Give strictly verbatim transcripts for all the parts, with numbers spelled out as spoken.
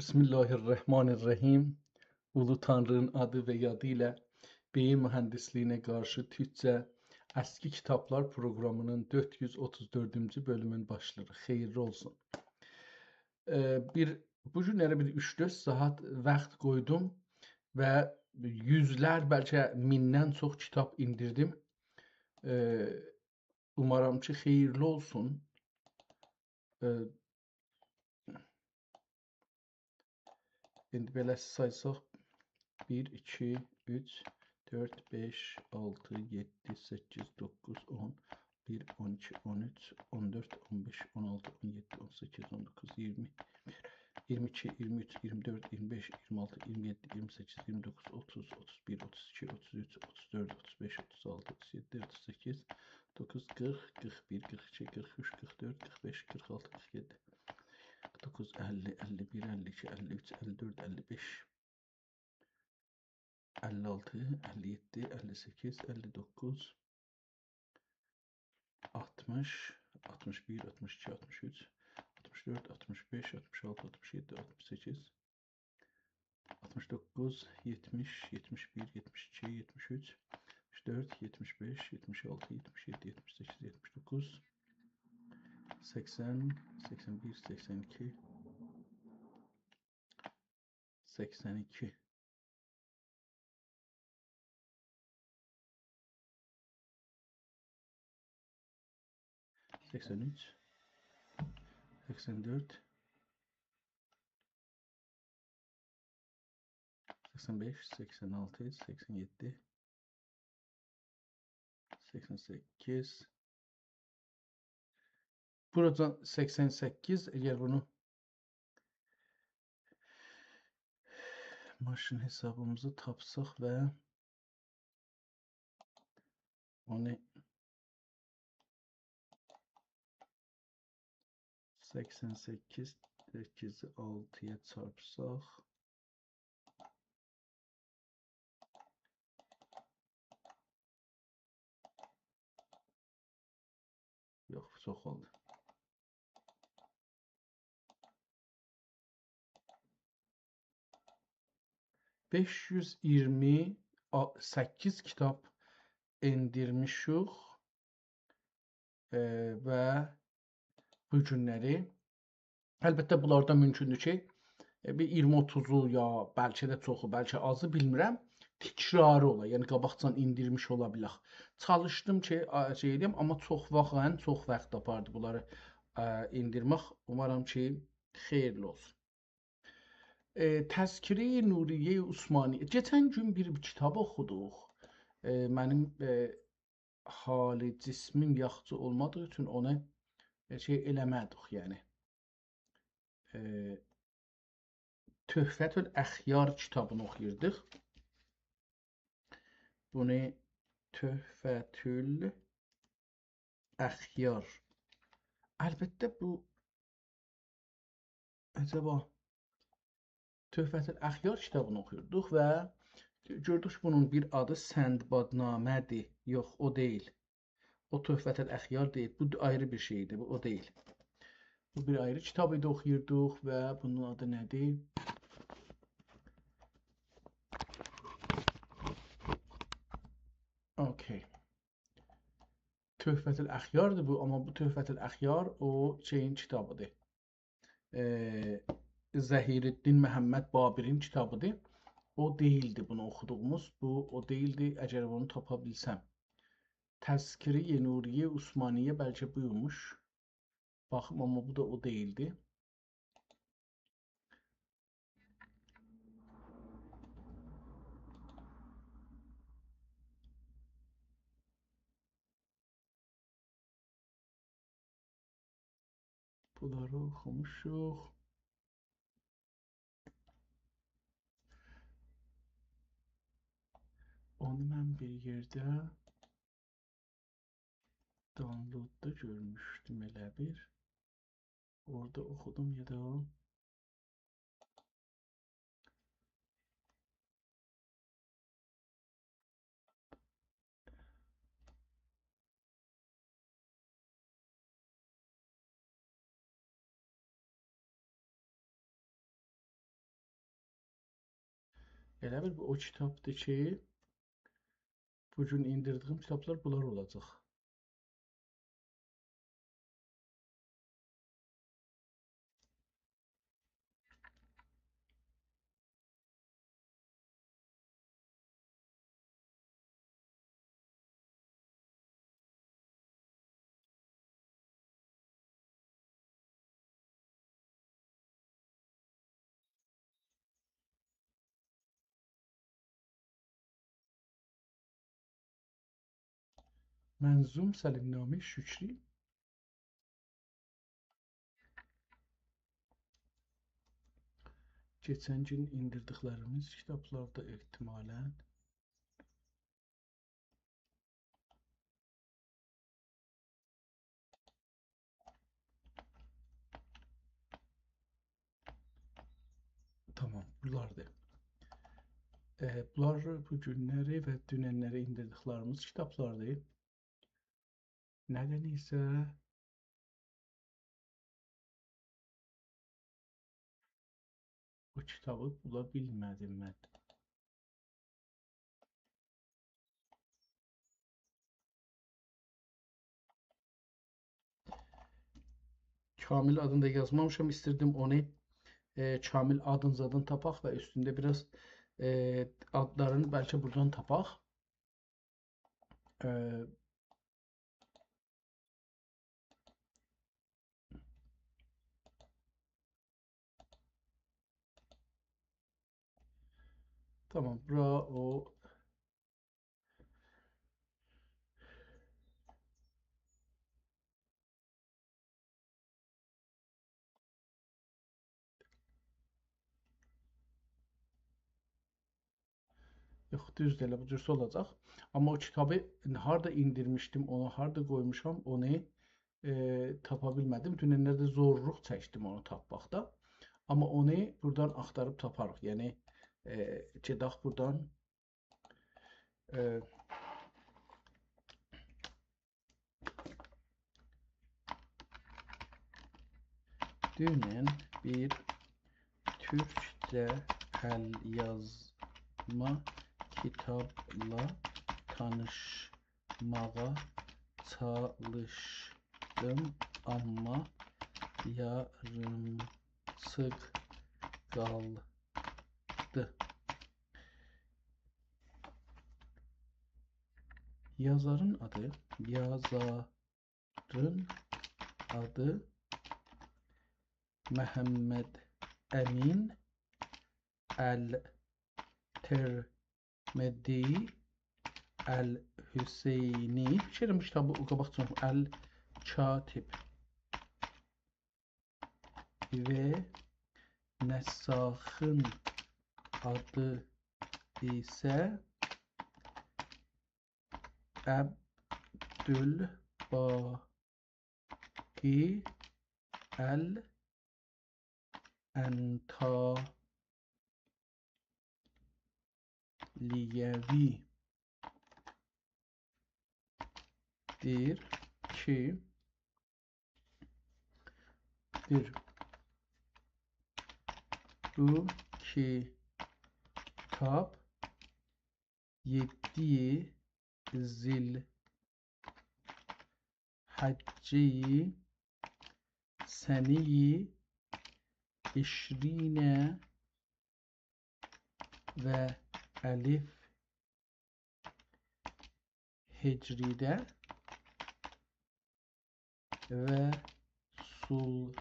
بسم الله الرحمن الرحیم. اولو تانرینین آدی و یادی ایله بئیین موهندیسلیگینه قارشی تورکجه اسکی کیتابلار پروقرامینین دؤرد یوز اوتوز دؤردونجو بؤلومون باشلاییریق. خئییرلی اولسون. ائ، بیر، بو گونلری بیر اوچ-دؤرد ساعات واخت قویدوم و یوزلر، بلکه میندن چوخ کیتاب ایندیردیم. ائ، اومارام کی، خئییرلی اولسون. ائ، ایندی بئله سایساق، بیر، ایکی، اوچ، دؤرد، بئش، آلتی، یئددی، سککیز، دوققوز، اون، بیر، اون ایکی، اون اوچ، اون دؤرد، اون بئش، اون آلتی، اون یئددی، اون سککیز، اون دوققوز، اییرمی، اییرمی ایکی، اییرمی اوچ، اییرمی دؤرد، اییرمی بئش، اییرمی آلتی، اییرمی یئددی، اییرمی سککیز، اییرمی دوققوز، اوتوز، اوتوز بیر، اوتوز ایکی، اوتوز اوچ، اوتوز دؤرد، اوتوز بئش، اوتوز آلتی، اوتوز یئددی، اوتوز سککیز، دوققوز، قیرخ، قیرخ بیر، قیرخ ایکی، قیرخ اوچ، قیرخ دؤرد، قیرخ بئش، قیرخ آلتی، قیرخ یئددی، قیرخ دوققوز، اللی، اللی بیر، اللی ایکی، اللی اوچ، اللی دؤرد، اللی بئش، اللی آلتی، اللی یئددی، اللی سککیز، اللی دوققوز، آلتمیش، آلتمیش بیر، آلتمیش ایکی، آلتمیش اوچ، آلتمیش دؤرد، آلتمیش بئش، آلتمیش آلتی، آلتمیش یئددی، آلتمیش سککیز، آلتمیش دوققوز، یئتمیش، یئتمیش بیر، یئتمیش ایکی، یئتمیش اوچ، یئتمیش دؤرد، یئتمیش بئش، یئتمیش آلتی، یئتمیش یئددی، یئتمیش سککیز، یئتمیش دوققوز، سکسن، سکسن بیر، سکسن ایکی، سکسن ایکی، سکسن اوچ، سکسن دؤرد، سکسن بئش، سکسن آلتی، سکسن یئددی، سکسن سککیز. بوراجان سکسن سککیز، اگر بونو ماشین حسابیمیزی تاپساق و اونو سکسن سککیز، سککیزی آلتی‌یا چارپساق، یوخ، چوخ اولدو. بئش یوز اییرمی سککیز کیتاب ائندیرمیشیک، ائ، و بو گونلری، البته، بونلاردا مومکوندور کی، ائ، بیر اییرمی اوتوزو یا بلکه ده چوخو، بلکه آزی، بیلمیرم، تکراری اولا، یعنی قاباقجان ائندیرمیش اولا بیلک. چالیشدیم کی، آ، شئی ائله‌یم، آمما چوخ واخت، یعنی چوخ واخت آپاردی بونلاری، ا، ائندیرمک. اومارام کی، خئیرلی اولسون. ائ، تذکره‌ی نوریه‌ی عثمانیه. کئچن گون بیر کیتاب اوخودوق. ائ، منیم، ائ، حال جسمیم یاخشی اولمادیغی اوچون اونو، ائ، شئی ائله‌مه‌دیک، یعنی. ائ، تحفة الاخیار کیتابینی اوخویوردوق. بونو تحفة الاخیار. البته، بو، عجبا، تحفة الاخیار کیتابینی اوخویوردوق و گؤردوک کی، بونون بیر آدی سندبادنامه‌دیر. یوخ، او دئییل. او تحفة الاخیار دئییل. بو آیری بیر شئیدیر، بو او دئییل. بو بیر آیری کیتاب ایدی، اوخویوردوق و بونون آدی نه‌دیر؟ اوکی. تحفة الاخیاردیر بو، آمما بو تحفة الاخیار او شئیین کیتابیدیر. ائ، ظهیرالدین محمد بابی‌نین کیتابیدیر. او دئییلدی بونو اوخودوغوموز، بو او دئییلدی، اگر اونو تاپا بیلسم. تذکره‌ی نوریه‌ی عثمانیه بلکه بویموش. باخیم، آمما بو دا او دئییلدی. بونلاری اوخوموشوق. اونو من بیر یئرده دانلوددا گؤرموشدوم ائله بیر. اورادا اوخودوم یا دا ائله بیل بو او کیتابدیر کی، بو گون ائندیردیییم کیتابلار بونلار اولاجاق. منظوم سلیم‌نامهٔ شکری. کئچن گون ائندیردیکلریمیز کیتابلاردا احتمالاً. تامام، بونلاردیر. ائ، بونلار بو گونلری و دوننلری ائندیردیکلریمیز کیتابلاردیر. ندنسه بو کیتابی بولا بیلمه‌دیم من. کامل آدینی دا یازمامیشام، ایستیردیم اونو، ائ، کامل آدین زادین تاپاق و اوستونده بیر آز، ائ، آدلارینی بلکه بورادان تاپاق. ائ، تامام، بورا او. یوخ، دوزدور، ائله بو جور اولاجاق. آمما او کیتابی هاردا ائندیرمیشدیم، اونو هاردا قویموشام، اونو، ائ، تاپا بیلمه‌دیم. دوننلرده زورلوق چکدیم اونو تاپماقدا. آمما اونو بورادان آختاریب تاپاریق. یعنی، ائ، گئدک بورادان، ائ، دونن بیر تورکجه ال‌یازما کیتابلا تانیشماغا چالیشدیم، آمما یاریمچیق قالدی. یازارین آدی، یازارین آدی محمدامین ال‌ترمذی ال‌حسینی. فیکیر ائلیرم بو کیتابی او قاباقجا، ال‌کاتب. و نساخین آدی ایسه عبدالباقی ال‌انطالیوی دیر کی، دیر. بو کیتاب یئددی ذوالحجّه سنهٔ عشرین و الف هجری‌ده و سلطان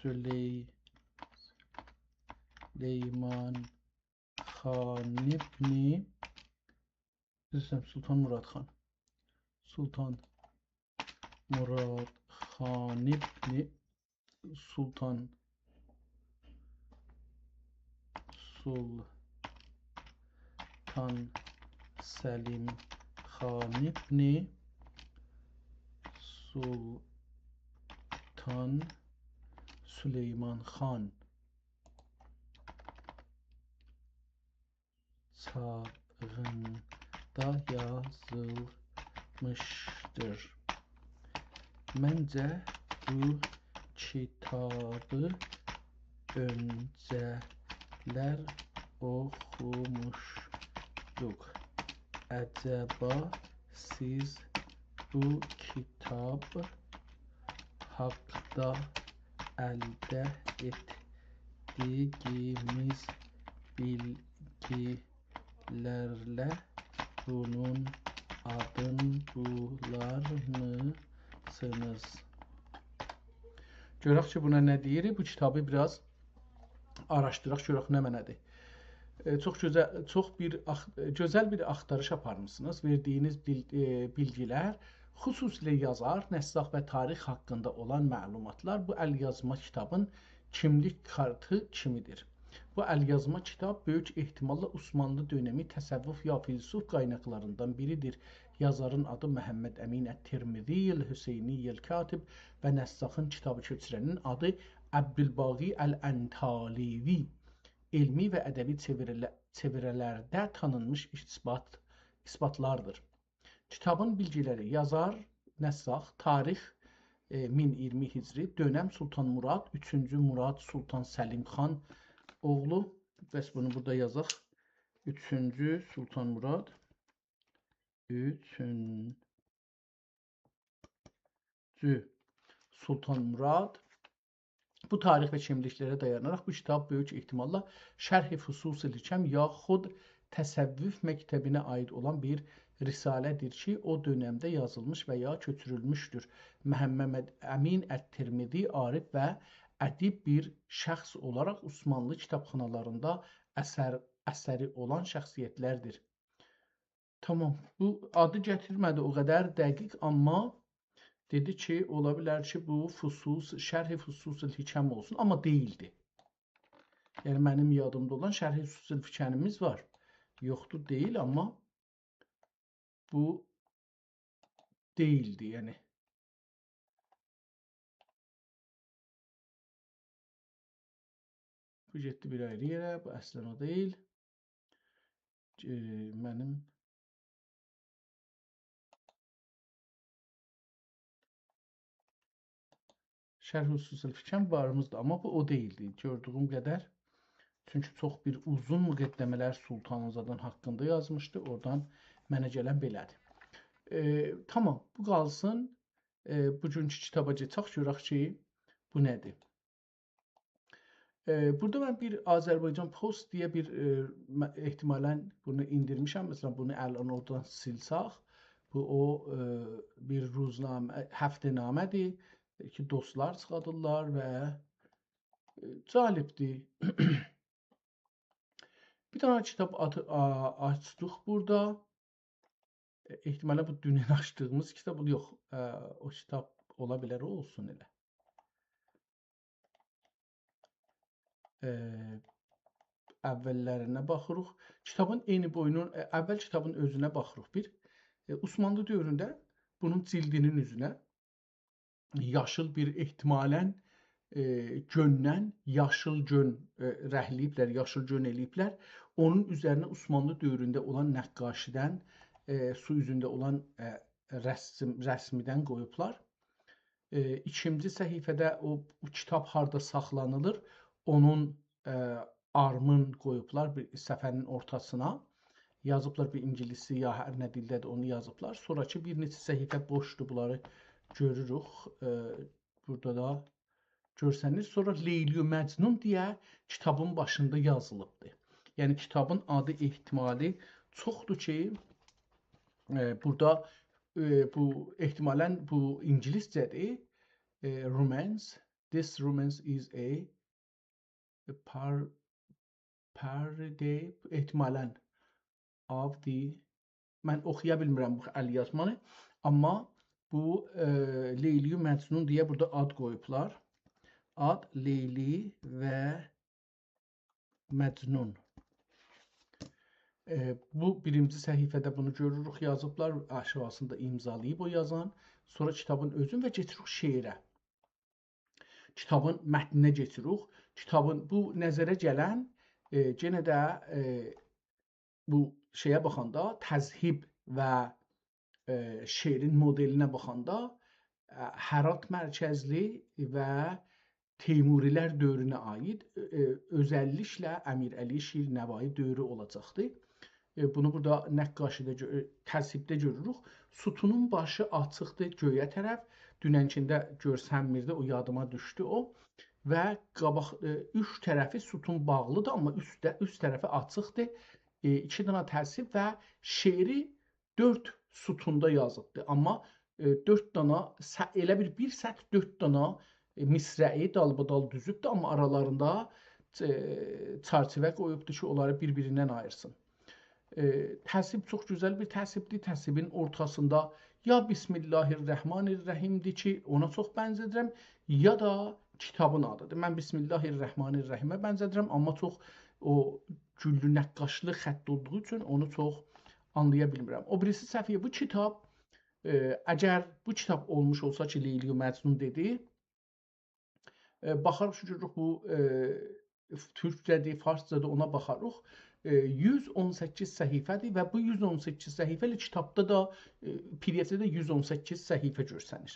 سلی-، سلیمان خان ابن، عذر ایسته‌ییرم، سلطان مراد خان. سلطان مراد خان ابن سلطان، سلطان سلیم خان ابن سلطان سلیمان خان چاغیندا یازیلمیشدیر. منجه، بو کیتابی اؤنجه‌لر اوخوموشدوق. عجبا سیز بو کیتاب حاقدا الده ائتدیگیمیز بیلگی‌لرله بونون آدین بولارمیسینیز؟ گؤرک کی، بونا نه دئییر؟ بو کیتابی بیر آز آراشدیراق، گؤرک نمنه‌دیر. ائ، چوخ گؤزل، چوخ بیر آخ-، ائ، گؤزل بیر آختاریش آپارمیسینیز. وئردیگینیز بیل-، ائ، بیلگی‌لر، خصوصیله یازار، نساخ و تاریخ حاقیندا اولان معلوماتلار بو ال‌یازما کیتابین کیملیک کارتی کیمیدیر. بو ال‌یازما کیتاب بؤیوک احتماللا عثمانلی دؤنمی تصوف یا فیلسوف قایناقلاریندان بیریدیر. یازارین آدی محمد امین الترمذی الحسینی الکاتب و نساخین، کیتابی کؤچورنین آدی عبدالباقی الانطالوی. علمی و ادبی چئویره‌له-، چئویره‌لرده تانینمیش اثبات-، اثباتلاردیر. کیتابین بیلگی‌لری: یازار، نساخ، تاریخ، ائ، مین اییرمی هجری، دؤنم سلطان مراد، اوچونجو مراد سلطان سلیم خان اوغلو. بس بونو بورادا یازاق. اوچونجو سلطان مراد. اوچونجو سلطان مراد. بو تاریخ و کیملیک‌لره دایاناراق بو کیتاب بؤیوک احتماللا شرح فصوص الحکم یا خود تصوف مکتبینه عایید اولان بیر رساله‌دیر کی، او دؤنمده یازیلمیش و یا کؤچورولموشدور. محمد امین الترمذی عارف و ادیب بیر شخص اولاراق عثمانلی کیتابخانالاریندا اثر، اثری اولان شخصیت‌لردیر. تامام. بو آدی گتیرمه‌دی او قدر دقیق، آمما دئدی کی، اولا بیلر کی، بو فصوص، شرح فصوص الحکم اولسون، آمما دئییلدی. یعنی، منیم یادیمدا اولان شرح فصوص الحکم‌یمیز وار. یوخدور، دئییل، آمما بو دئییلدی، یعنی. بو گئتدی بیر آیری یئره، بو اصلاً او دئییل. ائ، منیم شرح فصوص الحکم واریمیزدیر، آمما بو او دئییلدی. گؤردویوم قدر. چونکی چوخ بیر اوزون مقدمه‌لر سلطان‌زاده‌نین حاقیندا یازمیشدی. اورادان منه گلن بئله‌دیر. ائ، تامام، بو قالسین. ائ، بوگونکو کیتابا کئچک، گؤرک کی، بو نه‌دیر؟ ائ، بورادا من بیر آذربایجان پست دئیه بیر، ائ، مه-، احتمالاً بونو ایندیرمیشم. مثلاً، بونو الان اورادان سیلساق، بو او، ائ، بیر روزنامه، هفته‌نامه‌دیر کی، دوستلار چیخادیرلار و، ائ، جالبدیر. بیر دنه کیتاب آتی-، آ-، آچدیق بورادا. ائ، احتمالاً بو دونن آچدیغیمیز کیتاب، یوخ، ائ، او کیتاب اولا بیلر، او اولسون ائله. ائ، اوللرینه باخیریق. کیتابین انی بویونون، ائ، اول کیتابین اؤزونه باخیریق بیر. ائ، عثمانلی دؤورونده بونون جلدینین اوزونه یاشیل بیر احتمالاً، ائ، گؤندن یاشیل گؤن، ائ، رنگله‌ییبلر، یاشیل گؤن ائله‌ییبلر. اونون اوزرینه عثمانلی دؤورونده اولان نقاشی‌دن، ائ، سو اوزونده اولان، ائ، رسم، رسمیدن قویوبلار. ائ، ایکینجی صفحه‌ده او، او کیتاب هاردا ساخلانیلیر، اونون، ائ، آرمین قویوبلار بیر صفحه‌نین اورتاسینا. یازیبلار بیر اینگیلیسجه یا هر نه دیلده‌دیر، اونو یازیبلار. سونراکی بیر نئچه صفحه بوشدور، بونلاری گؤروروک. ائ، بورادا دا گؤرسنیر. سونرا لیلی و مجنون دئیه کیتابین باشیندا یازیلیبدیر. یعنی کیتابین آدی احتمالی چوخدور کی، ائ، بورادا، ائ، بو احتمالاً بو اینگیلیسجه‌دیر. ائ، romance. This romance is a par-، parody، احتمالاً، of the، من اوخویا بیلمیرم بو ال‌یازمانی، آمما بو، ائ، لیلی و مجنون دئیه بورادا آد قویوبلار. آد لیلی و مجنون. ائ، بو بیرینجی صفحه‌ده بونو گؤروروک، یازیبلار، آشاغیسیندا امضالاییب او یازان. سونرا کیتابین اؤزون و کئچیریک شعره. کیتابین متنینه کئچیریک. کیتابین بو نظره گلن، ائ، یئنه ده، ائ، بو شئیه باخاندا، تذهیب و، ائ، شعرین مدلینه باخاندا، ائ، هرات مرکزلی و تیموری‌لر دؤورونه عایید، ائ، ائ، اؤزللیکله امیرعلی شیرنوایی دؤورو اولاجاقدی. ائ، بونو بورادا نقاشی‌ده گؤ-، ائ، ترتیبده گؤروروک. ستونون باشی آچیقدیر گؤیه طرف. دوننکینده گؤرسنمیردی، او یادیما دوشدو او. و قاباق، ائ، اوچ طرفی ستون باغلیدیر، آمما اوستده، اوست طرفی آچیقدیر. ائ، ایکی دنه ترتیب و شعری دؤرد ستوندا یازیبدیر. آمما، ائ، دؤرد دانا س-، ائله بیر، بیر سطر دؤرد دانا، ائ، مصرعی دالبادال دوزوبدور، آمما آرالاریندا، ائ، چرچیوه قویوبدور کی، اونلاری بیر-بیریندن آییرسین. ائ، ترتیب چوخ گؤزل بیر ترتیبدیر. ترتیبین اورتاسیندا یا بسم الله الرحمن الرحیم‌دیر کی، اونا چوخ بنزه‌دیرم، یا دا کیتابین آدیدیر. من بسم الله الرحمن الرحیمه بنزه‌دیرم، آمما چوخ او گوللو نقاشلی خط اولدوغو اوچون اونو چوخ آنلایا بیلمیرم. او بیریسی صفحه، بو کیتاب، ائ، اگر بو کیتاب اولموش اولسا کی، لیلی و مجنون دئدی، ائ، باخاریق، شوکورلوک بو، ائ، تورکجه‌دیر، فارسجادیر، اونا باخاریق. ائ، یوز اون سککیز صفحه‌دیر و بو یوز اون سککیز صفحه ایله کیتابدا دا، ائ، پی دی اف‌ده ده یوز اون سککیز صفحه گؤرسنیر.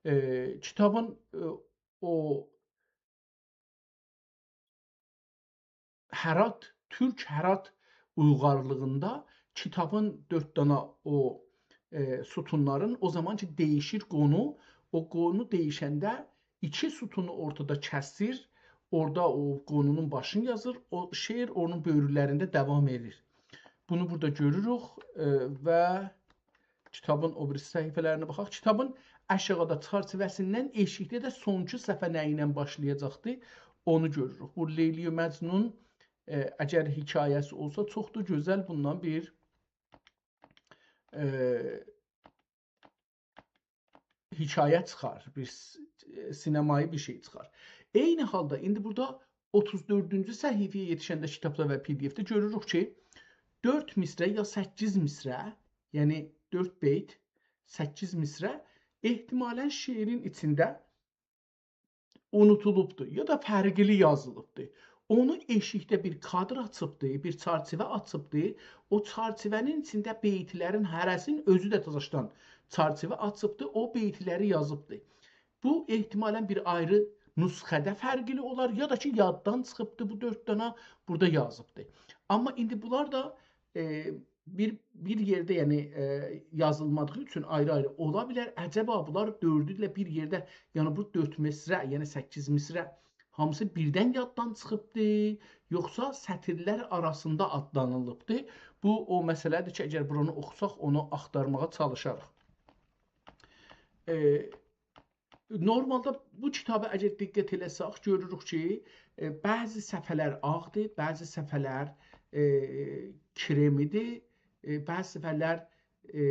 ائ، کیتابین، ائ، او هرات، تورک هرات اویغارلیغیندا کیتابین دؤرد دانا او، ائ، ستونلارین او زامان کی، دییشیر قونو، او قونو دییشنده ایکی ستونو اورتادا کسیر، اورادا او قونونون باشینی یازیر، او شعر اونون بؤیورلرینده داوام ائدیر. بونو بورادا گؤروروک، ائ، و کیتابین او بیریسی صفحه‌لرینه باخاق. کیتابین آشاغیدا چرچیوه‌سیندن ائشیکده ده سونونجو صفحه نه ایله باشلایاجاقدی، اونو گؤروروک. بو لیلی و مجنون، ائ، اگر حکایه‌سی اولسا، چوخ دا گؤزل بوندان بیر، ائ، حکایه چیخار، بیر س-، سینمایی بیر شئی چیخار. عینی حالدا ایندی بورادا اوتوز دؤردونجو صفحه‌یه یئتیشنده کیتابدا و پی دی اف‌ده گؤروروک کی، دؤرد مصرع یا سککیز مصرع، یعنی دؤرد بیت، سککیز مصرع احتمالاً شعرین ایچینده اونودولوبدور، یا دا فرقلی یازیلیبدیر. اونو ائشیکده بیر کادر آچیبدی، بیر چرچیوه آچیبدی. او چرچیوه‌نین ایچینده بیت‌لرین هره‌سینین اؤزو ده تازاشدان چرچیوه آچیبدی، او بیت‌لری یازیبدی. بو احتمالاً بیر آیری نسخه‌ده فرقلی اولار، یا دا کی، یاددان چیخیبدی، بو دؤرد دانا بورادا یازیبدی. آمما ایندی بونلار دا، ائ، بیر، بیر یئرده، یعنی، ائ، یازیلمادیغی اوچون آیری-آیری اولا بیلر. عجبا بونلار دؤردو ایله بیر یئرده، یعنی بو دؤرد مصرع، یعنی سککیز مصرع هامیسی بیردن یاددان چیخیبدی، یوخسا سطیرلر آراسیندا آدلانیلیبدی؟ بو او مسئله‌دیر کی، اگر بورانی اوخوساق، اونو آختارماغا چالیشاریق. ائ، نورمالدا بو کیتابی اگر دقت ائله‌سک، گؤروروک کی، ائ، بعضی صفحه‌لر آغدیر، بعضی صفحه‌لر، ائ، کرمی‌دیر، ائ، بعضی صفحه‌لر، ائ،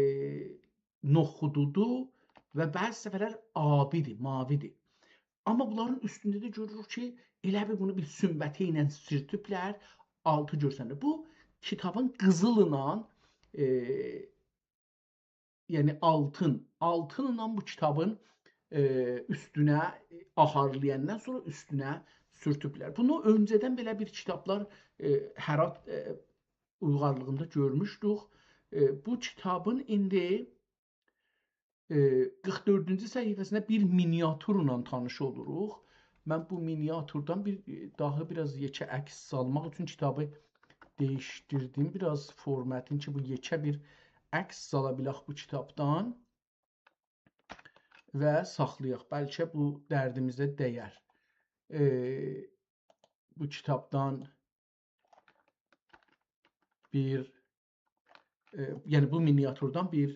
نخودودور و بعضی صفحه‌لر آبی‌دیر، ماوی‌دیر. آمما بونلارین اوستونده ده گؤروروک کی، ائله بیل بونو بیر سنبته ایله سورتوبلر، آلتی گؤرسنیر. بو کیتابین قیزیللا، ائ، یعنی آلتین، آلتینلا بو کیتابین، ائ، اوستونه، ائ، آهارلایاندان سونرا اوستونه سورتوبلر. بونو اؤنجه‌دن بئله بیر کیتابلار، ائ، هرات، ائ، اویغارلیغیندا گؤرموشدوک. ائ، بو کیتابین ایندی، ائ، قیرخ دؤردونجو صفحه‌سینده بیر مینیاتورلا تانیش اولوروق. من بو مینیاتوردان بیر، ائ، داها بیر آز یئکه عکس سالماق اوچون کیتابی دییشدیردیم. بیر آز فورماتین کی، بو یئکه بیر عکس سالا بیلک بو کیتابدان و ساخلایاق. بلکه بو دردیمیزه دیر. ائ، بو کیتابدان بیر، ائ، یعنی بو مینیاتوردان بیر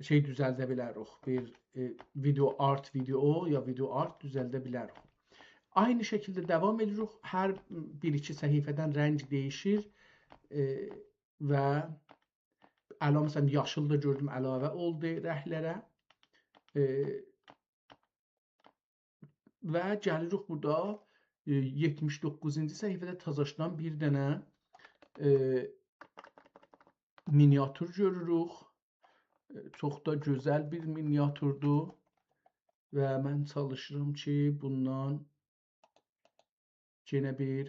شئی دوزلده بیلریک. بیر، ائ، ویدئو آرت، ویدئو یا ویدئو آرت دوزلده بیلریک. عینی شکیلده داوام ائدیریک. هر بیر-ایکی صفحه‌دن رنگ دییشیر، ائ، و الان، مثلا، یاشیل دا گؤردوم، علاوه اولدو رنگلره. ائ، و گلیریک بورادا، ائ، یئتمیش دوققوزونجو صفحه‌ده تازاشدان بیر دنه، ائ، مینیاتور گؤروروک. ائ، چوخ دا گؤزل بیر مینیاتوردور و من چالیشیرام کی، بوندان یئنه بیر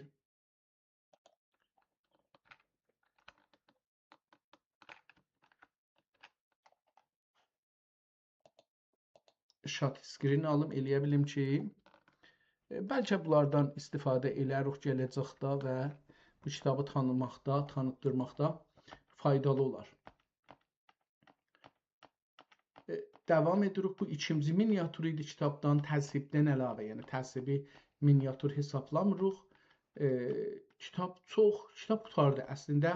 شات اسکرین آلیم، ائلیه بیلیم کی، ائ، بلکه بونلاردان استفاده ائلریک گله‌جکده و بو کیتابی تانیماقدا، تانیتدیرماقدا فایدالی اولار. ائ، داوام ائدیریک. بو ایکینجی مینیاتور ایدی کیتابدان، تذهیبدن علاوه، یعنی تذهیبی مینیاتور حسابلامیریق. ائ، کیتاب چوخ، کیتاب قوتاردی. اصلینده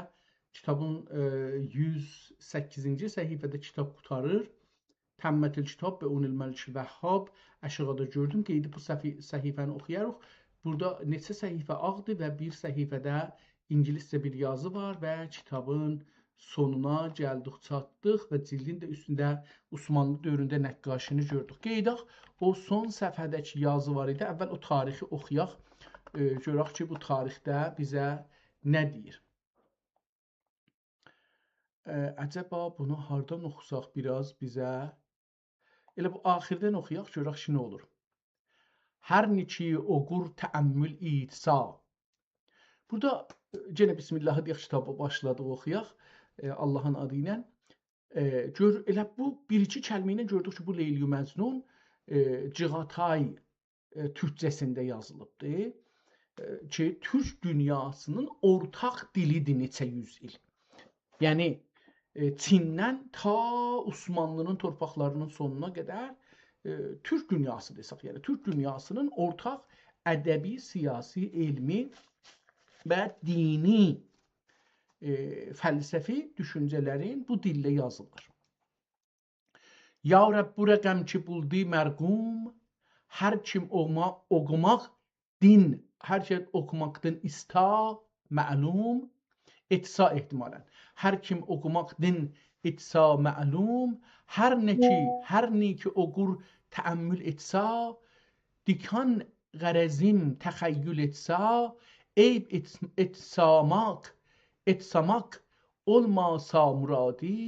کیتابین، ائ، یوز سککیزینجی صفحه‌ده کیتاب قوتاریر. «تمت الکتاب بعون الملک الوهاب». آشاغیدا گؤردوم، قئییدیب بو صفی-، صفحه‌نی اوخویاریق. بورادا نئچه صفحه آغدیر و بیر صفحه‌ده اینگیلیسجه بیر یازی وار و کیتابین سونونا گلدیک، چاتدیق و جیلدین ده اوستونده عثمانلی دؤورونده نقاشی‌نی گؤردوک. قئییداق، او سون صفحه‌ده‌کی یازی وار ایدی. اول او تاریخی اوخویاق، ائ، گؤرک کی، بو تاریخده بیزه نه دئییر. ائ، عجبا بونو هاردان اوخوساق بیر آز بیزه؟ ائله بو آخیردن اوخویاق، گؤرک کی، نه اولور. «هر نئچه اوقور تأمل ایتسا». بورادا، ائ، یئنه بسم الله دئیک، کیتابی باشلادیق اوخویاق، ائ، آللاهین آدی ایله. ائ، گؤر، ائله بو بیر-ایکی کلمه ایله گؤردوک کی، بو لیلی مجنون، ائ، چیغاتای ائ، تورکجه‌سینده یازیلیبدیر. ائ، کی، تورک دونیاسینین اورتاق دیلیدیر نئچه یوز ایل. یعنی، ائ، چیندن تا عثمانلی‌نین تورپاقلاری‌نین سونونا قدر، ائ، تورک دونیاسی دئسک، یعنی تورک دونیاسینین اورتاق ادبی، سیاسی، علمی و دینی، ائ، فلسفی دوشونجه‌لرین بو دیلده یازیلیر. یا رب، بو رقم کی بولدو مرقوم، هر کیم اوما-، اوقوماق دین، هر کیم اوقوماق دین ایستا معلوم، ایتسا احتمالاً. هر کیم اوقوماق دین ایتسا معلوم، هر نه کی، هر نئچه اوقور تأمل ایتسا، دیکان غرضیم تخیل ایتسا، عیب ایت-، ایتساماق، ایتساماق اولماسا مرادی،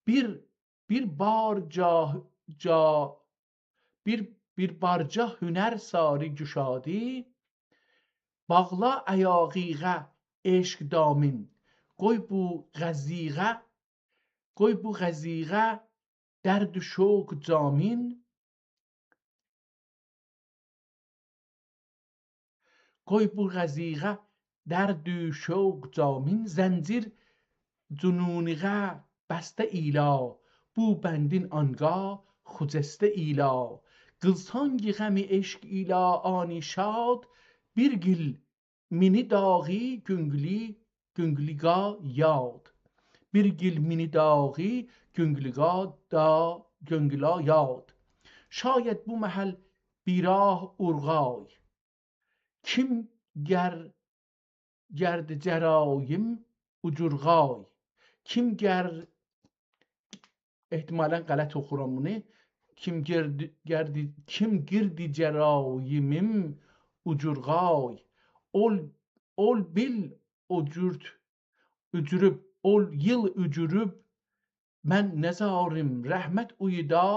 بیر، بیر بارجا، جا، بیر، بیر بارجا هنر ساری گشادی، باغلا ایاغیغه عشق دامین، قوی بو غزیغه، قوی بو غزیغه درد و شوق جامین، قوی بو غزیغه درد و شوق جامین، زنجیر جنونیغه بسته ایلا، بو بندین آنقا خجسته ایلا. قیلسان کی غم عشق ایلا آنی شاد، بیر قیل مینی داغی گؤنگلی، گؤنگلیگا یاد. بیر قیل مینی داغی گؤنگلیگا دا، گؤنگلا یاد. شاید بو محل بیراه اورغای، کیم گر-، گردی جرایم اوجورغای. کیم گر-، احتمالاً غلط اوخورام بونو. کیم گردی، گردی، کیم گیردی جرایمیم اوجورغای. اول، اول بیل اوجورت، اوجوروب، اول ییل اوجوروب، من نزاریم رحمت اویودا،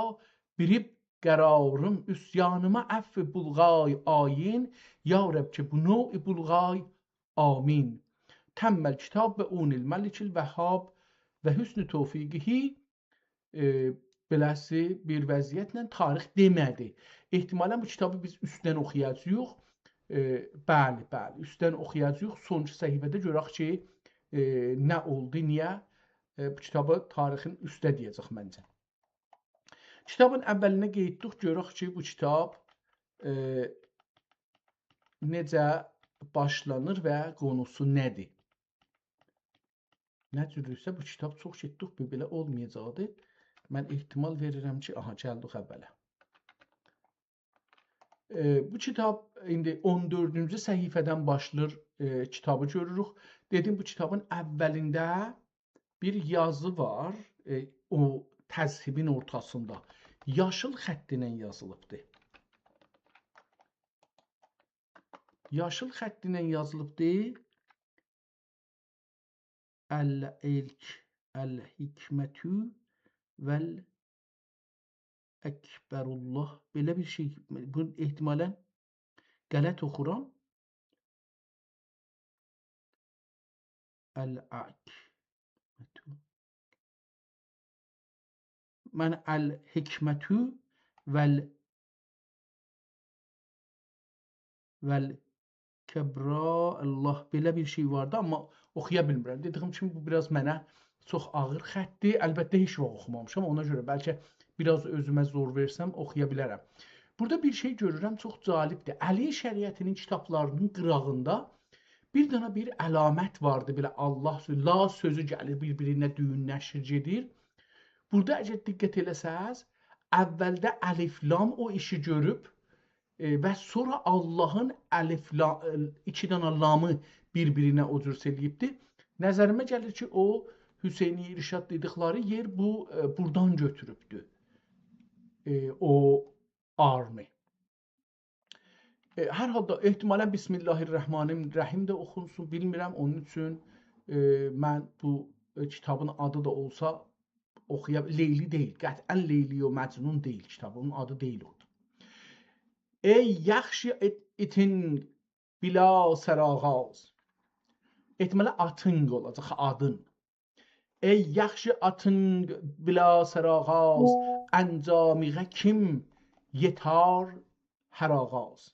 بیریب قراریم، عصیانیما عفو بولغای آیین، یا رب کی بو نوع بولغای، آمین. تم الکتاب بعون الملک الوهاب و حسن توفیقه، ائ، بئله‌سی بیر وضعیتله تاریخ دئمه‌دی. احتمالاً بو کیتابی بیز اوستدن اوخویاجاغیق. ائ، بلی، بلی، اوستدن اوخویاجاغیق. سونونجو صفحه‌ده گؤرک کی، ائ، نه اولدو، نییه، ائ، بو کیتابی تاریخین اوسته دئیه‌جک منجه. کیتابین اولینه قئییتدیک، گؤرک کی، بو کیتاب، ائ، نئجه باشلانیر و قونوسو نه‌دیر؟ نه جوردورسه بو کیتاب چوخ گئتدیک، بو بئله اولمایاجاقدی. من احتمال وئریرم کی، آها، گلدیک اوله. ائ، بو کیتاب ایندی اون دؤردونجو صفحه‌دن باشلاییر، ائ، کیتابی گؤروروک. دئدیم، بو کیتابین اولینده بیر یازی وار، ائ، او تذهیبین اورتاسیندا. یاشیل خط ایله یازیلیبدی. یاشیل خط ایله یازیلیبدی. العلک، الحکمة والأکبرالله. بئله بیر شئی، بو احتمالاً غلط اوخورام. الحکمة. من الحکمة وال-، والکبریٰ، الله، بئله بیر شئی واردی، آمما اوخویا بیلمیرم. دئدیییم کیمی، بو بیر آز منه چوخ آغیر خطدیر. البته، هئچ واخت اوخومامیشام، اونا گؤره بلکه بیر آز اؤزومه زور وئرسم، اوخویا بیلرم. بورادا بیر شئی گؤرورم، چوخ جالبدیر. علی شریعتی‌نین کیتابلاری‌نین قیراغیندا بیر دنه بیر علامت واردی، بئله الله سؤ-، لا سؤزو گلیر، بیر-بیرینه دویونلشیر، گئدیر. بورادا اگر دقت ائله‌سز، اولده الف لام او ایشی گؤروب، ائ، و سونرا اللهین الف لا-، ائ، ایکی دنه لامی بیر-بیرینه او جور ائله‌ییبدی. نظریمه گلیر کی، او حسینی ارشاد دئدیکلری یئر بو، ائ، بورادان گؤتوروبدو. ائ، او آرمی. ائ، هر حالدا احتمالاً بسم الله الرحمن الرحیم ده اوخونسون، بیلمیرم. اونون اوچون، ائ، من بو، ائ، کیتابین آدی دا اولسا اوخویا، لیلی دئییل. قطعاً لیلی و مجنون دئییل کیتاب. اونون آدی دئییل او. ای یاخشی ایت-، ایتینگ بلا سرآغاز. احتمالاً آتینگ اولاجاق، آدین. ای یاخشی آتینگ بلا سرآغاز، انجامیغا کیم یئتر هر آغاز.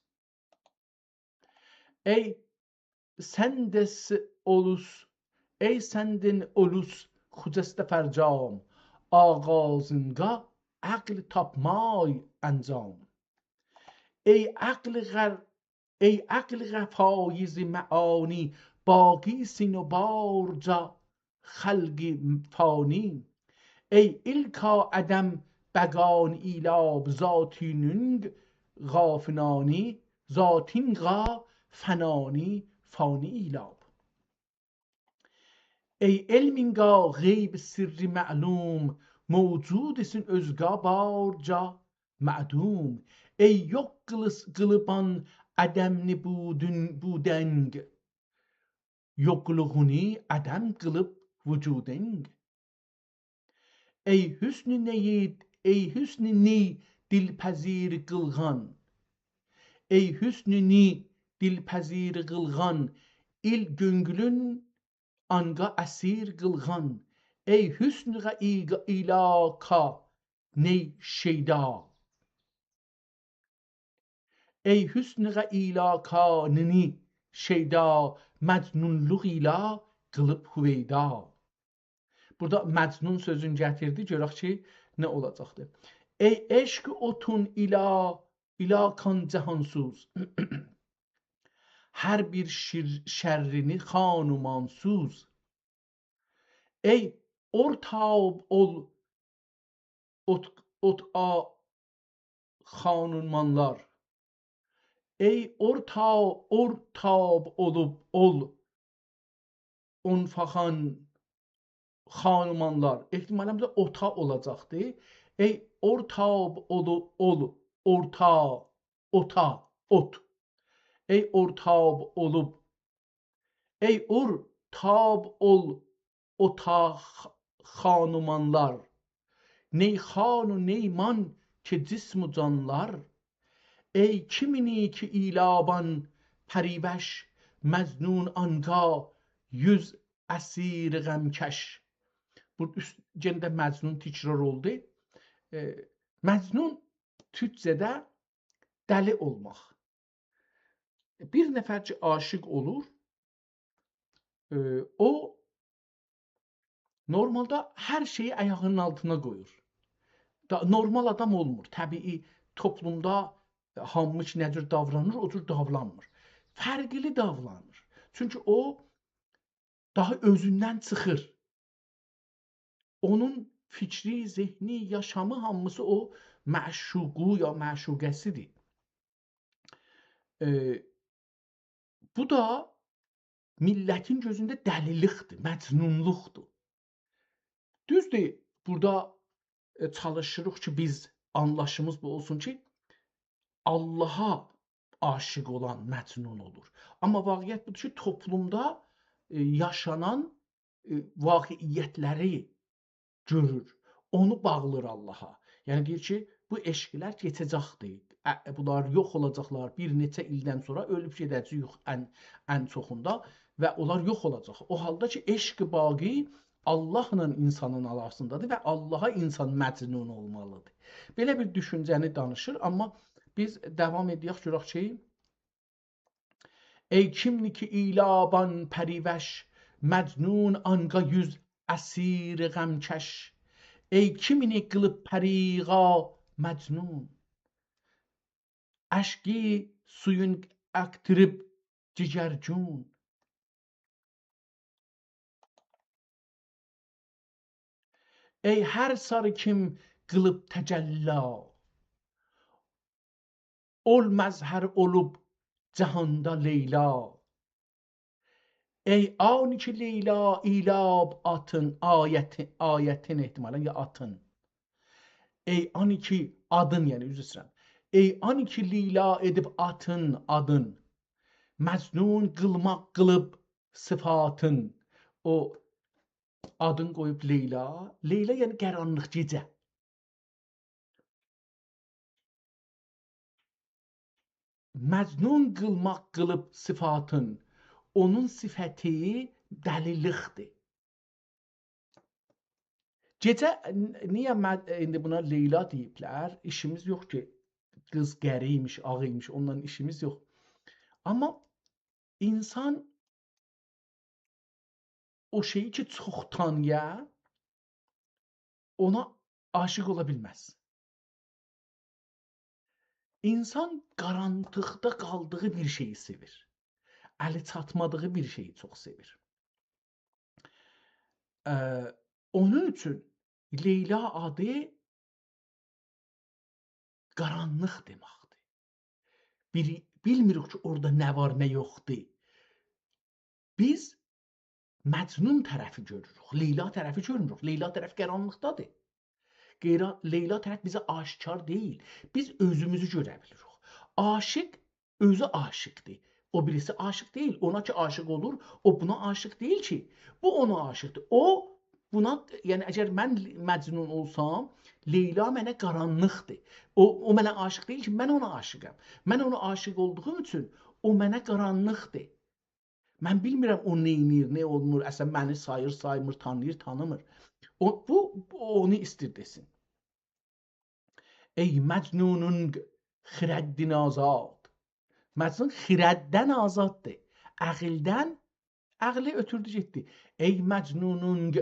ای سندس اولوس، ای سندین اولوس خجسته فرجام، آغازیندا عقل تاپمای انجام. ای عقل غر-، ای عقل غ-، فایض معانی، باقی‌سین و بارجا خلق فانی. ای ایلکا عدم بقان ایلاب، ذاتینینگ غا فنانی، ذاتینگا فنانی، فانی ایلاب. ای علمینگا غیب سرّ معلوم، موجودسین اؤزگا بارجا معدوم. ای یوخ قیلیس-، قیلیبان عدمنی بودون-، بودنگ، یوخلوغونو عدم قیلیب وجودنگ. ای حسن نئی، ای حسن نئی دلپذیر قیلغان. ای حسن نئی دلپذیر قیلغان، ایل گؤنگلون آنگا اسیر قیلغان. ای حسن غ-، ای-، ایلاکا نئی شیدا. ای حسن غ-، ایلاکا نئی شیدا، مجنونلوق ایله قیلیب هویدا. بورادا مجنون سؤزونو گتیردی، گؤرک کی، نه اولاجاقدیر. ای عشق اوتون ایلا-، ایلاکان جهانسوز، هر بیر شیر-، شرّینی خان و مانسوز. ای اورتاب اول اوت-، اوتا خانومانلار. ای اورتا-، اورتاب اولوب اول اونفاخان خانومانلار. احتمالاً بورادا اوتا اولاجاقدی. ای اورتاب اولو-، اول، اورتا، اوتا، اوت. ای اورتاب اولوب ای اورتاب اول اوتا خانومانلار، نئی خان و نئی مان کی جسم و جانلار. ای کیمینی کی ایلابان پری‌وش، مجنون آنگا یوز اسیر غمکش. بو اوست، یئنه ده مجنون تکرار اولدو. ائ، مجنون تورکجه‌ده دلی اولماق. بیر نفر کی عاشق اولور، ائ، او نورمالدا هر شئیی آیاغینین آلتینا قویور. دا، نورمال آدام اولمور. طبیعی توپلومدا هامی کی نه جور داورانیر، او جور داورانمیر. فرقلی داورانیر. چونکی او داها اؤزوندن چیخیر. اونون فیکری، ذهنی، یاشامی هامیسی او معشوقو یا معشوقه‌سیدیر. ائ، بو دا میللتین گؤزونده دلیلیکدیر، مجنونلوقدور. دوزدور، بورادا، ائ، چالیشیریق کی، بیز آنلاشیمیز بو اولسون کی، آللاها عاشق اولان مجنون اولور. آمما واقعیت بودور کی، توپلومدا، ائ، یاشانان، ائ، واقعیتلری گؤرور، اونو باغلیر آللاها. یعنی دئییر کی، بو عشقلر کئچه‌جکدیر. ا، بونلار یوخ اولاجاقلار، بیر نئچه ایلدن سونرا اؤلوب گئده‌جه‌ییک ان، ان چوخوندا و اونلار یوخ اولاجاق. او حالدا کی، عشق باقی آللاهلا اینسانین آراسیندادیر و آللاها اینسان مجنون اولمالیدیر. بئله بیر دوشونجه‌نی دانیشیر، آمما بیز داوام ائدک، گؤرک کی، ای کیمدی کی ایلابان پری‌وش، مجنون آنقا یوز اسیر غمکش. ای کیمینی قیلیب پری‌قا مجنون، اشکی سویون آختیریب جیگرگون. ای هر ساری کیم قیلیب تجلی، اول مظهر اولوب جهاندا لیلا. ای آنی کی لیلا ایلاب آتین، آیتی، آیتین احتمالاً یا آتین. ای آنی کی آدین، یعنی عذر ایسته‌ییرم. ای آنی کی لیلا ائدیب آتین آدین، مجنون قیلماق قیلیب صفاتین. او آدین قویوب لیلا. لیلا یعنی قارانلیق گئجه. مجنون قیلماق قیلیب صفاتین، اونون صفتی دلیلیکدیر. گئجه ن-، نییه مه-، ایندی بونا لیلا دئییبلر؟ ایشیمیز یوخ کی، قیز قره ایمیش، آغ ایمیش، اوننان ایشیمیز یوخ. آمما اینسان او شئیی کی چوخ تانییا، اونا عاشیق اولا بیلمز. اینسان قارانلیقدا قالدیغی بیر شئیی سئویر. الی چاتمادیغی بیر شئیی چوخ سئویر. اه، اونون اوچون لیلا آدی قارانلیق دئمکدیر. بیل-، بیلمیریک کی اورادا نه وار، نه یوخدور. بیز مجنون طرفی گؤروروک، لیلا طرفی گؤرموروک. لیلا طرف قارانلیقدادیر. غیرا-، لیلا طرف بیزه آشکار دئییل. بیز اؤزوموزو گؤره بیلیریک. عاشیق اؤزو عاشیقدیر. او بیریسی عاشیق دئییل. اونا کی عاشیق اولور، او بونا عاشیق دئییل کی. بو اونا عاشیقدیر. او بونا، یعنی اگر من مجنون اولسام، لیلا منه قارانلیقدیر. او، او منه عاشیق دئییل کی، من اونا عاشیقام. من اونا عاشیق اولدوغوم اوچون او منه قارانلیقدیر. من بیلمیرم او نئینیر، نه اولونور، اصلاً منی ساییر، سایمیر، تانیییر، تانیمیر. او، بو، بو اونو ایستیر دئسین. ای مجنونون خردین آزاد. مجنون خرددن آزاددیر. عقلدن، عقلی اؤتوردو گئتدی. ای مجنونون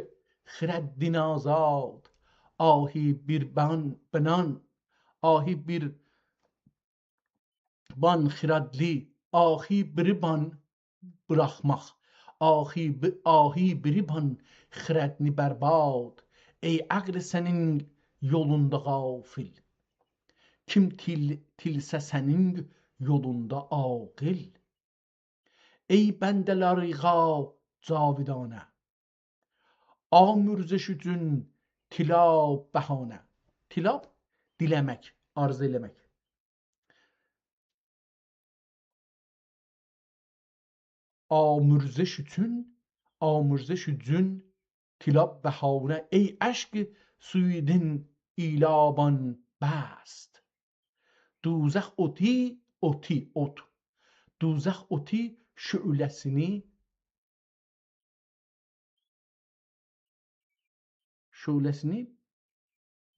خردین آزاد، آهی بیر بان بنان، آهی بیر بان خردلی، آهی بیری بان بوراخماق، آهی بی-، آهی بیری بان خردنی برباد. ای عقل سنین یولوندا غافل، کیم تیل-، تیلسه سنین یولوندا عاقل. ای بنده‌لریغا جاویدانه، آمرزش اوچون طلاب بهانه. طلاب، دیله‌مک، آرزو ائله‌مک. آمرزش اوچون، آمرزش اوچون طلاب بهانه، ای اشک سویدین ایلابان بست. دوزخ اوتی، اوتی، اوت. دوزخ اوتی شعله‌سینی، شعله‌سینی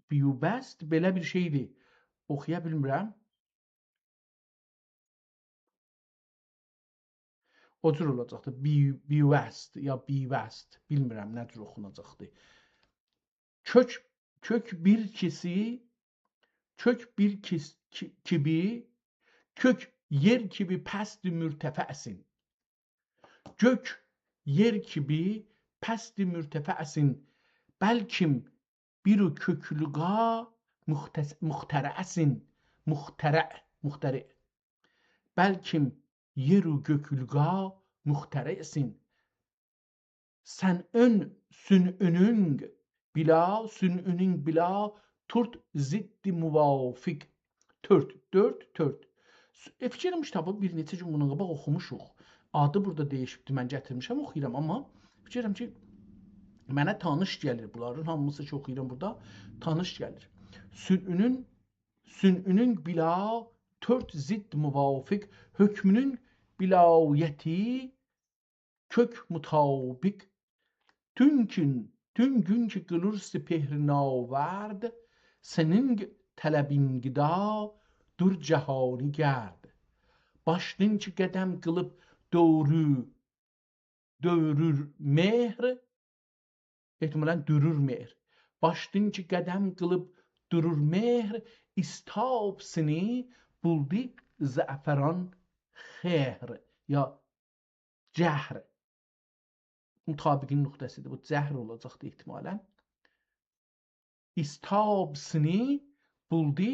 بیوبست، بئله بیر شئیدیر. اوخویا بیلمیرم. او جور اولاجاقدیر. بی-، بیوست یا بیوست. بیلمیرم نه جور اوخوناجاقدیر. کؤک، کؤک بیر کیسی، کؤک بیر کیس-، کی-، کیبی، کؤک یئر کیبی پست مرتفع‌سین. گؤک یئر کیبی پست مرتفع‌سین، بلکیم بیر او کؤکلوغا مختس-، مخترع‌سین، مخترع، مخترع. بلکیم یئر او گؤکلوغا مخترع‌سین. سن اؤن سونعونون بیلا، سونعونون بیلا، تورت ضد موافق. تورت، دؤرد، تورت. س-، ائ، فیکیر ائلیرم کیتابی بیر نئچه گون بوندان قاباق اوخوموشوق. آدی بورادا دییشیبدی، من گتیرمیشم، اوخویورام، آمما فیکیر ائلیرم کی، منه تانیش گلیر بونلارین هامیسی کی اوخویورام بورادا، تانیش گلیر. سونعونون، سونعونون بیلا، تورت ضد موافق، حکمونون بیلایتی، کؤک مطابق. تونکون، تونگون کی قیلیر سپهر ناورد، سنین طلبین گدا دور جهانی گرد. باشدین کی قدم قیلیب دؤورو، دؤورور مهر، احتمالاً دورور مهر. باشدین کی قدم قیلیب دورور مهر، ایستاب سینی بولدو زعفران خهر، یا جهر. مطابقین نقطه‌سی‌دیر. بو جهر اولاجاقدی احتمالاً. ایستاب سینی بولدو.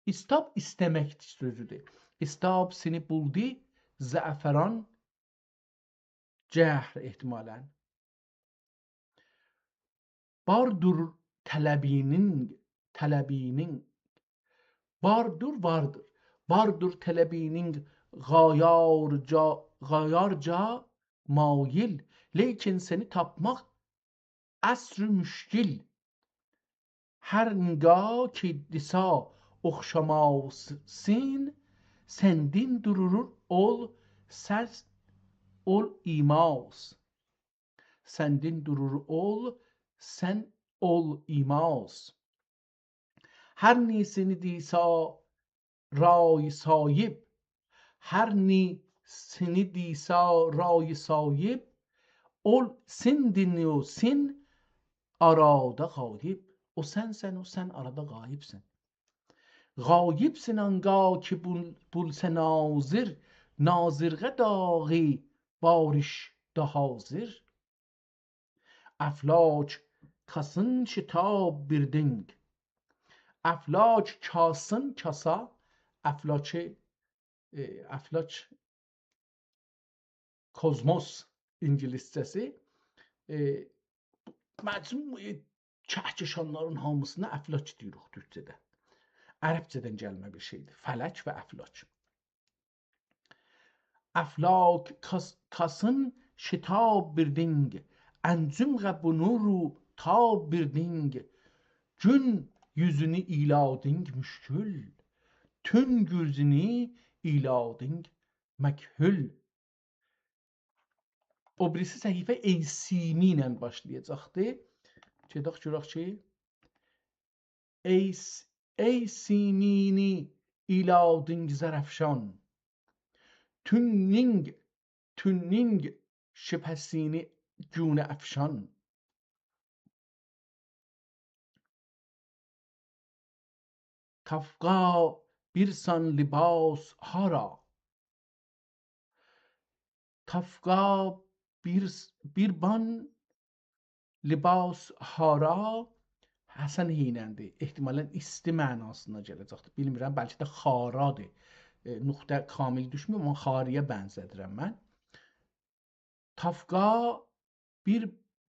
ایستاب ایسته‌مک سؤزودور. ایستاب سینی بولدو زعفران جهر احتمالاً. باردور طلبینین، طلبینین. باردور، واردیر. باردور طلبینین قایارجا، قایارجا مایل. لیکن سنی تاپماق عصر مشکل. هر نگاه کی دیسا اوخشاماسین، سندین دورور اول سس، اول ایماس. سندین دورور اول، سن اول ایماس. هر نیسینی دیسا رای صایب، هر نیسینی دیسا رای صایب، اول سندین و سن آرادا غایب. او سنسن، او سن آرادا غایبسن. غایبسن آنگاه کی بول، بولسه ناظر، ناظرغه داغی بارشدا حاضر. افلاک کاسین شتاب بیر دینگ. افلاک کاسین، کاسا، افلاکی، ائ، افلاک کوزموس اینگیلیسجه‌سی، ائ، مجموع کهکشانلارین هامیسینا افلاک دئییریک تورکجه‌ده. عربجه‌دن گلمه بیر شئیدیر. فلک و افلاک. افلاک کاس، کاسین شتاب بیر دینگ، انجمغه بونورو تاب بیر دینگ، گون یوزونو ایلادینگ مشکل، تون گوزونو ایلادینگ مکحول. او بیریسی صفحه «ای سیمی» ایله باشلایاجاقدی. گئدک گؤرک کی، ای س، ای سیمینی ایلادینگ زرافشان، تونینگ، تونینگ شبهه‌سینی گونه افشان. تافقا بیر سان لباس هارا. تافقا بیر، بیر بان لباس هارا، حسن هینندی. احتمالاً ایستی معناسینا گله‌جکدیر. بیلمیرم، بلکه ده خارادیر. ائ، نقطه کامل دوشمور، آمما خاری‌یه بنزه‌دیرم من. تافقا بیر،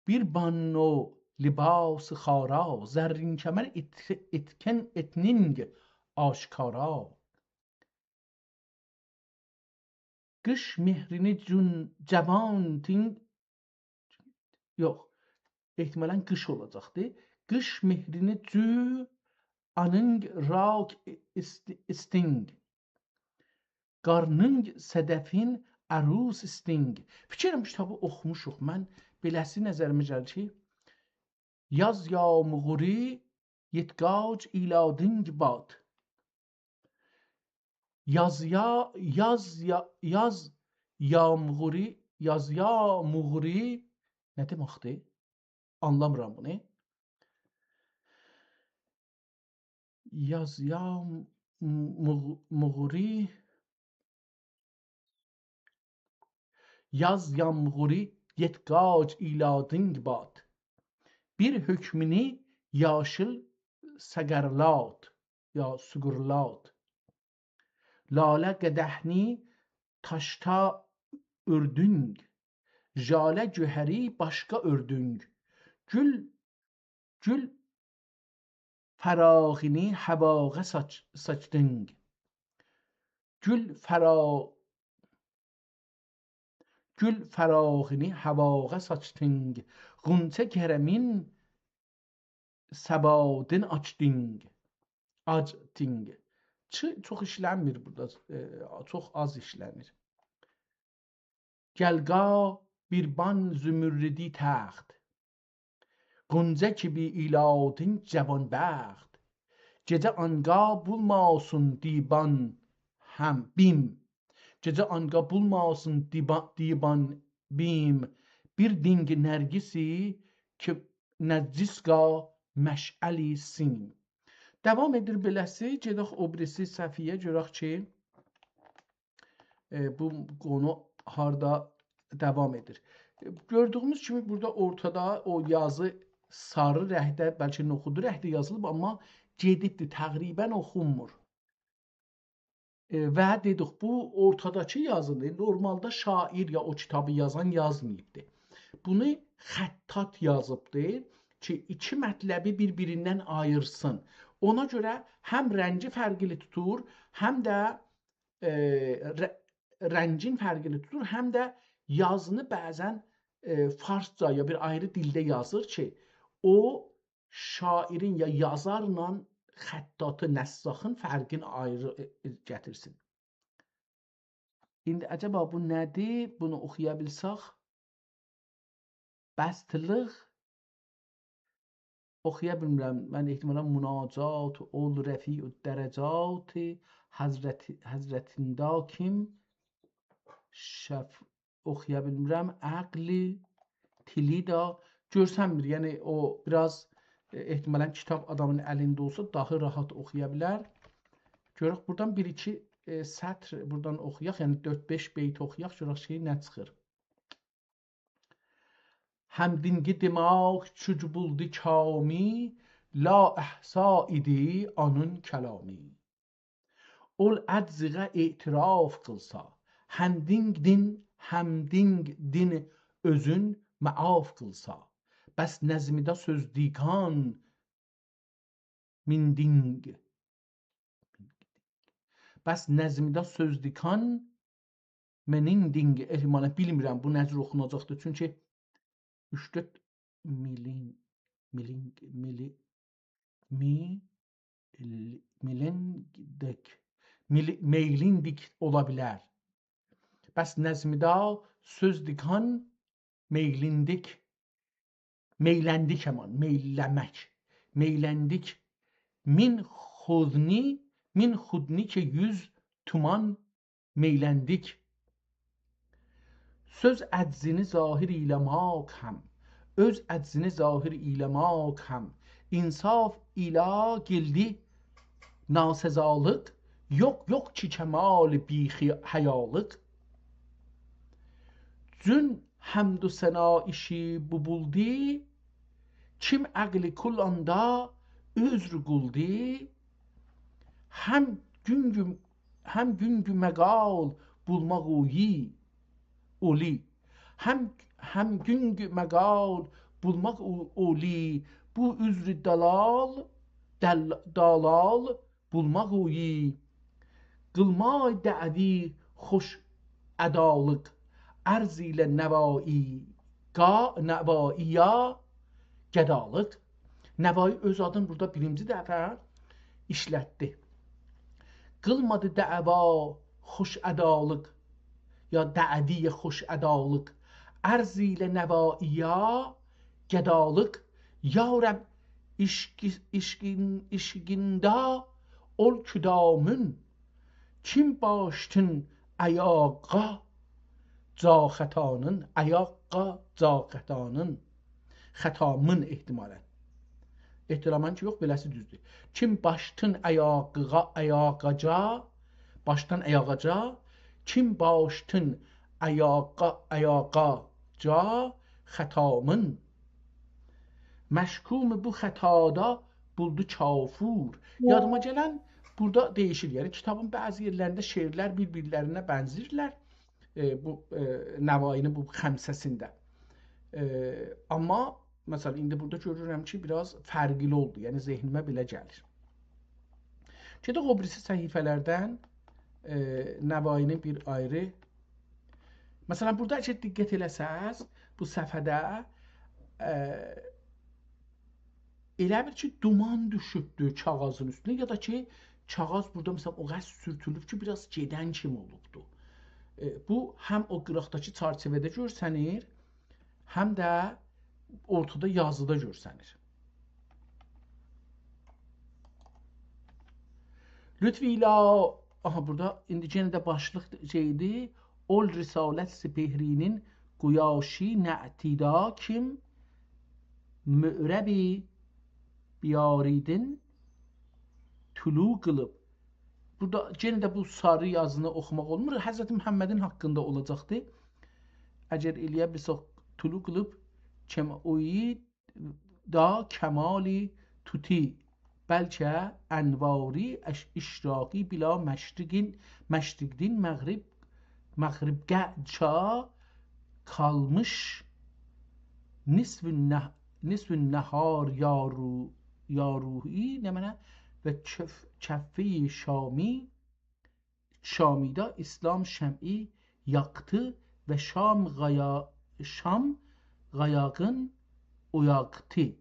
بیر بان او لباس خارا، زرین کمر ات، اتکن اتنینگ آشکارا. قیش مهرینی جون، جوانتین، یوخ، احتمالاً قیش اولاجاقدی. قیش مهرینی جوانینگ راک ایست، ایستینگ. قارنینگ صدفین عروس ایستینگ. فیکر ائلیرم، کیتابی اوخوموشوق. من بئله‌سی نظریمه گلیر کی، یاز یامغورو یئتقاج ایلادینگ باد. یاز یا، یاز یا، یاز یامغورو، یاز یامغورو نه دئمکدیر؟ آنلامیرام بونو. یاز یامغ، مغوری، یاز یامغوری یئتقاج ایلادینگ باد. بیر حؤکمونو یاشیل سقرلات، یا سوقورلات. لاله قدحینی تاشدا اؤردونگ، ژاله گؤهری باشقا اؤردونگ. گول، گول فراغینی هاواغا ساچ، ساچدینگ. گول فرا، گول فراغینی هاواغا ساچدینگ. غنچه کرمین سوادین آچدینگ. آچدینگ. چی چوخ ایشلنمیر بورادا، ائ، چوخ آز ایشلنیر. گلقا بیر بان زمردی تخت، غنچه کیبی ایلادین جوانبخت. گئجه آنقا بولماسین دیبان هم بیم، گئجه آنقا بولماسین دیبا-، دیبان بیم، بیر دینگ نرگیسی کی نجیس قا مشعلی سیم. داوام ائدیر بئله‌سی، گئدک او بیریسی صفحه‌یه، گؤرک کی، ائ، بو قونو هاردا داوام ائدیر. ائ، گؤردویوموز کیمی بورادا اورتادا او یازی ساری رنگده، بلکه نخودی رنگده یازیلیب، آمما گئدیبدیر، تقریباً اوخونمور. ائ، و دئدیک، بو اورتاداکی یازینی نورمالدا شاعیر یا او کیتابی یازان یازماییبدی. بونو خطاط یازیبدی کی، ایکی مطلبی بیر-بیریندن آییرسین. اونا گؤره هم رنگی فرقلی توتور، هم ده، ائ، ر-، رنگین فرقلی توتور، هم ده یازینی بعضاً، ائ، فارسجا یا بیر آیری دیلده یازیر کی، او شاعیرین یا یازارلا خطاطی، نساخین فرقینی آیری، ائ، ائ، گتیرسین. ایندی عجبا بو نه‌دیر؟ بونو اوخویا بیلسک. بستلیق. اوخویا بیلمیرم. من احتمالاً مناجات، اول رفیع الدرجات، حضرت، حضرتیندا کیم؟ شف-، اوخویا بیلمیرم. عقل تیلی دا گؤرسنمیر. یعنی او بیر آز، ائ، احتمالاً کیتاب آدامین الینده اولسا داها راحت اوخویا بیلر. گؤرک بورادان بیر-ایکی، ائ، سطر بورادان اوخویاق. یعنی دؤرد-بئش بیت اوخویاق، گؤرک کی نه چیخیر. همدینگی دماغ چوجو بولدو کامی، لا احصا ایدی آنین کلامی. اول عجزیغه اعتراف قیلسا، همدینگ دین، همدینگ دین اؤزون معاف قیلسا. بس نظمیدا سؤز دیکان مین دینگ. بس نظمیدا سؤز دیکان منین دینگ. احتمالاً بیلمیرم بو نه جور اوخوناجاقدیر. چونکی اوچ-دؤرد میلین، میلینگ، میلی، می، ل-، میلینگ دیک. میلی-، میلینگ دیک اولا بیلر. بس نظمیدا سؤز دیکان میلینگ دیک. میلندیک، همان، میلله‌مک. میلندیک. مین خودنی، مین خودنی کی یوز تومان میلندیک. سؤز عجزینی ظاهر ایله‌مک هم، اؤز عجزینی ظاهر ایله‌مک هم، انصاف ایله گلدی ناسزالیق، یوخ، یوخ کی کمال بی‌خی-، حیالیق. جون حمد و ثنا ایشی بو بولدی، کیم عقلی کلاندا عذر قولدی، هم گونگو، هم گونگو مقال بولماق اویی، اولی. هم، هم گونگو مقال بولماق او-، اولی، بو عذر دلال، دل-، دلال بولماق اویی، قیلمای دعوی خوش ادالیق، عرض ایله نوایی قا-، نوایی‌یا گدالیق. نوایی اؤز آدینی بورادا بیرینجی دفعه ایشلتدی. قیلمادی دعوا خوش ادالیق، یا دعوی خوش ادالیق، عرض ایله نوایی‌یا گدالیق. یا رب، عشقی-، عشقین-، عشقیندا اول کدامون، کیم باشتین ایاغا جا خطانین، ایاغا جا خطانین. خطامین احتمالاً. احتمالاً کی یوخ، بئله‌سی دوزدور. کیم باشتین ایاغا، ایاغاجا، باشدان ایاغاجا، کیم باشتین ایاغا، ایاغاجا خطامین. مشکوم بو خطادا بولدو کافور. یادیما گلن بورادا دییشیر. یعنی کیتابین بعضی یئرلرینده شعرلر بیر-بیرلرینه بنزیرلر. ائ، بو، ائ، نوایی‌نین بو خمسه‌سینده. ائ، آمما، مثلاً، ایندی بورادا گؤرورم کی، بیر آز فرقلی اولدو. یعنی ذهنیمه بئله گلیر. گئدک او بیریسی صفحه‌لردن، ائ، نوایی‌نین بیر آیری. مثلاً، بورادا اگر دقت ائله‌سز، بو صفحه‌ده، ائ، ائله بیل کی، دومان دوشوبدور کاغیذین اوستونه، یا دا کی، کاغیذ بورادا، مثلاً، او قدر سورتولوب کی، بیر آز گئدن کیمی اولوبدور. ائ، بو هم او قیراقداکی چرچیوه‌ده گؤرسنیر، هم ده اورتادا یازیدا گؤرسنیر. لطف ایله آها، بورادا ایندی یئنه ده باشلیق شئیدیر. اول رسالت سپهری‌نین قویاشی نعتیدا کیم معربی بیاریدین طلوع قیلیب. بورادا یئنه ده بو ساری یازینی اوخوماق اولمور. حضرت محمدین حاقیندا اولاجاقدی. اگر ائلیه بیلسک، طلوع قیلیب کم اویی دا کمالی توتی، بلکه انواری اش-، اشراقی بلا مشرقین، مشرقدین مغرب، مغربگه چا قالمیش نصف النه-، نصف النهار یا رو-، یا روحی، نمنه، و کف-، کفهٔ شامی، شامیدا اسلام شمعی یاقدی و شام قایا-، شام قایاغین اویاقدی.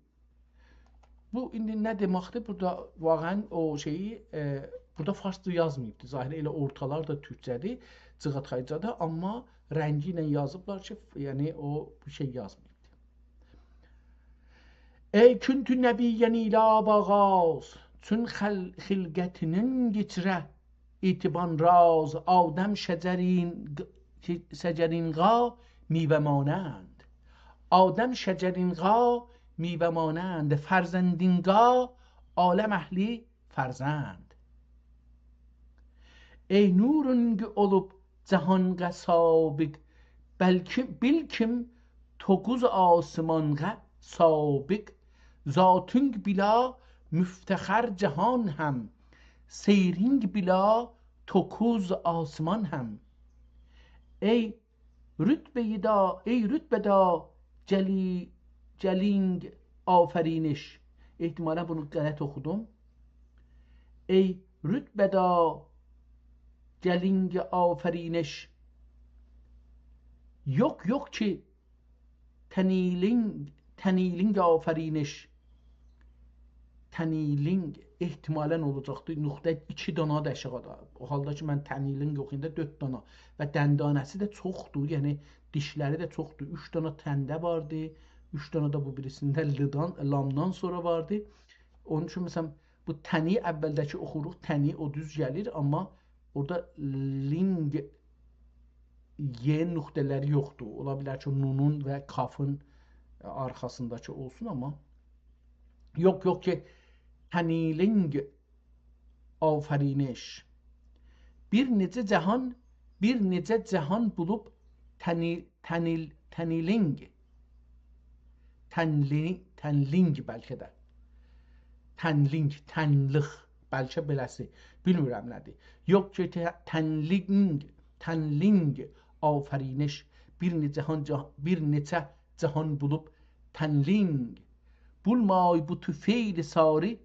بو ایندی نه دئمکدیر؟ بورادا واقعاً او شئیی، ائ، بورادا فارسجا یازماییبدی. ظاهراً ائله اورتالار دا تورکجه‌دیر، جیغاتایجادا، آمما رنگی ایله یازیبلار کی، یعنی او بو شئی یازماییبدی. ای کنت نبیاً ایله آغاز، چون خل-، خلقتینین گیچره اعتبان راز، آدم شجرین، شجرین قا میوه مانند. آدم شجرین قا میوه مانند، فرزندین قا عالم اهلی فرزند. ای نورونگ اولوب جهانغا سابق، بلکه بیل کیم توققوز آسمانغا سابق، ذاتینگ بیلا مفتخر جهان هم، سیرینگ بیلا توققوز آسمان هم. ای رتبه‌ی دا، ای رتبه‌دا جلی-، جلینگ آفرینش. احتمالاً بونو غلط اوخودوم. ای رتبه‌دا جلینگ آفرینش. یوخ، یوخ کی، تنیلینگ، تنیلینگ آفرینش. تنیلینگ احتمالاً اولاجاقدی. نقطه ایکی دانا دا آشاغیدا. او حالدا کی، من تنیلینگ اوخویاندا دؤرد دانا. و دندانه‌سی ده چوخدور. یعنی، دیشلری ده چوخدور. اوچ دانا تنده واردی. اوچ دانا دا بو بیریسینده لدان، لامدان سونرا واردی. اونون اوچون، مثلاً، بو تنی اوّلده‌کی اوخوروق، تنی، او دوز گلیر، آمما اورادا لینگ، یئ نقطه‌لری یوخدور. اولا بیلر کی، او نونون و کافین آرخاسینداکی اولسون، آمما یوخ، یوخ کی، تنیلینگ آفرینش. بیر نئچه جهان، بیر نئچه جهان بولوب تنی-، تنیل-، تنیلینگ. تنلی-، تنلینگ بلکه ده. تنلینگ، تنلیق، بلکه بئله‌سی. بیلمیرم نه‌دیر. یوخ کی، ته-، تنلینگ، تنلینگ آفرینش. بیر نئچه جهان، جه-، بیر نئچه جهان بولوب تنلینگ. بولمای بو طفیل ساری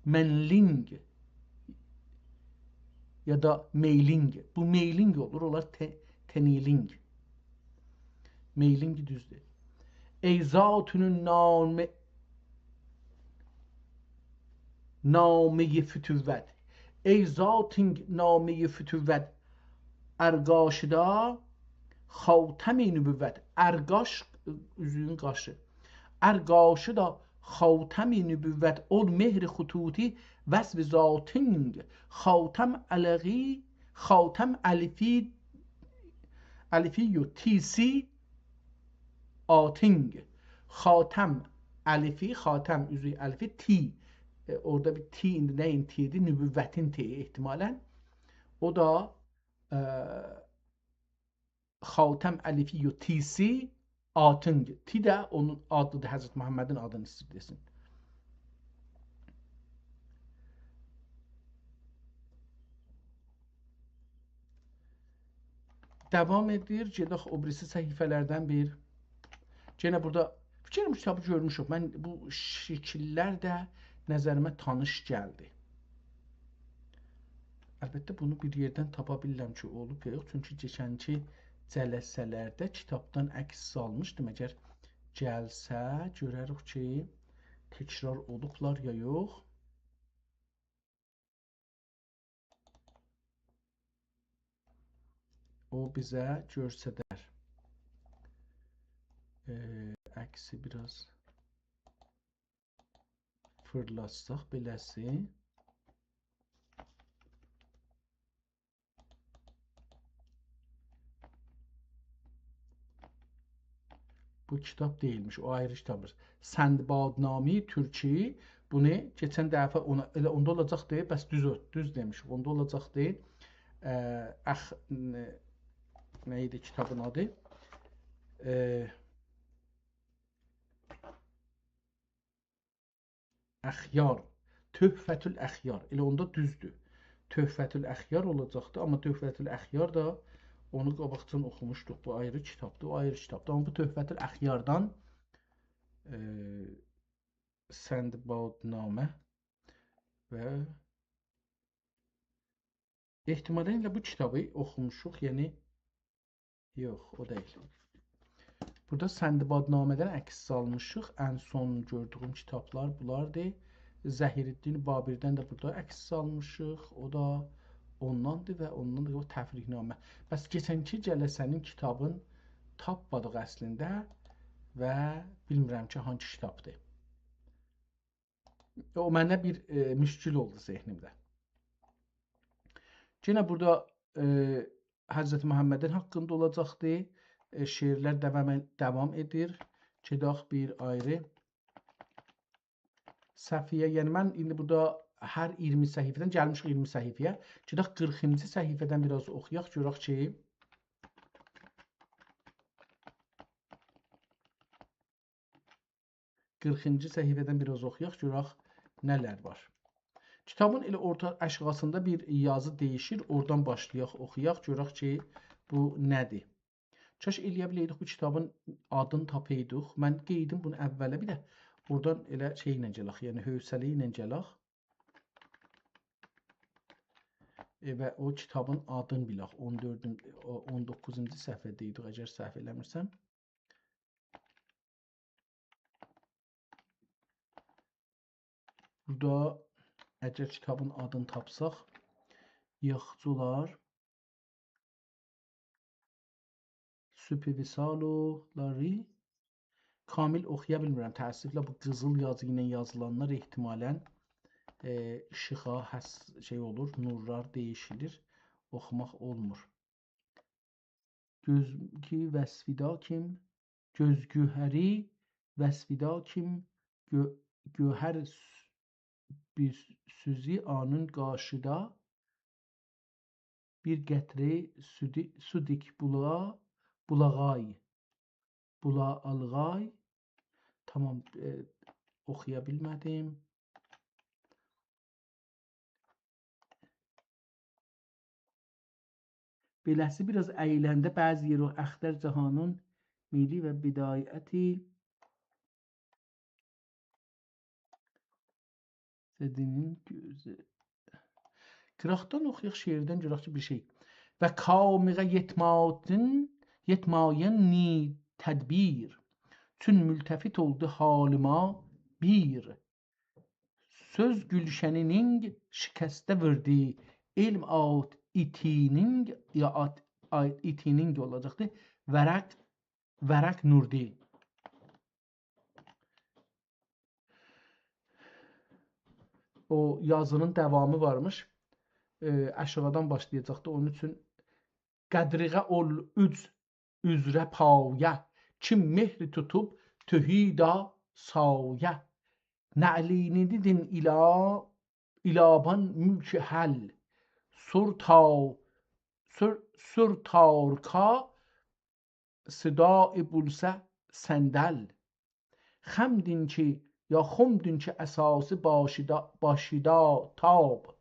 منلینگ. یا دا میلینگ. بو میلینگ اولور، اولار ته-، تنیلینگ. میلینگ دوزدور. ای ذاتینین نامه-، نامه‌ی فتوت. ای ذاتین نامه‌ی فتوت. ارقاشیدا خاتم نبوت. ارقاش، اوزویون قاشی. ارقاشیدا خاتم نبوت، اول مهر خطوطی وصف ذاتینگ. خاتم القی، خاتم الفی، الفی یو، تی سی، آتینگ. خاتم الفی، خاتم اوزوی الفی، تی. ائ، اورادا بیر تی، ایندی نه‌یین تی ایدی؟ نبوتین تی احتمالاً. او دا، ائ، خاتم الفی یو تی سی، آتینگ. تی ده اونون آدیدیر، حضرت محمدین آدینی ایسته‌ییر دئسین. داوام ائدیر. گئدک او بیریسی صفحه‌لردن بیر. یئنه بورادا، فیکر ائلیرم، کیتابی گؤرموشوک. من بو شکیللر ده نظریمه تانیش گلدی. البته، بونو بیر یئردن تاپا بیلیرم کی، اولوب یا یوخ. چونکی کئچنکی جلسه‌لرده کیتابدان عکس سالمیشدیم. اگر گلسه، گؤرریک کی، تکرار اولوبلار یا یوخ. او بیزه گؤسترر. ائ، عکسی بیر آز فیرلاتساق بئله‌سی. کیتاب دئییلمیش، او آیری کیتابدیر. سندبادنامه‌ی ترکی، بونو کئچن دفعه اونا، ائله اوندا اولاجاقدی، بس دوز، دوز دئمیشیک، اوندا اولاجاقدی. اه، اخ، نه، نه ایدی کیتابین آدی؟ اه، اخیار، تحفةالاخیار. ائله اوندا دوزدور. تحفةالاخیار اولاجاقدی، آمما تحفةالاخیار دا اونو قاباقجادان اوخوموشدوق. بو آیری کیتابدیر، او آیری کیتابدیر. آمما بو تحفةالاخیاردان، ائ، سندبادنامه و احتمالاً ائله بو کیتابی اوخوموشوق، یعنی، یوخ، او دئییل. بورادا سندبادنامه‌دن عکس سالمیشیق. ان سون گؤردویوم کیتابلار بولاردی. ظهیرالدین بابیردن ده بورادا عکس سالمیشیق. او دا اونداندیر و اوندان دا یوخ، تفریح‌نامه. بس کئچنکی جلسه‌نین کیتابین تاپمادیق اصلینده و بیلمیرم کی، هانگی کیتابدیر. او منه بیر، ائ، مشکل اولدو ذهنیمده. یئنه بورادا، ائ، حضرت محمدین حاقیندا اولاجاقدی. ائ، شعرلر داوام، داوام ائدیر. گئدک بیر آیری صفحه‌یه. یعنی من ایندی بورادا هر اییرمی صفحه‌دن گلمیشیک اییرمی صفحه‌یه. گئدک قیرخینجی صفحه‌دن بیر آز اوخویاق، گؤرک کی، قیرخینجی صفحه‌دن بیر آز اوخویاق، گؤرک نه‌لر وار. کیتابین ائله اورتا آشاغیسیندا بیر یازی دئییشیر، اورادان باشلایاق، اوخویاق، گؤرک کی، بو نه‌دیر. کاش ائلیه بیلئیدیک، بو کیتابین آدینی تاپایدیق. من قویدوم بونو اوّله، بیر ده اورادان ائله شئی ایله گلک، یعنی حوصله ایله گلک. ائ، و او کیتابین آدینی بیلک. اون دؤردونجو، او، اون دوققوزونجو صفحه‌ده ایدیک، اگر سهو ائله‌میرسم. بورادا اگر کیتابین آدینی تاپساق، یاخشی اولار. صبح وصال و لاری. کامل اوخویا بیلمیرم، تأسفله. بو قیزیل یازی ایله یازیلانلار احتمالاً، ائ، ایشیغا حس-، شئی اولور، نورلار دییشیلیر، اوخوماق اولمور. گؤز کی وصفیدا کیم، گؤز گوهری وصفیدا کیم، گؤ-، گوهر س-، بیر سوزو آنین قاشیدا، بیر قطره سودی-، سودیک بولا-، بولاغای. بولا آلغای. تامام، ائ، اوخویا بیلمه‌دیم. بئله‌سی بیر آز اییلنده بعضی یئری اختر جهانین میلی و بدایتی زدینین گؤزو. قیراقدان اوخویاق، شعردن گؤرک کی، بیر شئی. و کامیغا یئتمادین، یئتماین نی تدبیر. چون ملتفت اولدو حالیما بیر. سؤز گولشنینین شکسته ووردو. علم آت ایتینین، یا آت، آت ایتینین اولاجاقدی. ورق، ورق نوردی. او یازینین داوامی وارمیش. ائ، آشاغیدان باشلایاجاقدی. اونون اوچون قدریغه اول اوج اوزره پایه، کیم مهر توتوب تؤهیدا سایه. نعلینی دیدین ایلا، ایلابان ملک حل، سور تا-، سور، سور تارکا صدای بولسه صندل. خمدین کی، یا خمدین کی اساسی باشیدا، باشیدا تاب.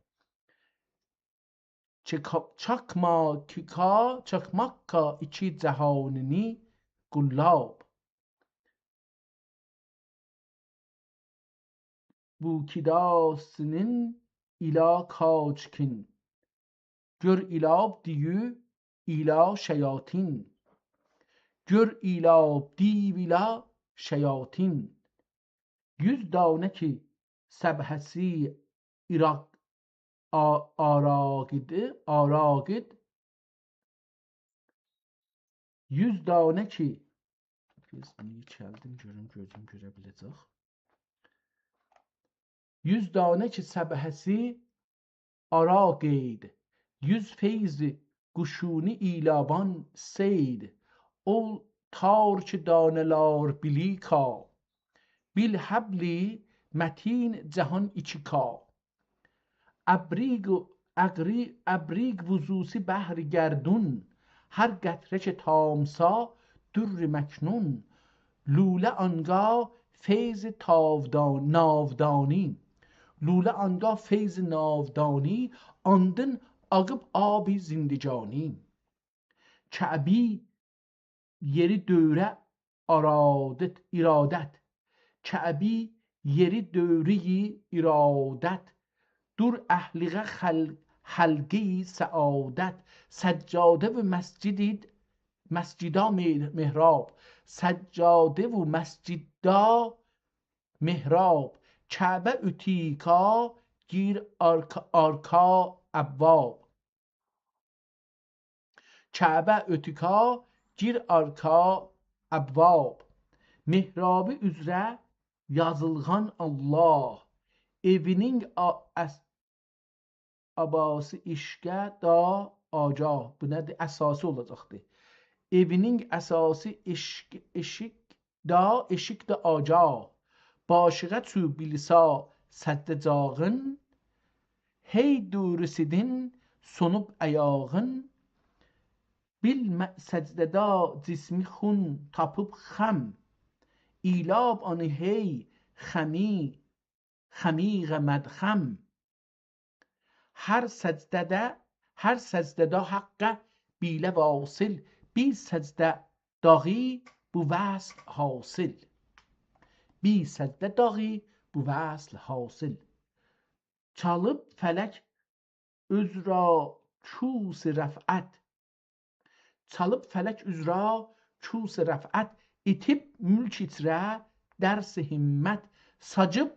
چکا-، چاکما کیکا، چاکماککا ایکی جهانینی قوللاب. بو کیداسینین ایلا کاچکین. گؤر ایلاب دیو ایلا شیاطین. گؤر ایلاب دیو ایلا شیاطین. یوز دانه کی سبحه‌سی عراق، آ-، آراقیدی، آراقید. یوز دانه کی، بیر آز بونو یئکلدیم، گؤروم، گؤزوم گؤره بیله‌جک. یوز دانه کی سبحه‌سی آراقید، یوز فیض قوشونی ایلابان صید. اول تار کی دانه‌لار بیلیکا، بیل حبلی متین جهان ایکی کا. ابریق و، اقری-، ابریق وضوسی بحر گردون، هر قطره که تامسا در مکنون. لوله آنگاه فیض تاودان-، ناودانی، لوله آنگاه فیض ناودانی، آندین آغیب آب زندگانی. کعبی یئری دوره آرادت، ارادت. کعبی یئری دوره‌ی ارادت. دور اهلیغه خل-، حلقه‌ی سعادت. سجاده و مسجدی، مسجدا مح-، محراب. سجاده و مسجدا محراب. کعبه اؤتیکا گیر آرکا، آرکا ابواب. کعبه اؤتیکا گیر آرکا ابواب. محرابی اوزره یازیلغان الله، ائوینین آ-، اس-، آباسی عشقه دا آگاه. بو نه‌دیر؟ اساسی اولاجاقدی. ائوینین اساسی عشق، عشق دا، عشق دا آگاه. باشیغا چو بیلیسا سجده جاغین، هئی دوروسیدین سونوب ایاغین. بیل م-، سجده‌دا جسمی خون تاپیب خم، ایلاب آنی هئی خمی، خمیغه مدخم. هر سجده‌ده، هر سجده‌ده حقه بیله واصل، بیر سجده داغی بو وصل حاصل. بیر سجده داغی بو وصل حاصل. چالیب فلک اوزره کوس رفعت، چالیب فلک اوزره کوس رفعت، ایتیب ملک ایچره درس همت، ساجیب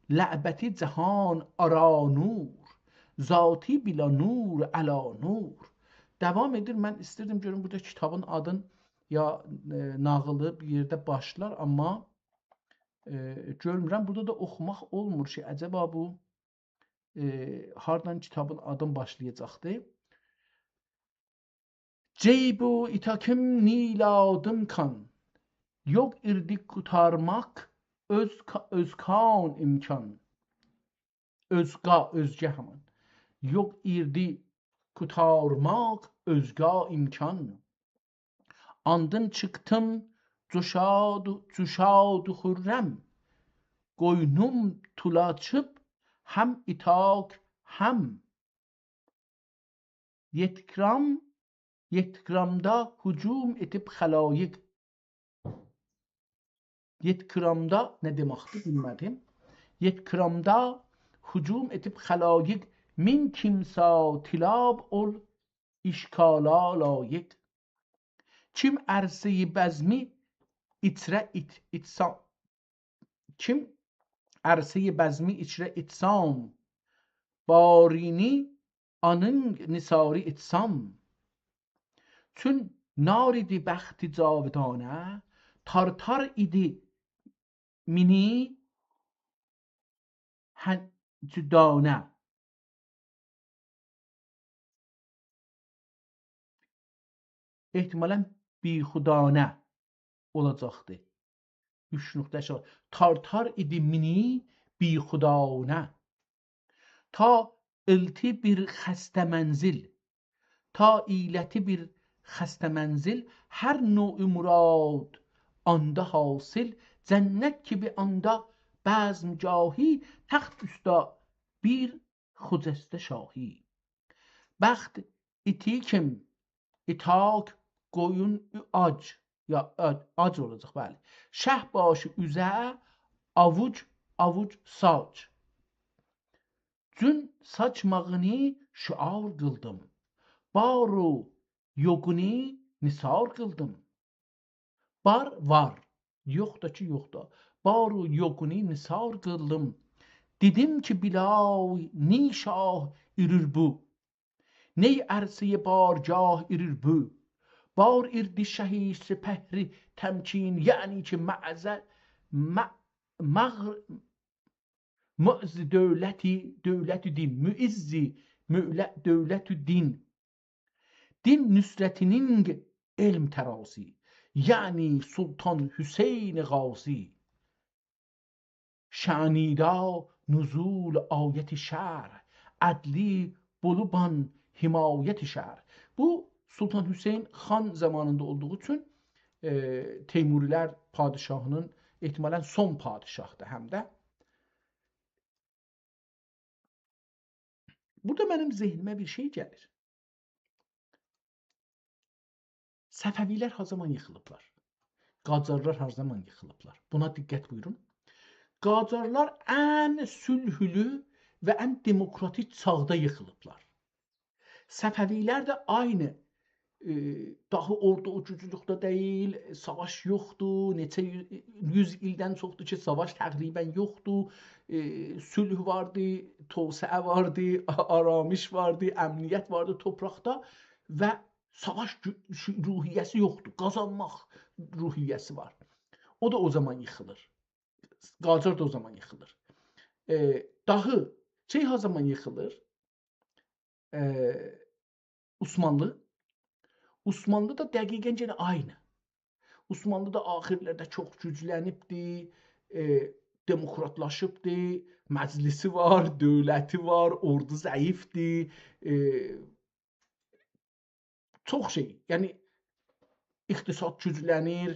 لعبتی جهان آرا نور، ذاتی بلا نور علی نور. داوام ائدیر. من ایستیردیم گؤروم بورادا کیتابین آدین یا، ائ، ناغیلی بیر یئرده باشلار، آمما، ائ، گؤرمورم. بورادا دا اوخوماق اولمور کی، عجبا بو، ائ، هاردان کیتابین آدین باشلایاجاقدی. جیب و ایتاکیم نیلادیم کان، یوخ ایردی قوتارماق اؤز کا-، اؤزگان امکان. اؤزگا، اؤزگه همان. یوخ ایردی قوتارماق اؤزگا امکان. آندین چیخدیم جوشاد، جوشاد خرم، قوینوم تولاچیب هم ایتاک هم. یئتکرام، یئتکرامدا هجوم ائدیب خلایق. یئتکرامدا نه دئمکدیر، بیلمه‌دیم. یئتکرامدا هجوم ائدیب خلایق، مین کیمسا طلاب اول اشکالا لایق. کیم عرصه‌ی بزمی ایچره ایت-، ایتسام، کیم عرصه‌ی بزمی ایچره ایتسام، بارینی آنین نثاری ایتسام. چون نار ایدی بخت جاودانه، تارتار ایدی مینی هن-، جدانه. احتمالاً بیخودانه اولاجاقدی. اوچ نقطه اشاره. تارتار ایدی مینی بیخودانه. تا ایلتی بیر خسته منزل، تا ایلتی بیر خسته منزل، هر نوع مراد آندا حاصل، جنت کیمی آندا بزمگاهی، تخت اوسته بیر خجسته شاهی. بخت ایتی کیم، ایتاک، قویون، آج، یا، آ-، آج اولاجاق، بلی. شه باشی اوزه، آووج، آووج ساج. جون ساچماغینی شعار قیلدیم، بار و یوخونو نثار قیلدیم. بار، وار. یوخ دا کی، یوخدور. بار و یوخونو نثار قیلدیم. دئدیم کی، بلا نی شاه ایریر بو، نی عرصه‌ی بارگاه ایریر بو. بار ایردی شهی سپهری تمکین، یعنی کی، معزه-، مع-، مغ-، معز دولتی، دولت دین، معز مؤله-، دولت دین. دین نصرتینین علم ترازی، یعنی سلطان حسین غازی. شنیدا نزول آیت شرع، عدلی بولوبان حمایت شرع. بو، سلطان حسین خان زامانیندا اولدوغو اوچون، ائ، تیموری‌لر پادشاهی‌نین احتمالاً سون پادشاهی‌دیر هم ده. بورادا منیم ذهنیمه بیر شئی گلیر. صفوی‌لر هر زامان ییخیلیبلار؟ قاجارلار هر زامان ییخیلیبلار؟ بونا دقت بویورون. قاجارلار ان صلحلو و ان دموکراتیک چاغدا ییخیلیبلار. صفوی‌لر ده عینی، ائ، داهی اوردو او گوجلوکده دئییل، ساواش یوخدور، نئچه یو-، یوز ایلدن چوخدور کی، ساواش تقریباً یوخدور، ائ، صلح واردی، توسعه واردی، آ-، آرامش واردی، امنیت واردی تورپاقدا و ساواش گو-، شو-، روحیه‌سی یوخدور، قازانماق روحیه‌سی وار. او دا او زامان ییخیلیر. قاجار دا او زامان ییخیلیر. ائ، داهی شئی هر زامان ییخیلیر؟ ائ، عثمانلی. عثمانلی دا دقیقاً یئنه عینی. عثمانلی دا آخیرلرده چوخ گوجلنیبدی، ائ، دموکراتلاشیبدی، مجلسی وار، دؤولتی وار، اوردو ضعیفدی، ائ، چوخ شئی، یعنی اقتصاد گوجلنیر،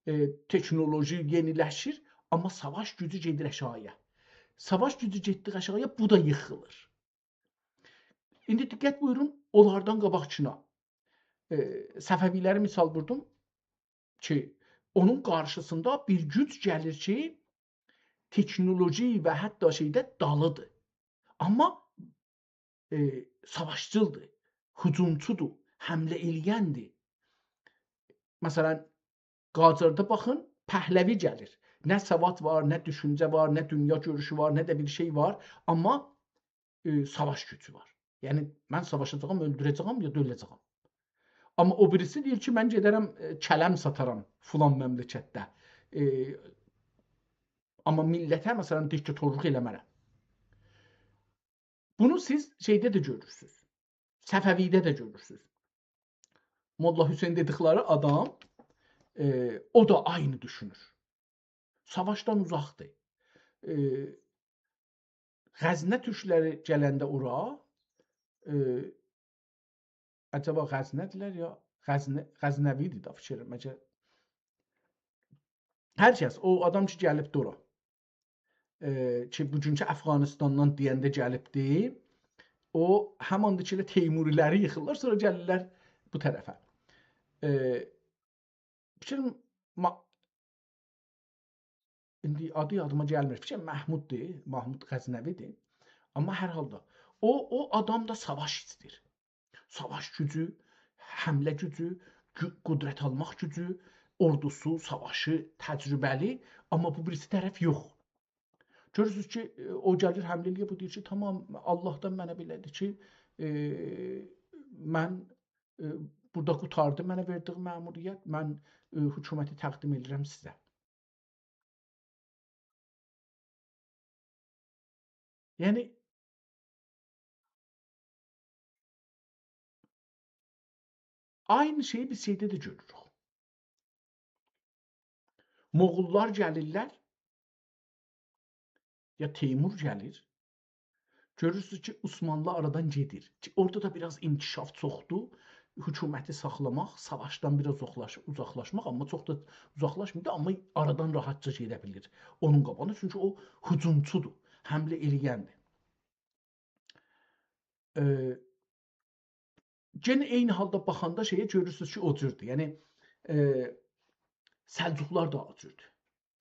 ائ، تکنولوژی یئنیلشیر، آمما ساواش گوجو گئدیر آشاغییا. ساواش گوجو گئتدیکجه آشاغییا، بو دا ییخیلیر. ایندی دقت بویورون، اونلاردان قاباقکینا. ائ، صفوی‌لری مثال ووردوم کی، اونون قارشیسیندا بیر گوج گلیر کی، تکنولوژی و حتی شئیده دالیدیر. آمما، ائ، ساواشچیلدیر، هجومچودور، حمله ائله‌یندیر. مثلاً، قاجاردا باخین، پهلوی گلیر. نه سواد وار، نه دوشونجه وار، نه دونیا گؤروشو وار، نه ده بیر شئی وار. آمما، ائ، ساواش گوجو وار. یعنی، من ساواشاجاغام، اؤلدوره‌جه‌یم یا دا اؤله‌جه‌یم. آمما او بیریسی دئییر کی، من گئده‌رم، ائ، کلم ساتارام فلان مملکتده. ائ، آمما میللته، مثلاً، دیکتاتورلوق ائله‌مه‌رم. بونو سیز شئیده ده گؤرورسونوز. صفوی‌ده ده گؤرورسونوز. ملا حسین دئدیکلری آدام، ائ، او دا عینی دوشونور. ساواشدان اوزاقدیر. ائ، غزنه تورکلری گلنده اورا، ائ، عجبا غزنه‌دیرلر یا غزنه-، غزنوی‌دیر دا، فیکریم، مگر؟ هر کس، او آدام کی، گلیبدی اورا، ائ، کی، بوگونکو افغانستاندان دئینده گلیبدی، او، هماندیر کی، ائله تیموری‌لری ییخیرلار، سونرا گلیرلر بو طرفه. ائ، فیکریم، ما-، ایندی آدی یادیما گلمیر. فیکریم محموددور، محمود غزنوی‌دیر. آمما هر حالدا او، او آدام دا ساواش ایسته‌ییر. ساواش گوجو، حمله گوجو، گو-، قدرت آلماق گوجو، اوردوسو، ساواشی، تجربه‌لی، آمما بو بیریسی طرف یوخ. گؤرورسونوز کی، ائ، او گلیر حمله ائله‌ییر، بو دئییر کی، «تامام، آللاهدان منه بئله‌دیر کی، ائ، من، ائ، بورادا قوتاردی منه وئردیگی مأموریت، من، ائ، حکومتی تقدیم ائدیرم سیزه.» یعنی، عینی شئیی بیز شئیده ده گؤروروک. مغوللار گلیرلر، یا تیمور گلیر، گؤرورسونوز کی، عثمانلی آرادان گئدیر. کی، اورادا دا بیر آز انکشاف چوخدور. حکومتی ساخلاماق، ساواشدان بیر آز اوزاقلاش-، اوزاقلاشماق، آمما چوخ دا اوزاقلاشمیر دا، آمما آرادان راحتجا گئده بیلیر اونون قاباغینا. چونکی او هجومچودور، حمله ائله‌یندیر. ائ، یئنه عینی حالدا باخاندا شئیه گؤرورسونوز کی، او جوردور. یعنی، ائ، سلجوقلار دا او جوردور.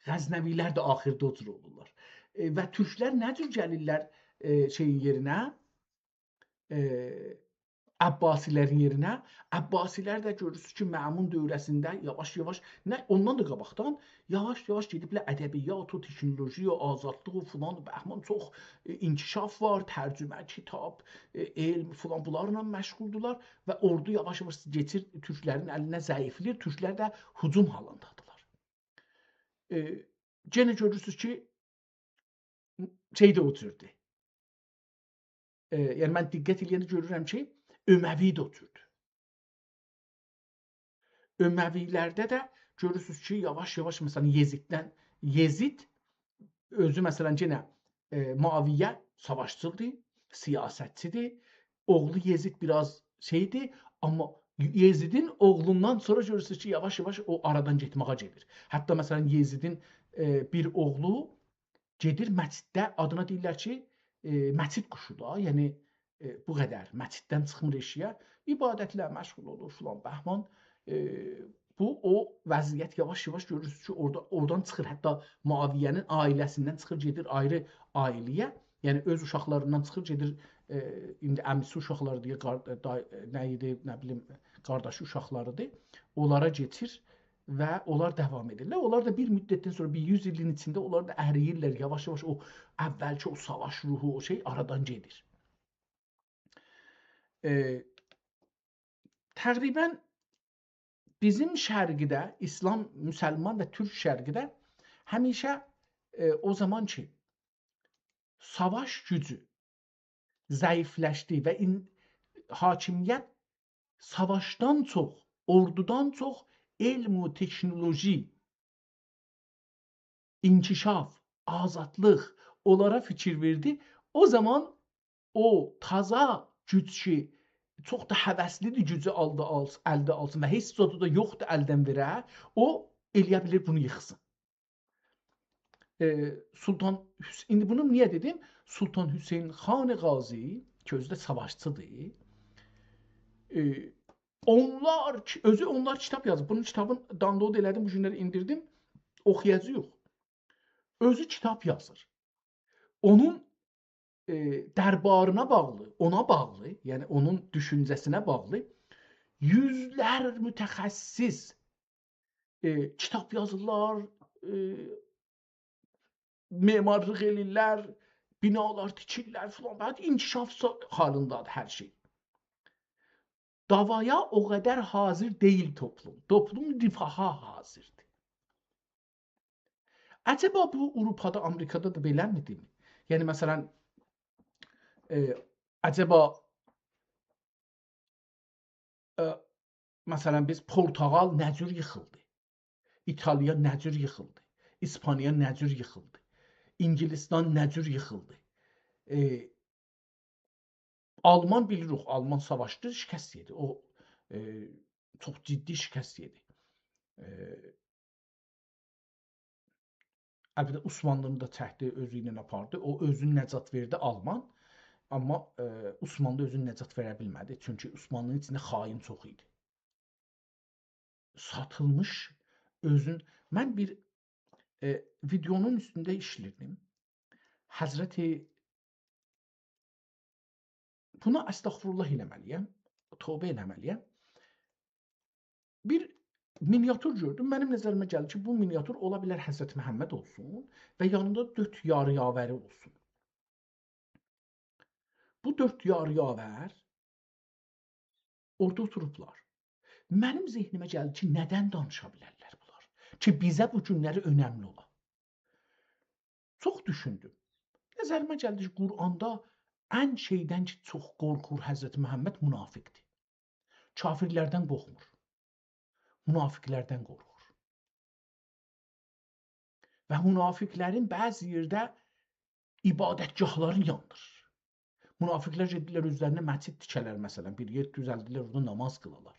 غزنوی‌لر ده آخیردا او جور اولورلار. ائ، و تورکلر نه جور گلیرلر، ائ، شئیین یئرینه؟ ائ، عباسی‌لرین یئرینه؟ عباسی‌لر ده گؤرورسونوز کی، مأمون دوره‌سینده یاواش-یاواش، نه، اوندان دا قاباقدان یاواش-یاواش گئدیبلر ادبیات، او تکنولوژی، او آزادلیق، او فلان، او بهمان، چوخ، ائ، انکشاف وار، ترجمه، کیتاب، ائ، علم فلان، بونلارلا مشغولدولار و اوردو یاواش-یاواش کئچیر، تورکلرین الینه ضعیفله‌ییر، تورکلر ده هجوم حالیندادیلار. ائ، یئنه گؤرورسونوز کی، شئی ده او جوردور. ائ، یعنی، من دقت ائله‌ینده گؤرورم کی، اموی ده او جوردور. اموی‌لرده ده گؤرورسونوز کی، یاواش-یاواش، مثلا، یزیددن، یزید اؤزو، مثلا، یئنه، ائ، معاویه ساواشچی‌دیر، سیاستچی‌دیر. اوغلو یزید بیر آز شئی‌دیر، آمما یزیدین اوغلوندان سونرا گؤرورسونوز کی، یاواش-یاواش او آرادان گئتمه‌یه گئدیر. حتی، مثلا، یزیدین، ائ، بیر اوغلو گئدیر مسجدده، آدینا دئییرلر کی، ائ، مسجد قوشو دا، یعنی، ائ، بو قدر مسجددن چیخمیر ائشیگه، عبادتله مشغول اولور فلان بهمان. ائ، بو، او وضعیت یاواش-یاواش گؤرورسونوز کی، اورادا، اورادان چیخیر، حتی معاویه‌نین عائله‌سیندن چیخیر، گئدیر آیری عائله‌یه، یعنی اؤز اوشاقلاریندان چیخیر، گئدیر، ائ، ایندی عمیسی اوشاقلاری‌دیر، قار-، دا-، نه ایدی، نه بیلیم، قارداشی اوشاقلاری‌دیر، اونلارا گئچیر و اونلار داوام ائدیرلر. اونلار دا بیر مدتدن سونرا، بیر یوز ایلین ایچینده اونلار دا ارییرلر، یاواش-یاواش او اولکی او ساواش روحو، او شئی آرادان گئدیر. ائ، تقریبا بیزیم شرقده، ایسلام، مسلمان و تورک شرقده همیشه، ائ، او زامان کی، ساواش گوجو ضعیفلشدی و این-، حاکمیت ساواشدان چوخ، اوردودان چوخ علم و تکنولوژی، انکشاف، آزادلیق، اونلارا فیکیر وئردی. او زامان او تازا گوج کی، چوخ دا هوسلی‌دیر گوجو آلدا آلس-، الده آلسین و هئچ زادی دا یوخدور الدن وئره، او ائلیه بیلیر بونو ییخسین. ائ، سلطان حس-، ایندی بونو نییه دئدیم؟ سلطان حسین خان غازی، کی، اؤزو ده ساواشچی‌دیر. ائ، اونلار کی-، اؤزو اونلار کیتاب یازیب. بونون کیتابین دانلود ائله‌دیم، بو گونلری ایندیردیم. اوخویاجاغیق. اؤزو کیتاب یازیر. اونون، ائ، دربارینا باغلی، اونا باغلی، یعنی اونون دوشونجه‌سینه باغلی یوزلر متخصص، ائ، کیتاب یازیرلار، ائ، معمارلیق ائله‌ییرلر، بینالار تیکیرلر فلان. بعد انکشاف سا-، حالیندادیر هر شئی. دعوایا او قدر حاضر دئییل توپلوم. توپلوم رفاها حاضردیر. عجبا بو آوروپادا، آمریکادا دا بئله‌می‌دی؟ یعنی، مثلا، ائ، عجبا، ائ، مثلا، بیز پورتوگال نه جور ییخیلدی؟ ایتالیا نه جور ییخیلدی؟ ایسپانیا نه جور ییخیلدی؟ اینگیلیستان نه جور ییخیلدی؟ ائ، آلمان بیلیریک، آلمان ساواشدی، شکست یئدی. او، ائ، چوخ جدی شکست یئدی. ائ، البته، عثمانلینی دا چکدی، اؤزو ایله آپاردی. او اؤزونو نجات وئردی آلمان. آمما، ائ، عثمانلی اؤزونو نجات وئره بیلمه‌دی. چونکی عثمانلی‌نین ایچینده خائن چوخ ایدی. ساتیلمیش اؤزون. من بیر، ائ، ویدئونون اوستونده ایشله‌ییردیم. حضرت، بونا استغفرالله ائله‌مه‌لی‌یم، توبه ائله‌مه‌لی‌یم. بیر مینیاتور گؤردوم. منیم نظریمه گلدی کی، بو مینیاتور اولا بیلر حضرت محمد اولسون و یانیندا دؤرد یار یاوری اولسون. بو دؤرد یار یاور اورادا اوتوروبلار. منیم ذهنیمه گلدی کی، ندن دانیشا بیلرلر بونلار؟ کی، بیزه بو گونلری اؤنملی اولا. چوخ دوشوندوم. نظریمه گلدی کی، قرآندا ان شئیدن کی، چوخ قورخور حضرت محمد منافقدیر. کافرلردن قورخمور. منافقلردن قورخور. و منافقلرین بعضی یئرده عبادتگاهلارینی یاندیریر. منافقلر گئدیرلر اؤزلرینه مسجد تیکه‌لر، مثلا، بیر یئر دوزلدیرلر، اورادا نماز قیلالار.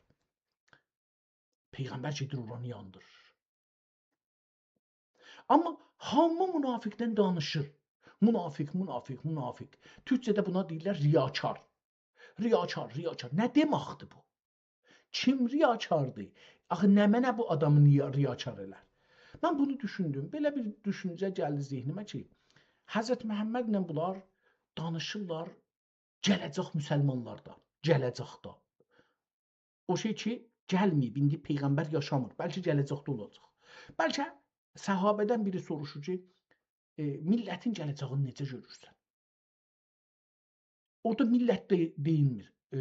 پیغمبر گئدیر اورانی یاندیریر. آمما هامی منافقدن دانیشیر. منافق، منافق، منافق. تورکجه‌ده بونا دئییرلر ریاکار. ریاکار، ریاکار. نه دئمکدیر بو؟ کیم ریاکاردیر؟ آخی نمنه بو آدامی نییه ریاکار ائلر؟ من بونو دوشوندوم. بئله بیر دوشونجه گلدی ذهنیمه کی، حضرت محمدله بونلار دانیشیرلار گله‌جک مسلمانلاردا، گله‌جکده. او شئی کی، گلمه‌ییب، ایندی پیغمبر یاشامیر. بلکه گله‌جکده اولاجاق. بلکه صحابه‌دن بیری سوروشور کی، ائ، میللتین گله‌جگینی نئجه گؤرورسن؟ اورادا میللت ده دئییلمیر، ائ،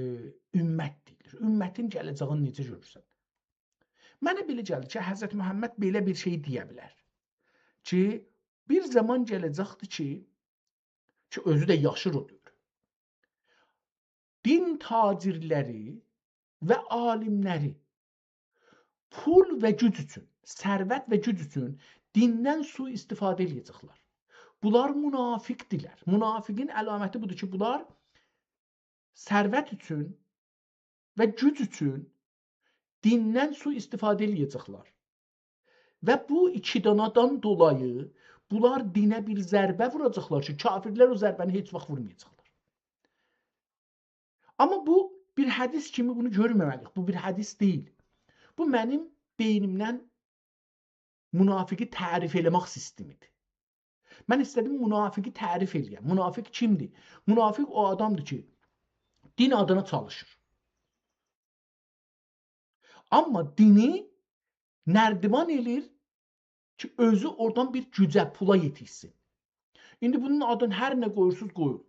امت دئییلیر. امتین گله‌جگینی نئجه گؤرورسن؟ منه بئله گلدی کی، حضرت محمد بئله بیر شئی دئیه بیلر کی، بیر زامان گله‌جکدیر کی، کی، اؤزو ده یاشیر او دؤور. دین تاجرلری و عالیملری، پول و گوج اوچون، ثروت و گوج اوچون دیندن سوءاستفاده ائله‌یه‌جکلر. بونلار منافقدیرلر. منافقین علامتی بودور کی، بونلار ثروت اوچون و گوج اوچون دیندن سوءاستفاده ائله‌یه‌جکلر. و بو ایکی دانادان دولایی بونلار دینه بیر ضربه ووراجاقلار کی، کافرلر او ضربه‌نی هئچ واخت وورمایاجاقلار. آمما بو بیر حدیث کیمی بونو گؤرمه‌مه‌لی‌ییک. بو بیر حدیث دئییل. بو منیم بئینیمدن منافقی تعریف ائله‌مک سیستمی‌دیر. من ایسته‌دیم منافقی تعریف ائله‌یم. منافق کیمدیر؟ منافق او آدامدیر کی، دین آدینا چالیشیر. آمما دینی نردیوان ائله‌ییر کی، اؤزو اورادان بیر گوجه، پولا یئتیشسین. ایندی بونون آدینی هر نه قویورسوز قویون.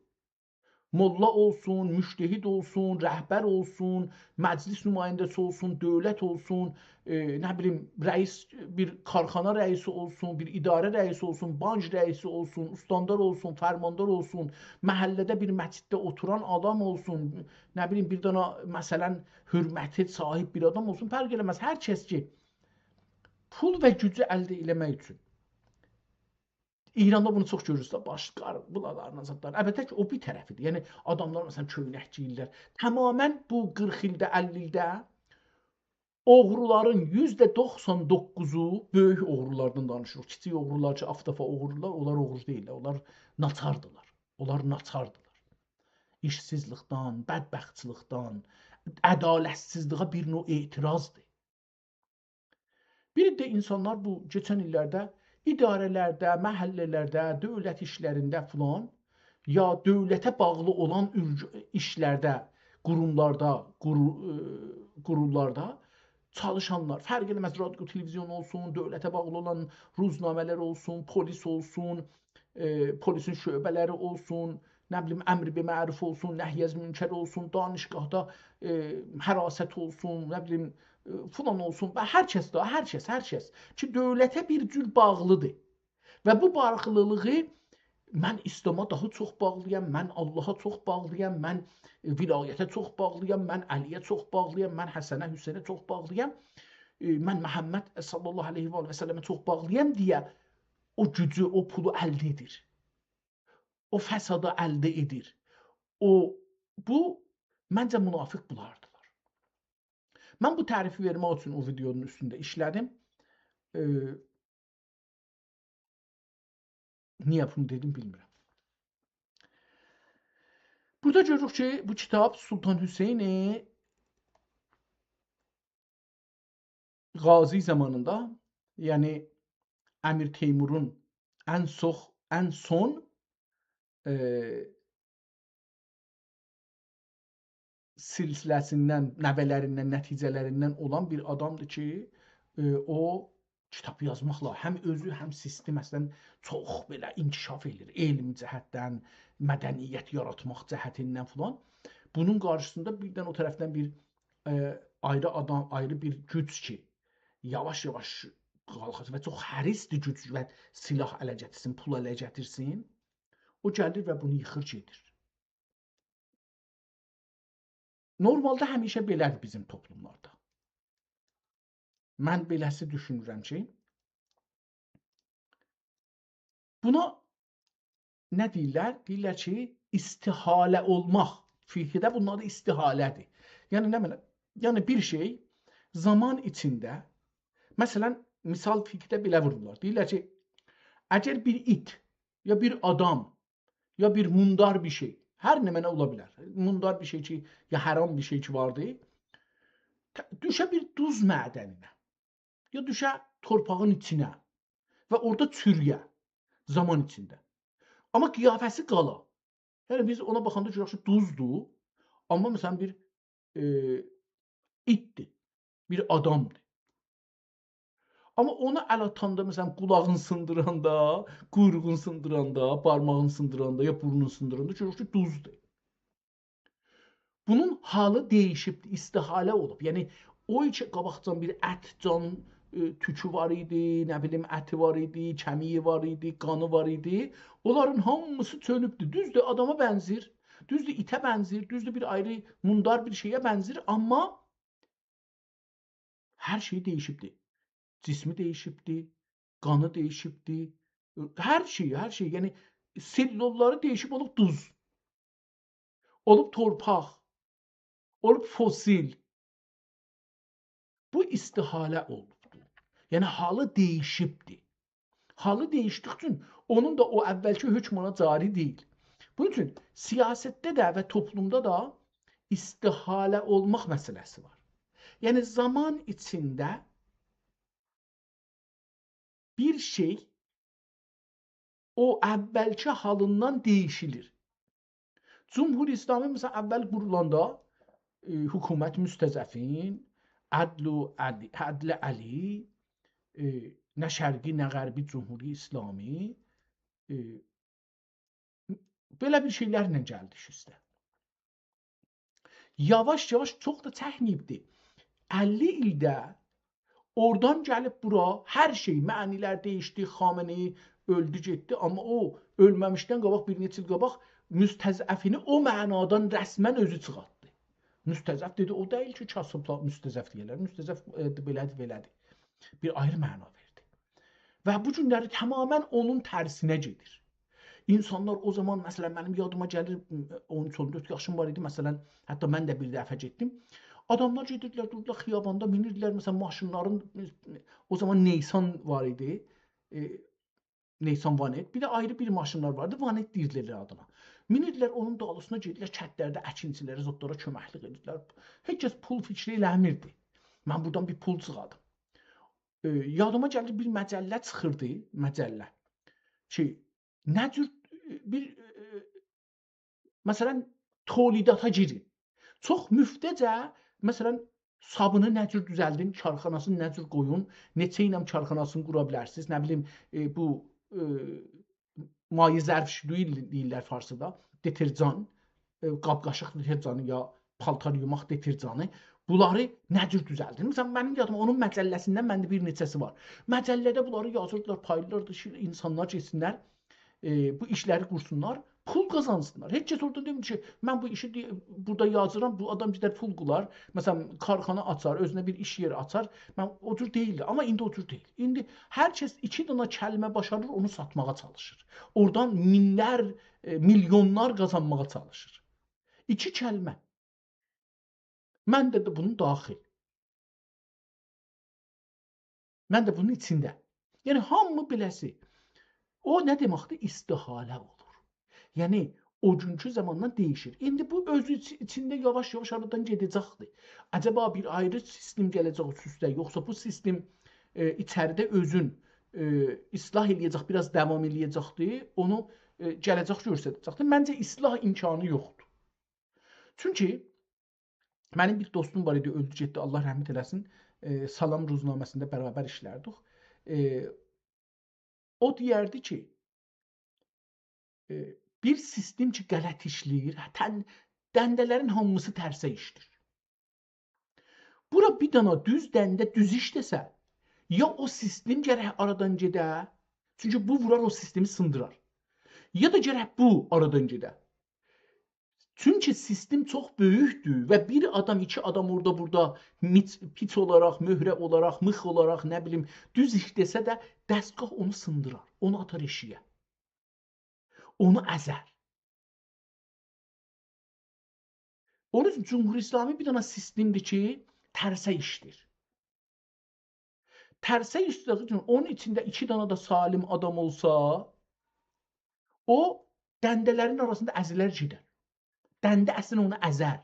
موللا اولسون، مجتهد اولسون، رهبر اولسون، مجلس نماینده‌سی اولسون، دؤولت اولسون، ائ، نه بیلیم، رئیس، بیر کارخانا رئیسی اولسون، بیر اداره رئیسی اولسون، بانک رئیسی اولسون، استاندار اولسون، فرماندار اولسون، محله‌ده بیر مسجدده اوتوران آدام اولسون، نه بیلیم، بیر دنه، مثلا، حرمته صاحب بیر آدام اولسون، فرق ائله‌مز. هر کس کی، پول و گوجو الده ائله‌مک اوچون ایراندا بونو چوخ گؤرورسوز ده، باش قار-، بولالارلا زادلار. البته کی، او بیر طرفی‌دیر. یعنی، آداملار، مثلا، کؤینک گئییرلر. تماما بو قیرخ ایلده، اللی ایلده اوغرولارین یوزده دوخسان دوققوزو، بؤیوک اوغرولاردان دانیشیریق. کیچیک اوغرولار کی، آفتافا اوغرولار، اونلار اوغرو دئییللر. اونلار ناچاردیلار. اونلار ناچاردیلار. ایشسیزلیکدن، بدبختچیلیکدن، عدالتسیزلیگه بیر نوع اعتراضدیر. بیر عده اینسانلار بو کئچن ایللرده اداره‌لرده، محله‌لرده، دؤولت ایشلرینده فلان، یا دؤولته باغلی اولان اورگ-، ایشلرده، قوروملاردا، قورو-، ائ، قوروللاردا چالیشانلار، فرق ائله‌مز، رادیو، تلویزیون اولسون، دؤولته باغلی اولان روزنامه‌لر اولسون، پلیس اولسون، ائ، پلیسین شعبه‌لری اولسون، نه بیلیم، امر به معروف اولسون، نهی از منکر اولسون، دانشگاهدا، ائ، حراست اولسون، نه بیلیم، ائ، فلان اولسون، و هر کس ده، هر کس، هر کس کی، دؤولته بیر جور باغلی‌دیر. و بو باغلیلیغی، «من اسلاما داها چوخ باغلی‌یام، من آللاها چوخ باغلی‌یام، من، ائ، ولایته چوخ باغلی‌یام، من علی‌یه چوخ باغلی‌یام، من حسنه، حسینه چوخ باغلی‌یام، ائ، من محمد صلی الله علیه و آله و سلمه چوخ باغلی‌یام» دئیه او گوجو، او پولو الده ائدیر. او فسادی الده ائدیر. او، بو، منجه، منافق بونلاردیلار. من بو تعریفی وئرمک اوچون او ویدئونون اوستونده ایشله‌دیم. ائ، نییه بونو دئدیم، بیلمیرم. بورادا گؤروروک کی، بو کیتاب سلطان حسین غازی زامانیندا، یعنی امیر تیمورون ان سوخ-، ان سون، ائ، سلسله‌سیندن، نوه‌لریندن، نتیجه‌لریندن اولان بیر آدامدیر کی، ائ، او کیتاب یازماقلا هم اؤزو، هم سیستم، اصلا، چوخ بئله انکشاف ائله‌ییر. علم جهتدن، مدنیت یاراتماق جهتیندن فلان. بونون قارشیسیندا بیردن او طرفدن بیر، ائ، آیری آدام، آیری بیر گوج کی، یاواش-یاواش قالخیر و چوخ حریصدیر گوج و سلاح اله گتیرسین، پول اله گتیرسین. او گلیر و بونو ییخیر گئدیر. نورمالدا همیشه بئله‌دیر بیزیم توپلوملاردا. من بئله‌سی دوشونورم کی، بونا نه دئییرلر؟ دئییرلر کی، استحاله اولماق. فقهده بونون آدی استحاله‌دیر. یعنی نمنه؟ یعنی بیر شئی زامان ایچینده، مثلا، مثال فقهده بئله وورورلار. دئییرلر کی، اگر بیر ایت یا بیر آدام یا بیر مومدار بیر شئی، هر نمنه اولا بیلر. مومدار بیر شئی کی، یا حرام بیر شئی کی واردی، ت-، دوشه بیر دوز معدنینه، یا دوشه تورپاغین ایچینه و اورادا چورویه زامان ایچینده. آمما قیافه‌سی قالا. یعنی بیز اونا باخاندا گؤرک کی، دوزدور، آمما، مثلا، بیر، ائ، ایتدیر، بیر آدامدیر. آمما اونا ال آتاندا، مثلا، قولاغین سیندیراندا، قویروغون سیندیراندا، بارماغین سیندیراندا یا بورنون سیندیراندا گؤروروک کی، دوزدور. بونون حالی دییشیبدیر، استحاله اولوب. یعنی، او کی قاباقجان بیر ات، جان، ائ، توکو وار ایدی، نه بیلیم، اتی وار ایدی، کمیگی وار ایدی، قانی وار ایدی. اونلارین هامیسی چؤنوبدور. دوزدور، آداما بنزیر، دوزدور، ایته بنزیر، دوزدور، بیر آیری مومدار بیر شئیه بنزیر، آمما هر شئی دییشیبدی. جسمی دییشیبدی، قانی دییشیبدی، هر شئی، هر شئی. یعنی سلوللاری دییشیب، اولوب دوز، اولوب تورپاق، اولوب فسیل. بو استحاله اولوبدور. یعنی حالی دییشیبدیر. حالی دییشدیگی اوچون اونون دا او اولکی حکم اونا جاری دئییل. بونون اوچون سیاستده ده و توپلومدا دا استحاله اولماق مسئله‌سی وار. یعنی زامان ایچینده بیر شئی او اولکی حالیندان دییشیلیر. جمهوری اسلامی، مثلا، اول قورولاندا، ائ، حکومت مستضعفین، عدل و علی، عدل علی، ائ، نه شرقی، نه غربی، جمهوری اسلامی، ائ، بئله بیر شئیلرله گلدی ایش اوسته. یاواش-یاواش، چوخ دا چکمه‌ییبدی. اللی ایلده اورادان گلیب بورا هر شئی، معنی‌لر دییشدی، خامنه‌ای اؤلدو گئتدی، آمما او اؤلمه‌میشدن قاباق، بیر نئچه ایل قاباق مستضعفینی او معنادان رسما اؤزو چیخارتدی. مستضعف دئدی، او دئییل کی، کاسیبلار مستضعف دئییرلر. مستضعف، ائ، بئله‌دیر، بئله‌دیر. بیر آیری معنا وئردی. و بو گونلری تماما اونون ترسینه گئدیر. اینسانلار او زامان، مثلا، منیم یادیما گلیر، اون اوچ، اون دؤرد یاشیم وار ایدی، مثلا، حتی من ده بیر دفعه گئتدیم. آداملار گئدیردیلر، دوروردولار خیاباندا، مینیردیلر، مثلا، ماشینلارین، او زامان نیسان وار ایدی، ائ، نیسان وانت، بیر ده آیری بیر ماشینلار واردی، وانت دئییردیلر آدینا. مینیردیلر، اونون دالیسینا گئدیردیلر، کندلرده اکینچی‌لره، زادلارا کؤمکلیک ائدیردیلر. هئچ کس پول فیکری ائله‌میردی. من بورادان بیر پول چیخاردیم. ائ، یادیما گلیر، بیر مجله چیخیردی، مجله. کی، نه جور، ائ، بیر، ائ، مثلا، تولیداتا گیرین. چوخ مفته‌جه، مثلا، صابونی نه جور دوزلدین، کارخاناسینی نه جور قویون، نئچه ایله کارخاناسینی قورا بیلرسینیز، نه بیلیم، ائ، بو، ائ، مایع ظرف شویی دئییرلر فارسیدا، دئترجان، ائ، قاب-قاشیق دئترجانی یا پالتار یوماق دئترجانی، بونلاری نه جور دوزلدین؟ مثلا، منیم یادیما اونون مجله‌سیندن منده بیر نئچه‌سی وار. مجله‌ده بونلاری یازیردیلار، پایلاییردی کی، اینسانلار گئتسینلر، ائ، بو ایشلری قورسونلار، پول قازانسینلار. هئچ کس اورادان دئمیر کی، من بو ایشی دئ-، بورادا یازیرام، بو آدام گئدر پول قورار، مثلا، کارخانا آچار، اؤزونه بیر ایش یئری آچار. من او جور دئییلدی، آمما ایندی او جور دئییل. ایندی هر کس ایکی دنه کلمه باشاریر، اونو ساتماغا چالیشیر. اورادان مینلر، ائ، میلیونلار قازانماغا چالیشیر. ایکی کلمه. من ده، ده بونون داخل. من ده بونون ایچینده. یعنی، هامی بیله‌سی. او نه دئمکدیر؟ استحاله اولور. یعنی، او گونکو زاماندان دییشیر. ایندی بو اؤزو ایچ-، ایچینده یاواش-یاواش آرادان گئده‌جکدیر. عجبا بیر آیری سیستم گله‌جک اوست اوسته، یوخسا بو سیستم، ائ، ایچریده اؤزون، ائ، اصلاح ائله‌یه‌جک، بیر آز داوام ائله‌یه‌جکدیر، اونو، ائ، گله‌جک گؤستره‌جکدیر. منجه، اصلاح امکانی یوخدور. چونکی منیم بیر دوستوم وار ایدی، اؤلدو گئتدی، الله رحمت ائله‌سین. ائ، سلام روزنامه‌سینده برابر ایشلردیک. ائ، او دئیردی کی، ائ، بیر سیستم کی، غلط ایشله‌ییر، هه، تن-، دنده‌لرین هامیسی ترسه ایشله‌ییر. بورا بیر دنه دوز دنده دوز ایشله‌سه، یا او سیستم گرک آرادان گئده، چونکی بو وورار، او سیستمی سیندیرار. یا دا گرک بو آرادان گئده. چونکی سیستم چوخ بؤیوکدور و بیر آدام، ایکی آدام اورادا بورادا میچ-، پیچ اولاراق، مهره اولاراق، میخ اولاراق، نه بیلیم، دوز ایشله‌سه ده دستگاه اونو سیندیرار، اونو آتار ائشیگه. اونو ازر. اونون اوچون جمهوری اسلامی بیر دنه سیستمدیر کی، ترسه ایشله‌ییر. ترسه ایشله‌دیگی اوچون اونون ایچینده ایکی دنه ده سالم آدام اولسا، او دنده‌لرین آراسیندا ازیلر گئدر. دنده اصلینده اونو ازر.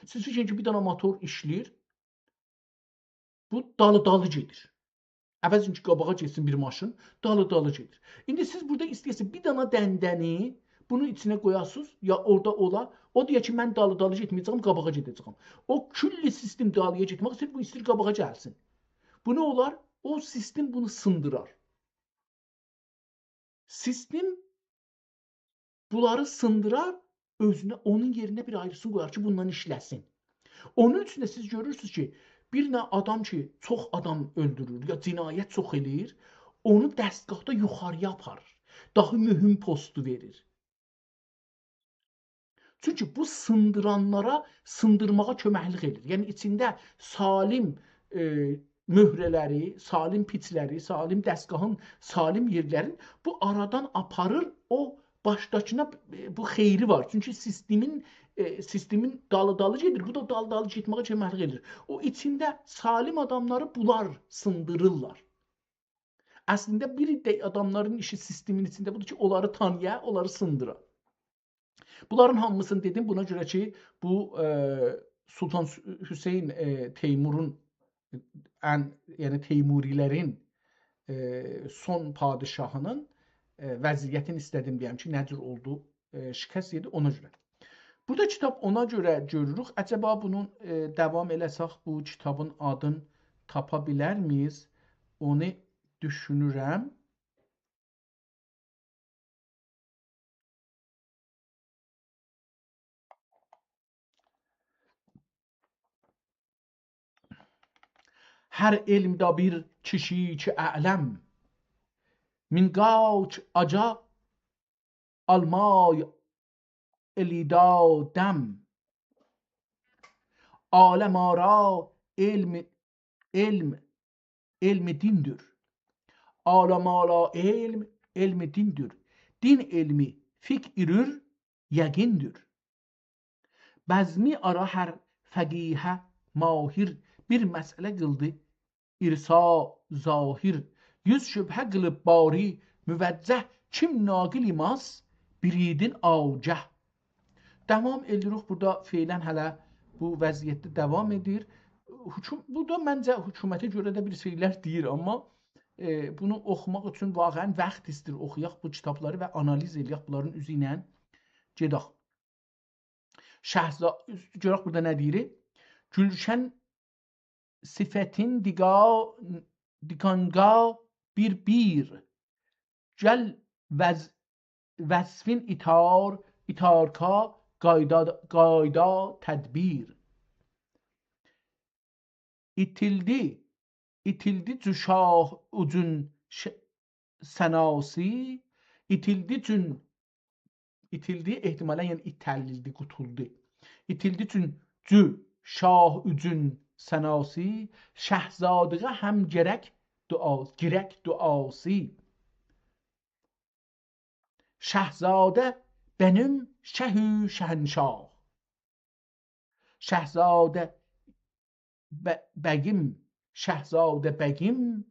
سیز فیکر ائدین کی، بیر دنه موتور ایشله‌ییر، بو دالی-دالی گئدیر. عوضین کی، قاباغا گئتسین بیر ماشین، دالی-دالی گئدیر. ایندی سیز بورادا ایسته‌یه‌سینیز بیر دنه دنده‌نی بونون ایچینه قویاسینیز، یا اورادا اولا، او دئیه کی، من دالی-دالی گئتمه‌یه‌جم، قاباغا گئده‌جم. او کل سیستم دالی‌یا گئتمک ایسته‌ییر، بو ایسته‌ییر قاباغا گلسین. بو نه اولار؟ او سیستم بونو سیندیرار. سیستم بونلاری سیندیرار، اؤزونه، اونون یئرینه بیر آیریسینی قویار کی، بوندان ایشله‌سین. اونون اوچون ده سیز گؤرورسونوز کی، بیر دنه آدام کی، چوخ آدام اؤلدورور، یا جنایت چوخ ائله‌ییر، اونو دستگاهدا یوخاری‌یا آپاریر. داها مهم پوستو وئریر. چونکی بو سیندیرانلارا سیندیرماغا کؤمکلیک ائدیر. یعنی، ایچینده سالم، ائ، مهره‌لری، سالم پیچلری، سالم دستگاهین سالم یئرلرین بو آرادان آپاریر، او باشداکینا بو خیری وار. چونکی سیستمین، ائ، سیستمین دالی-دالی گئدیر، بو دا دالی-دالی گئتمه‌یه کؤمکلیک ائدیر. او ایچینده سالم آداملاری بونلار سیندیریرلار. اصلینده بیر عده آداملارین ایشی سیستمین ایچینده بودور کی، اونلاری تانییا، اونلاری سیندیرا. بونلارین هامیسینی دئدیم، بونا گؤره کی، بو، ائ، سلطان حسین، ائ، تیمورون ان، یعنی تیموری‌لرین، ائ، سون پادشاهینین، ائ، وضعیتینی ایسته‌دیم دئیم کی، نه جور اولدو، ائ، شکست یئدی، اونا گؤره. بورادا کیتاب اونا گؤره گؤروروک. عجبا بونون، ائ، داوام ائله‌سک، بو کیتابین آدین تاپا بیلرمیییک؟ اونو دوشونورم. هر علمدا بیر کیشی کی اعلم، مین قاچ آجا آلمای الیدا دم. عالم آرا علم، علم، علم دیندیر. عالم آرا علم، علم دیندیر. دین علمی فقه ایرور یقیندیر. بزمی آرا هر فقیه ماهر، بیر مسئله قیلدی ارسا ظاهر. یوز شبهه قیلیب باری موجه، کیم ناقل ایماس، بیر ایدین آگه. داوام ائدیریک. بورادا فعلاً هله بو وضعیتده داوام ائدیر. حکوم-، بورادا منجه حکومته گؤره ده بیر شئیلر دئییر، آمما، ائ، بونو اوخوماق اوچون واقعاً واخت ایسته‌ییر اوخویاق بو کیتابلاری و آنالیز ائله‌یک بونلارین اوزو ایله گئدک. شهزا-، گؤرک بورادا نه دئییر؟ گولشن صفتین دیگا-، دیگانگا بیر بیر. گل وز-، وصفین ایتار، ایتارکا قایدا، قایدا تدبیر. ایتیلدی، ایتیلدی جو شاه اوجون ش-، ثناسی، ایتیلدی جون، ایتیلدی احتمالاً، یعنی ایته‌لیلدی، قوتولدو. ایتیلدی جون، جو شاه اوجون ثناسی، شهزاده‌یه هم گرک دعا، گرک دعاسی. شهزاده بنیم شه و شهنشاه. شهزاده ب-، بگیم، شهزاده بگیم،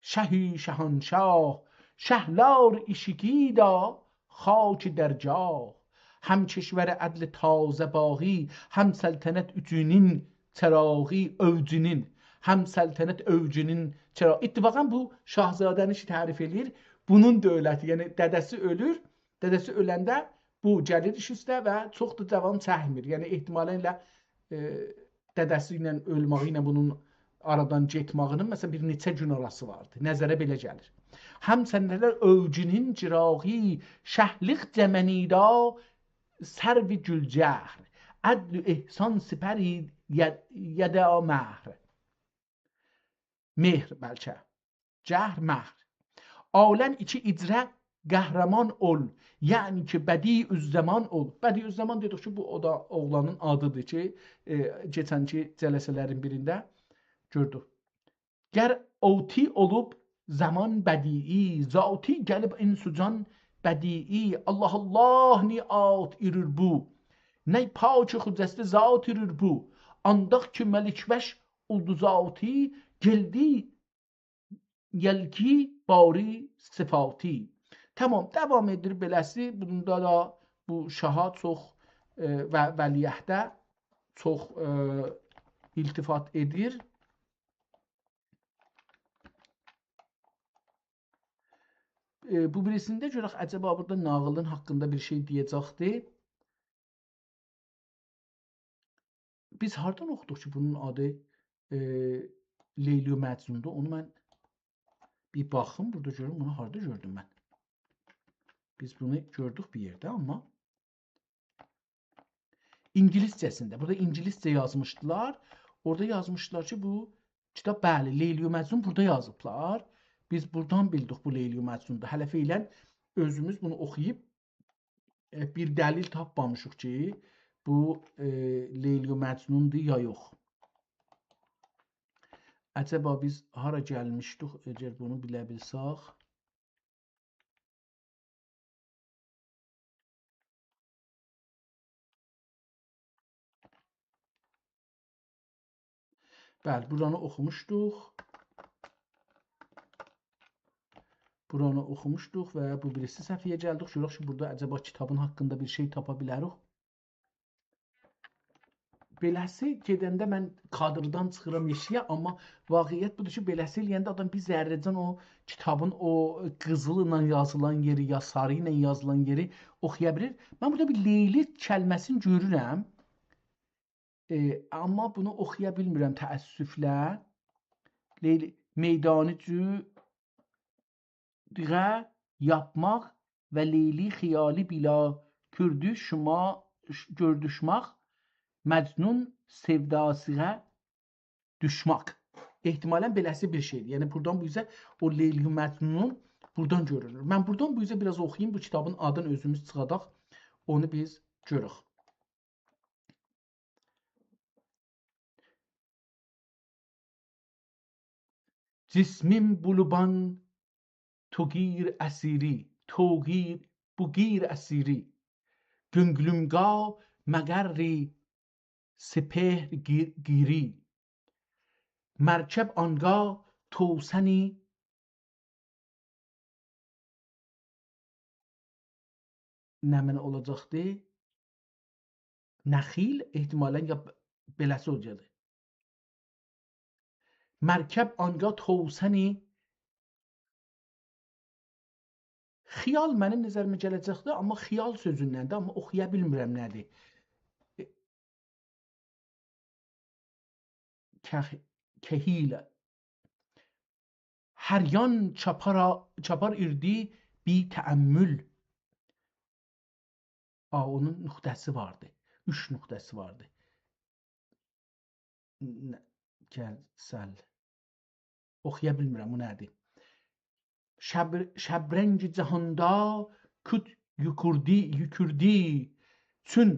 شه و شهنشاه، شهلار عشقی دا خاک درگاه. هم کشور عدل تازه باقی، هم سلطنت اوجونون چراغی، اوجونون، هم سلطنت اوجونون چراغی. اتفاقاً بو شاهزاده‌نی کی تعریف ائله‌ییر، بونون دؤولتی، یعنی دده‌سی اؤلور، دده‌سی اؤلنده بو گلیر ایش اوسته و چوخ دا داوام چکمیر. یعنی احتمالاً ائله، ائ، دده‌سی ایله اؤلمه‌یی ایله بونون آرادان گئتمه‌یینین، مثلاً، بیر نئچه گون آراسی واردی. نظره بئله گلیر. هم سلطنت اوجونون چراغی، شهلیق جمنیدا سرو گول‌جهر، عدل و احسان سپری ید-، یدا مهر. مهر بلکه. جهر، مهر. عالم ایچی ایجره قهرمان اول، یعنی کی بدیع‌الزمان اول. بدیع‌الزمان دئدیک کی، بو او دا اوغلانین آدیدیر کی، ائ، کئچنکی جلسه‌لرین بیرینده گؤردوک. گر آتی اولوب زمان بدیعی، ذاتی گلیب انس و جان بدیعی. الله الله، نی آت ایریر بو؟ نی پاک خجسته ذات ایریر بو؟ آنداق کی ملک وش اولدو ذاتی، گلدی یلکی باری صفاتی. تمام، داوام ائدیر بئله‌سی. بوندا دا بو شاها چوخ، ائ، و ولیعهده چوخ، ائ، التفات ائدیر. ائ، بو بیریسینده گؤرک، عجبا بورادا ناغیلین حاقیندا بیر شئی دئیه‌جکدی. بیز هاردان اوخودوق کی، بونون آدی، ائ، لیلی و مجنوندور؟ اونو من بیر باخیم، بورادا گؤروم، بونو هاردا گؤردوم من. بیز بونو گؤردوک بیر یئرده، آمما اینگیلیسجه‌سینده. بورادا اینگیلیسجه یازمیشدیلار. اورادا یازمیشدیلار کی، بو کیتاب، بلی، لیلی و مجنون بورادا یازیبلار. بیز بورادان بیلدیک بو لیلی و مجنوندور. هله فعلاً اؤزوموز بونو اوخویوب، ائ، بیر دلیل تاپمامیشیق کی، بو، ائ، لیلی و مجنوندور یا یوخ. عجبا بیز هارا گلمیشدیک، اگر بونو بیله بیلسک؟ بلی، بورانی اوخوموشدوق. بورانی اوخوموشدوق و بو بیریسی صفحه‌یه گلدیک. گؤرک کی، بورادا عجبا کیتابین حاقیندا بیر شئی تاپا بیلریک. بئله‌سی گئدنده من کادردان چیخیرام ائشییه، آمما واقعیت بودور کی، بئله‌سی ائله‌ینده آدام بیر ذره‌جن او کیتابین او قیزیل ایله یازیلان یئری، یا ساری ایله یازیلان یئری اوخویا بیلیر. من بورادا بیر لیلی کلمه‌سینی گؤرورم. ائ، آمما بونو اوخویا بیلمیرم تأسفله. لیلی، میدانی جو دیغه یاپماق و لیلی خیالی بیلا گؤردوشما-، گؤردوشمک، مجنون سئوداسیغا دوشمک. احتمالاً بئله‌سی بیر شئیدیر. یعنی، بورادان بو اوزه او لیلی مجنون بورادان گؤرونور. من بورادان بو اوزه بیر آز اوخویوم، بو کیتابین آدینی اؤزوموز چیخاداق، اونو بیز گؤرک. جسمیم بولوبان تو گیر اسیری، تو گیر، بو گیر اسیری. گؤنگلومگا مقری سپهر گی-، گیری. مرکب آنگاه توسنی نمنه اولاجاقدی؟ نخیل احتمالاً یا ب-، بئله‌سی اولاجاقدی. مرکب آنگاه توسنی خیال منیم نظریمه گله‌جکدی، آمما خیال سؤزوندندیر، آمما اوخویا بیلمیرم نه‌دیر. کح-، کهیله. هر یان چاپارا-، چاپار ایردی بی تأمل. آ، اونون نقطه‌سی واردی. اوچ نقطه‌سی واردی. نه، گل، سل. اوخویا بیلمیرم، بو نه‌دیر؟ شب-، شبرنگ جهاندا کوت یوکوردی، یوکوردی. چون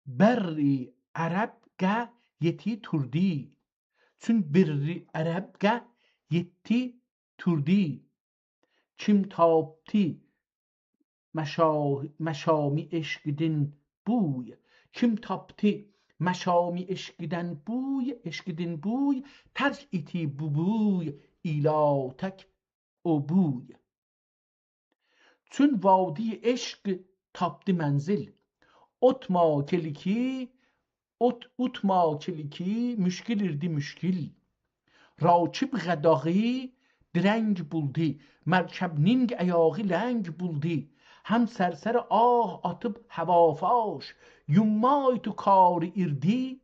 بری عرب قه یئتی توردی. چون بری عرب قه یئتی توردی. کیم تاپدی مشا-، مشامی عشقیدن بوی؟ کیم تاپدی مشامی عشقیدن بوی، عشقیدن بوی؟ ترک ایتی بو بوی، ایلا تک او بوی. چون وادی عشق تاپدی منزل. اوتما کلیکی، اوت-، اوتما کلیکی، مشکل ایردی مشکل. راکب قداغی درنگ بولدی، مرکبنین ایاغی لنگ بولدی. هم سرسر آه آتیب هوا فاش، یوممای تو کار ایردی،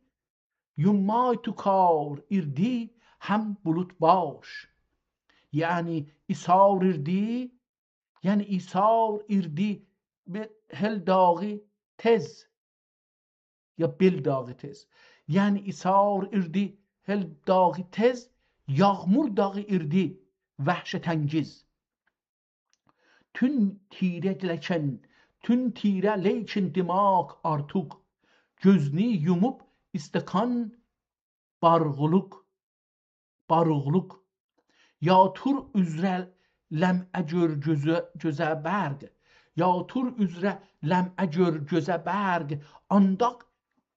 یوممای تو کار ایردی، هم بولوت باش. یعنی ایثار ایردی، یعنی ایثار ایردی، به-، هل داغی تئز. یا بئل داغی تئز. یعنی ایثار ایردی هل داغی تئز، یاغمور داغی ایردی وحشت‌انگیز. تون تیره لیکن، تون تیره لیکن دماغ آرتوق، گؤزنی یوموب ایستکان باغرولوق، باغرولوق. یا تور اوزره لمعه گؤر گؤزه، گؤزه برق. یا تور اوزره لمعه گؤر گؤزه برق، آنداق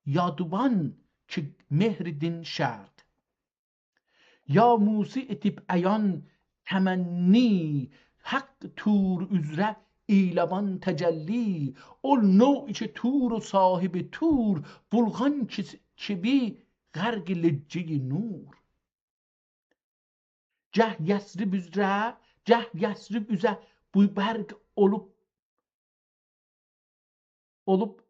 یادوان کی مهریدین شرق. یا موسی ائدیب عیان تمنی، حق تور اوزره ایله‌وان تجلی. اول نوع کی تور و صاحب تور، بولغان کی، کی بی غرق لجه‌ی نور. گه یثرب اوزره، گه یثرب اوزه بو برق اولوب، اولوب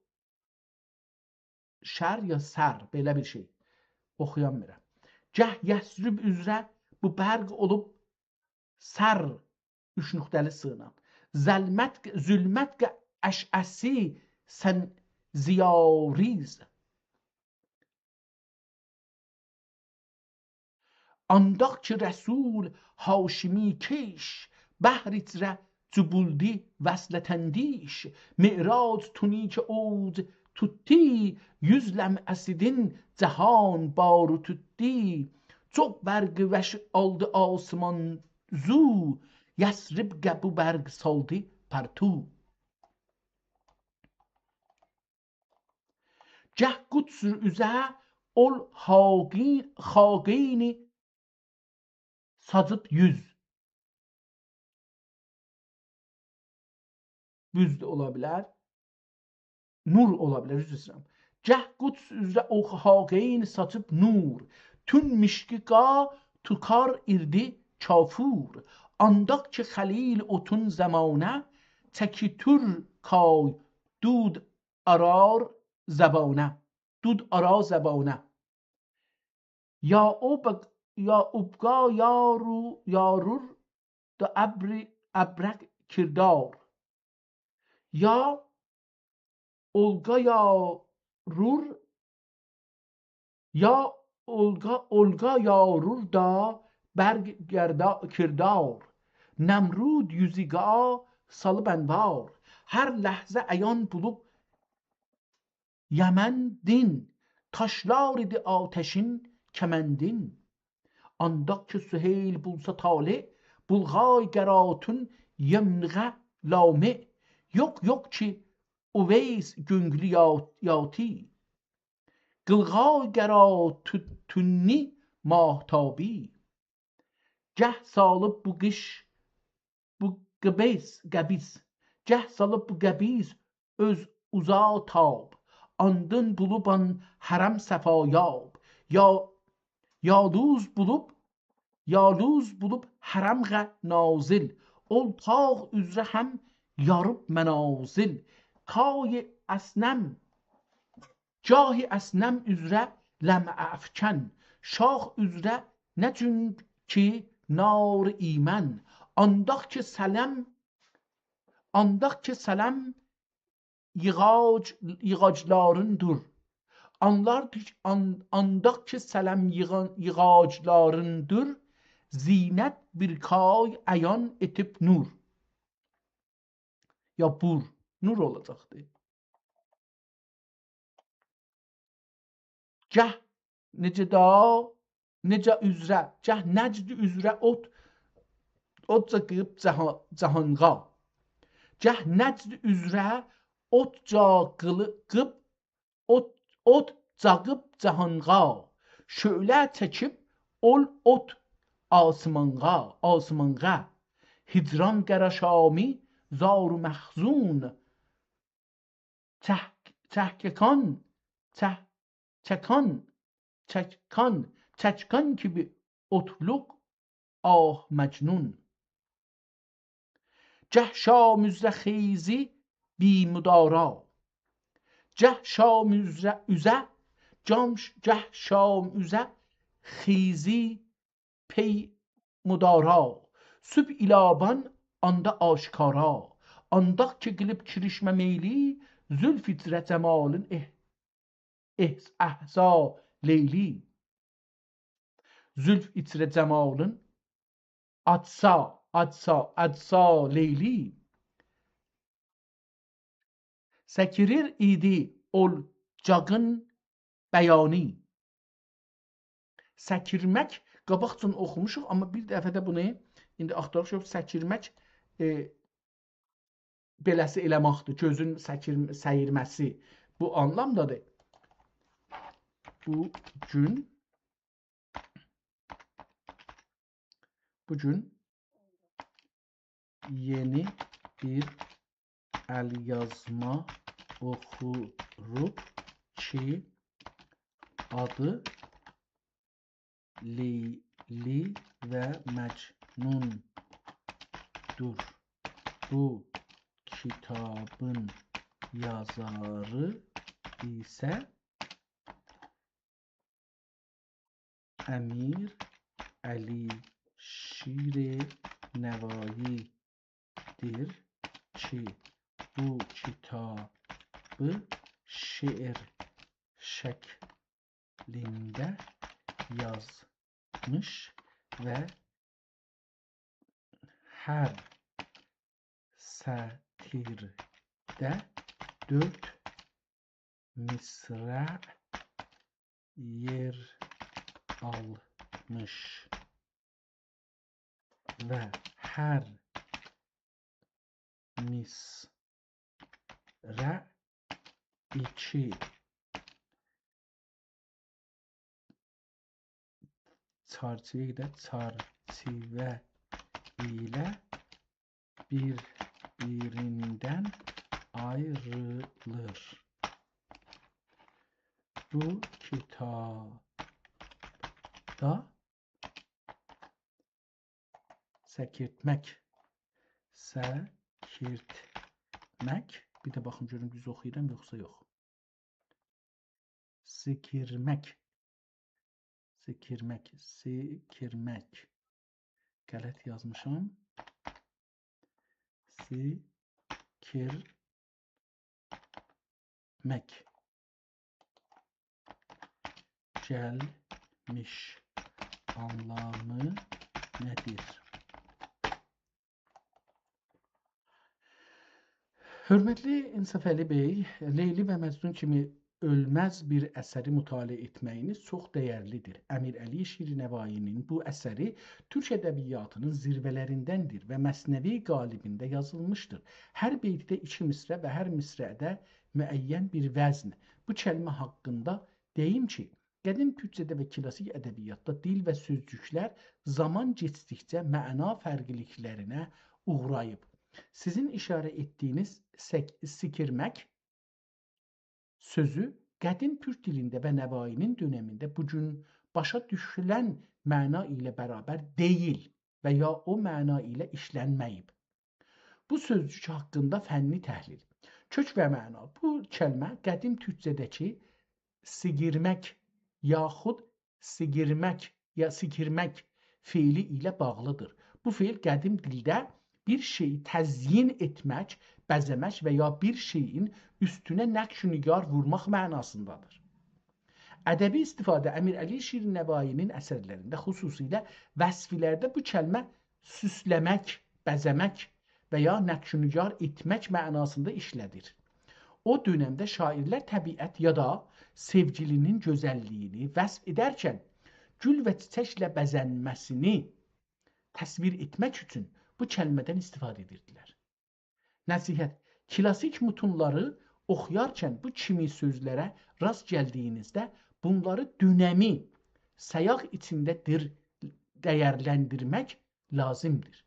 شر یا سر، بئله بیر شئی. اوخویامیرام. گه یثرب اوزره بو برق اولوب سر، اوچ نقطه‌لی سیغناق. ظلمت، ظلمت ق-، اشعثی سن زیاریز. آنداق کی رسول هاشمی کئش، بحر ایچره جوبولدی وصلت‌اندیش. معراج تونی کی اوج توتدی، یوز لمعه‌سیدین جهان بارو توتدی. چوخ برقی وحش آلدی آسمان زو، یثرب قه بو برق سالدی پرتو. گه قدس اوزه اول خاقی-، خاقینی ساچیب یوز. بوز ده اولا بیلر. نور اولا بیلر، عذر ایسته‌ییرم. گه قدس اوزره اول خاقینی ساچیب نور. تون مشکی قا توکار ایردی کافور. آنداق کی خلیل اوتون زمانه، چکی تور کای دود آرار زبانه. دود آرار زبانه. یا اوبق-، یا اوبقا یارو-، یارور دا ابری-، ابرق کردار. یا اولقا یارور، یا اولقا، اولقا یارور دا برق گردا-، کردار. نمرود یوزو قا سالیب انوار. هر لحظه عیان بولوب یمندین، تاشلار ایدی آتشین کمندین. آنداق کی سهیل بولسا طالع، بولغای قراتون یمنغه لامع. یوخ، یوخ کی اویس گؤنگلو یا-، یاتی، قیلغای قراتونی ماهتابی. گه سالیب بو قیش، بو قبیس، قبیس. گه سالیب بو قبیس اوز اوزا تاب. آندین بولوب آن حرم صفایاب. یا، یالوز بولوب، یالوز بولوب حرمغه نازل. اول طاق اوزره هم یاریب منازل. کای اصنم، گاه اصنم اوزره لمعه افکن، شاخ اوزره نه چون کی نار ایمن. آنداق کی صنم، آنداق کی صنم ییغاج، ییغاجلاریندیر. آنلار، آن-، آنداق کی صنم ییغان-، ییغاجلاریندیر، زینت بیر کای عیان ائتیب نور. یا بور، نور اولاجاقدی. گه نئجه دا، نئجه اوزره، گه نجد اوزره اوت، اوتجا قیب جها-، جهانغا. گه نجد اوزره اوتجا قیلی-، قیب، اوت، اوت جاقیب جهانغا. شعله چکیب اول اوت آسمانغا، آسمانغا. هجران قره شامی زار و مخزون، چک-، چککان، چک-، چکان، چکان، چکان کی بیر اوتلوق، آه مجنون. گه شام اوزره خیزی بی مدارا. گه شام اوزره، اوزه، گام-، گه شام اوزه خیزی پی مدارا. صبح ایلابان آندا آشکارا. آنداق کی قیلیب کیریشمه میلی، زلف ایچره جمالین اح-، احس-، احسا لیلی. زلف ایچره جمالین آچسا، آچسا، آچسا لیلی. سکیریر ایدی اول جاغین بیانی. سکیرمک، قاباقجان اوخوموشوق، آمما بیر دفعه ده بونو ایندی آختاریش یوخ. سکیرمک، ائ، بئله‌سی ائله‌مکدیر، گؤزون سکیر-، سیرمه‌سی بو آنلامدادیر. بو گون، بو گون یئنی بیر ال‌یازما اوخوروق کی، آدی لیلی و مجنوندور. بو کیتابین یازاری ایسه امیر علیشیر نوایی‌دیر کی، بو کیتابی شعر شکلینده یازمیش و هر سطیرده دؤرد مصرع یئر آلمیش. یازمیش و هر مصرع ایکی چرچیوه، چرچیوه ایله بیر-بیریندن آیریلیر. بو کیتابدا سکیرتمک، سکیرتمک، بیر ده باخیم گؤروم دوز اوخویورام یوخسا یوخ. سکیرمک. سکیرمک، سکیرمک. غلط یازمیشام. سکیرمک. گلمیش آنلامی نه‌دیر؟ حؤرمتلی انصافعلی بی، لیلی و مجنون کیمی اؤلمز بیر اثری مطالعه ائتمه‌یینیز چوخ دَیرلی‌دیر. امیرعلی شیرنوایی‌نین بو اثری تورک ادبیاتی‌نین زیروه‌لریندن‌دیر و مثنوی قالبینده یازیلمیشدیر. هر بیتده ایکی مصرع و هر مصرعده معین بیر وزن. بو کلمه حاقیندا دئییم کی، قدیم تورکجه‌ده و کلاسیک ادبیاتدا دیل و سؤزجوکلر زامان کئچدیکجه معنا فرقلیلیکلرینه اوغراییب. سیزین ایشاره ائتدیگینیز سک-، سکیرمک سؤزو قدیم تورک دیلینده و نوایی‌نین دؤنمینده بو گون باشا دوشولن معنا ایله برابر دئییل و یا او معنا ایله ایشلنمه‌ییب. بو سؤزجوک حاقیندا فنی تحلیل. کؤک و معنا. بو کلمه قدیم تورکجه‌ده‌کی سیگیرمک یاخود سیگیرمک یا سیکیرمک فعلی ایله باغلی‌دیر. بو فعل قدیم دیلده بیر شئیی تزیین ائتمک، بزه‌مک و یا بیر شئیین اوستونه نقش و نگار وورماق معناسیندادیر. ادبی استفاده. امیرعلی شیرنوایی‌نین اثرلرینده، خصوصیله وصفی‌لرده بو کلمه سوسله‌مک، بزه‌مک و یا نقش و نگار ائتمک معناسیندا ایشله‌دیر. او دؤنمده شاعیرلر طبیعت یا دا سئوگیلی‌نین گؤزللیگینی وصف ائدرکن گول و چیچکله بزه‌نمه‌سینی تصویر ائتمک اوچون بو کلمه‌دن استفاده ائدیردیلر. نصیحت. کلاسیک متونلاری اوخویارکن بو کیمی سؤزلره راست گلدیگینیزده بونلاری دؤنمی سیاق ایچینده دیر-، دَیرلندیرمک لازیمدیر.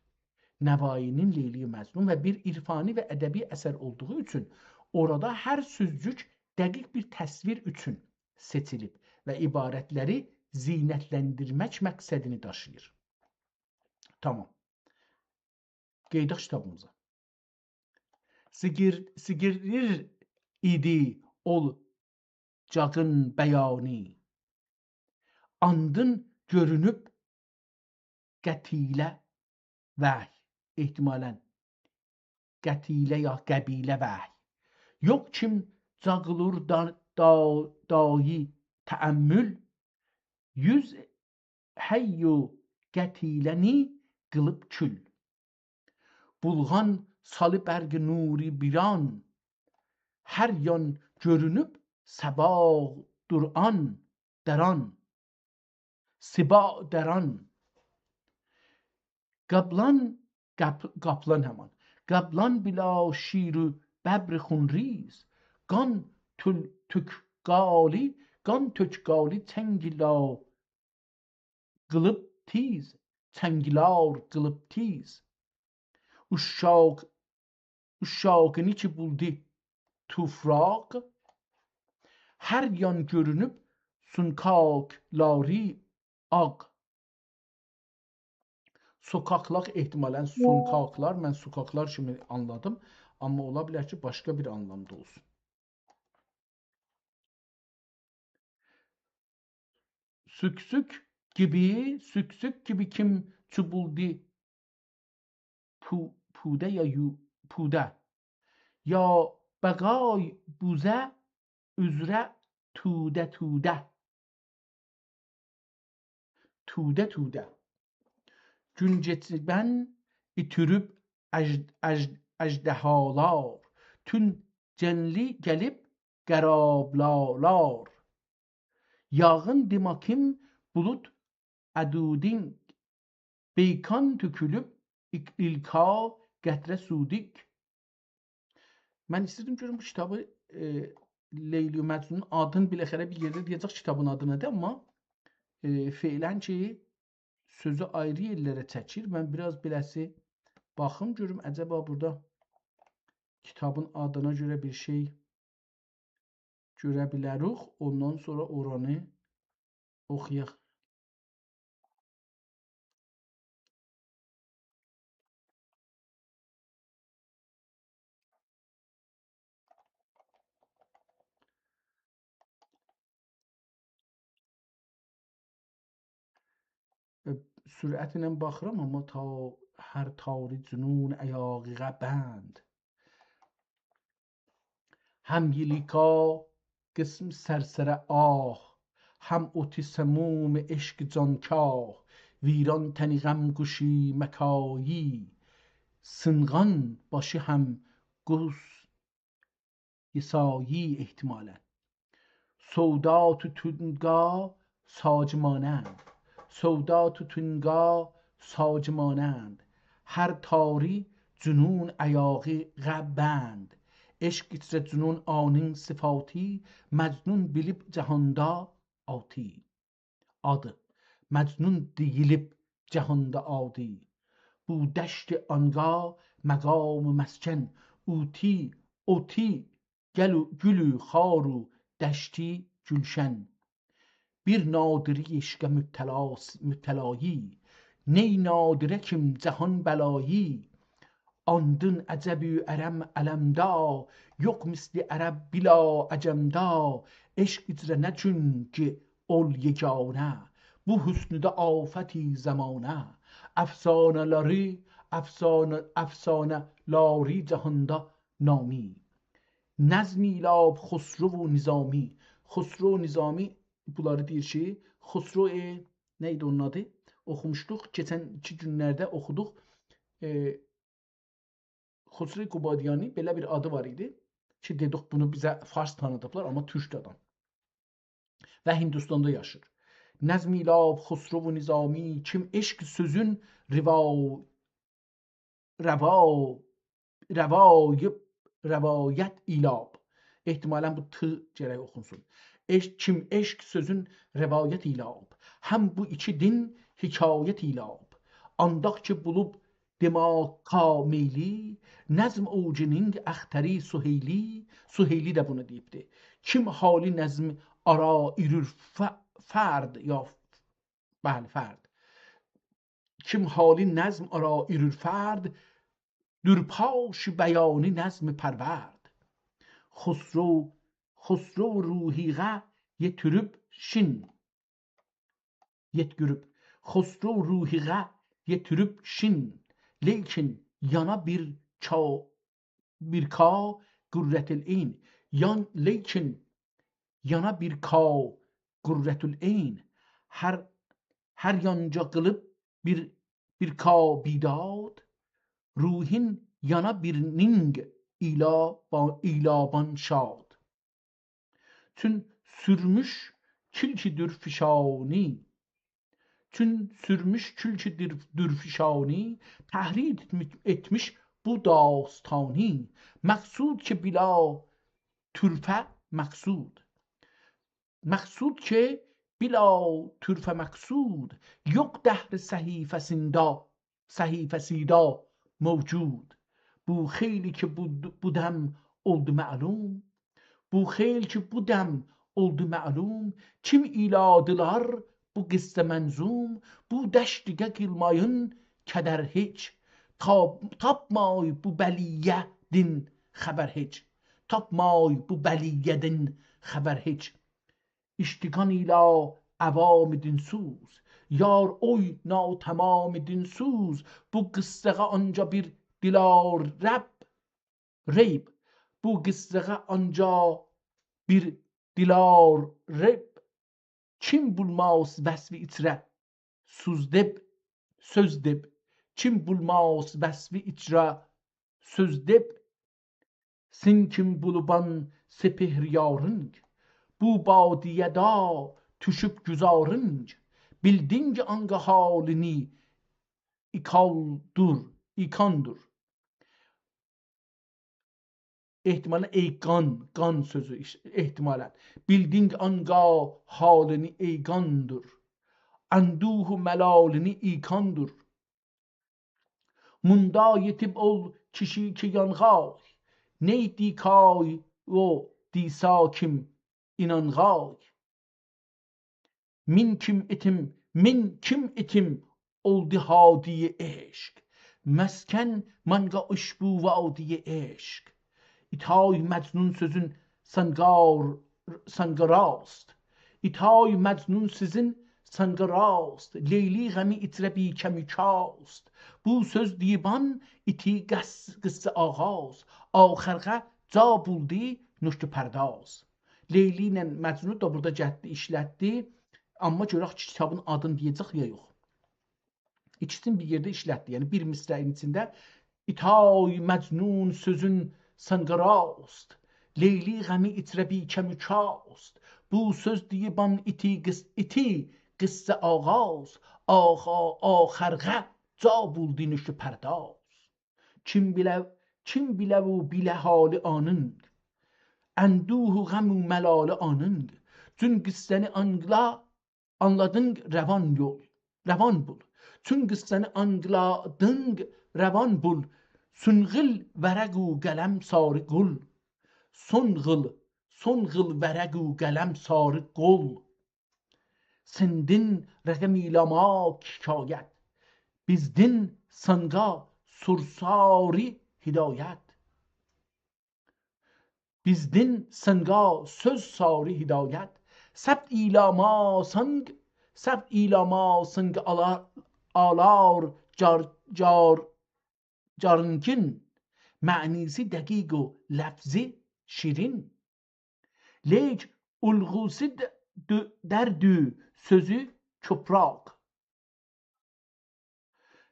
نوایی‌نین لیلی مجنون و بیر عرفانی و ادبی اثر اولدوغو اوچون اورادا هر سؤزجوک دقیق بیر تصویر اوچون سئچیلیب و عبارتلری زینتلندیرمک مقصدینی داشیییر. تامام. قئییداق کیتابیمیزا. سیگیر-، سیگیریر ایدی اول جاغین بیانی. آندین گؤرونوب قتیله وحی. احتمالاً قتیله یا قبیله وحی. یوخ کیم جاغیلور دا-، دا-، دایی تأمل، یوز حی و قتیله‌نی قیلیب کول. بولغان سالی برق نوری بیران، هر یان گؤرونوب سباع دران، دران. سباع دران. قابلان، قاپ-، قاپلان همان. قابلان بلا شیر و ببر خونریز، قان تول-، تؤک قالی، قان تؤک قالی چنگیلا قیلیب تیز، چنگیلار قیلیب تیز. اوشاق، اوشاغینی کی بولدو توفراق، هر یان گؤرونوب سونکاکلاری آغ. سوکاکلار، احتمالاً سونکاکلار، من سوکاکلار کیمی آنلادیم، آمما اولا بیلر کی، باشقا بیر آنلامدا اولسون. سوکسوک گیبی، سوکسوک گیبی کیم چوبولدو پو-، پوده یا یو-، پوده. یا بقای بوزه اوزره توده توده. توده توده. گون گئچیبن ایتیریب اژد-، اژد-، اژدهالار، تون جنلی گلیب قرابلالار. یاغین دیماکیم بولود ادودینگ، بیکان تؤکولوب ایک-، ایلکا قطره سودیک. من ایسته‌دیم گؤروم بو کیتابی، ائ، لیلی و مجنون آدین بالاخره بیر یئرده دئیه‌جک کیتابین آدی نه‌دیر، آمما، ائ، فعلاً کی، سؤزو آیری یئرلره چکیر. من بیر آز بئله‌سی باخیم گؤروم، عجبا بورادا کیتابین آدینا گؤره بیر شئی گؤره بیلریک، اوندان سونرا اورانی اوخویاق. ائ، سرعتله باخیرام، آمما تا، هر تاری جنون ایاغیغه بند. هم ییلیکا قسم سرسره آه، هم اوتی سموم عشق جانکاه، ویران تنی غم گوشی مکایی، سینغان باشی هم قوس یسایی احتمالاً. سودا توتونگا ساجمانند، سودا توتونگا ساجمانند، هر تاری جنون ایاغیغه بند. عشق ایچره جنون آنین صفاتی، مجنون بیلیب جهاندا آتی. آدی. مجنون دئییلیب جهاندا آدی. بو دشت آنگا مقام و مسکن، اوتی، اوتی، گل و گل و خار و دشتی گلشن. بیر نادری عشقه مبتلاس-، مبتلایی، نی نادره کیم جهان بلایی. آندین عجب و عرب علمدا، یوخ مثلی عرب بلا عجمدا. عشق ایچره نه چون کی اول یگانه، بو حسنده آفتی زمانه. افسانه‌لری، افسانه، افسانه‌لری جهاندا نامی، نظم ایله خسرو و نظامی. خسرو و نظامی، بونلاری دئییر کی، خسرو، ائ، نه ایدی اونون آدی؟ اوخوموشدوق، کئچن ایکی گونلرده اوخودوق. ائ، خسرو قبادیانی، بئله بیر آدی وار ایدی کی، دئدیک، بونو بیزه فارس تانیدیبلار، آمما تورکدور آدام. و هندوستاندا یاشیر. نظم ایله خسرو و نظامی، کیم عشق سؤزون روا-، روا-، روایب-، روایت ایلاب. احتمالاً بو ت گرک اوخونسون. عشق، کیم عشق سؤزون روایت ایلاب، هم بو ایکی دین حکایت ایلاب. آنداق کی بولوب دماغ کامیلی، نظم اوجینینگ اختری سهیلی. سهیلی ده بونو دئییبدی. کیم حالی نظم آرا ایرور ف-، فرد، یا، بلی، فرد. کیم حالی نظم آرا ایرور فرد، دورپاش بیانی نظم پرورد. خسرو، خسرو روحیغه یئتیریب شین. یئتگوروب. خسرو روحیغه یئتیریب شین، لیکن یانا بیر کا-، بیر کا قرةالعین. یان، لیکن یانا بیر کا قرةالعین. هر، هر یانجا قیلیب بیر، بیر کا بیداد، روحین یانا بیر نینگ ایلا با-، ایلابان شاد. چون سورموش کلک درفشانی، چون سورموش کلک در-، درفشانی، تحریر ائتمی-، ائتمیش بو داستانی. مقصود کی بلا طرفه مقصود. مقصود کی بلا طرفه مقصود، یوخ دهر صحیفه‌سینده، صحیفه‌سیده موجود. بو خیلی کی بو، بو دم اولدو معلوم، بو خیلی کی بو دم اولدو معلوم، کیم ایلادیلار بو قصه منظوم، بو دشتیگه قیلمایین کدر هئچ. تاپ-، تاپمای بو بلیه‌دن خبر هئچ. تاپمای بو بلیه‌دن خبر هئچ. اشتیگان ایله عوام دین‌سوز، یار اوی ناتمام دین‌سوز. بو قصه‌غا آنجا بیر دلارب ریب، بو قصه‌غا آنجا بیر دلارب، کیم بولماز وصفی ایچره سوز دئب، سؤز دئب، کیم بولماز وصفی ایچره سؤز دئب، سین کیم بولوبان سپهر یارینگ، بو بادیه‌ده توشوب گذارینگ. بیلدینگ آنقا حالینی ایکالدور، ایکاندور. احتمالاً ایقان، قان سؤزو ایش-، احتمالاً. بیلدینگ آنقا حالینی ایقاندور. اندوه و ملالینی ایقاندور. موندا یئتیب اول کیشی کی یانغای، نئیدی کای او دیسا کیم اینانغای. مین کیم ایتیم، مین کیم ایتیم اولدو هادی عشق. مسکن مانقا عشق بو وادی عشق. ایتای مجنون سؤزون سانقار-، سانقاراست. ایتای مجنون سؤزون سانقاراست. لیلی غمی ایچره بی‌کم و کاست. بو سؤز دیوان ایتی قص-، قصه آغاز. آخرغه جا بولدو نوشته پرداز. لیلی ایله مجنون دا بورادا گتدی، ایشلتدی. آمما گؤرک کی، کیتابین آدینی دئیه‌جک یا یوخ. ایکیسینی بیر یئرده ایشلتدی. یعنی بیر مصرعین ایچینده ایتای مجنون سؤزون سانقاراست. لیلی غمی ایچره بی‌کم و کاست. بو سؤز دیوان ایتی قص-، ایتی قصه آغاز. آخا-، آخرغه جا بولدو نوشته پرداز. کیم بیله، کیم بیله و بیله حالی آنینگ، اندوه و غم و ملالی آنینگ. چون قصه‌نی آنلا-، آنلادینگ روان یول، روان بول. چون قصه‌نی آنلادینگ روان بول. سونغول ورق و قلم ساری قول. سونغول، سونغول ورق و قلم ساری قول. سندین رقم ایلاما شکایت، بیزدین سانقا سورساری هدایت. بیزدین سانقا سؤز ساری هدایت. ثبت ایلاما سانق، ثبت ایلاما سانق آلا-، آلار جار-، جار-، جارینگین. معنی‌سی دقیق و لفظی شیرین. لیک الغوسی د-، دو-، درد و سؤزو کپراق.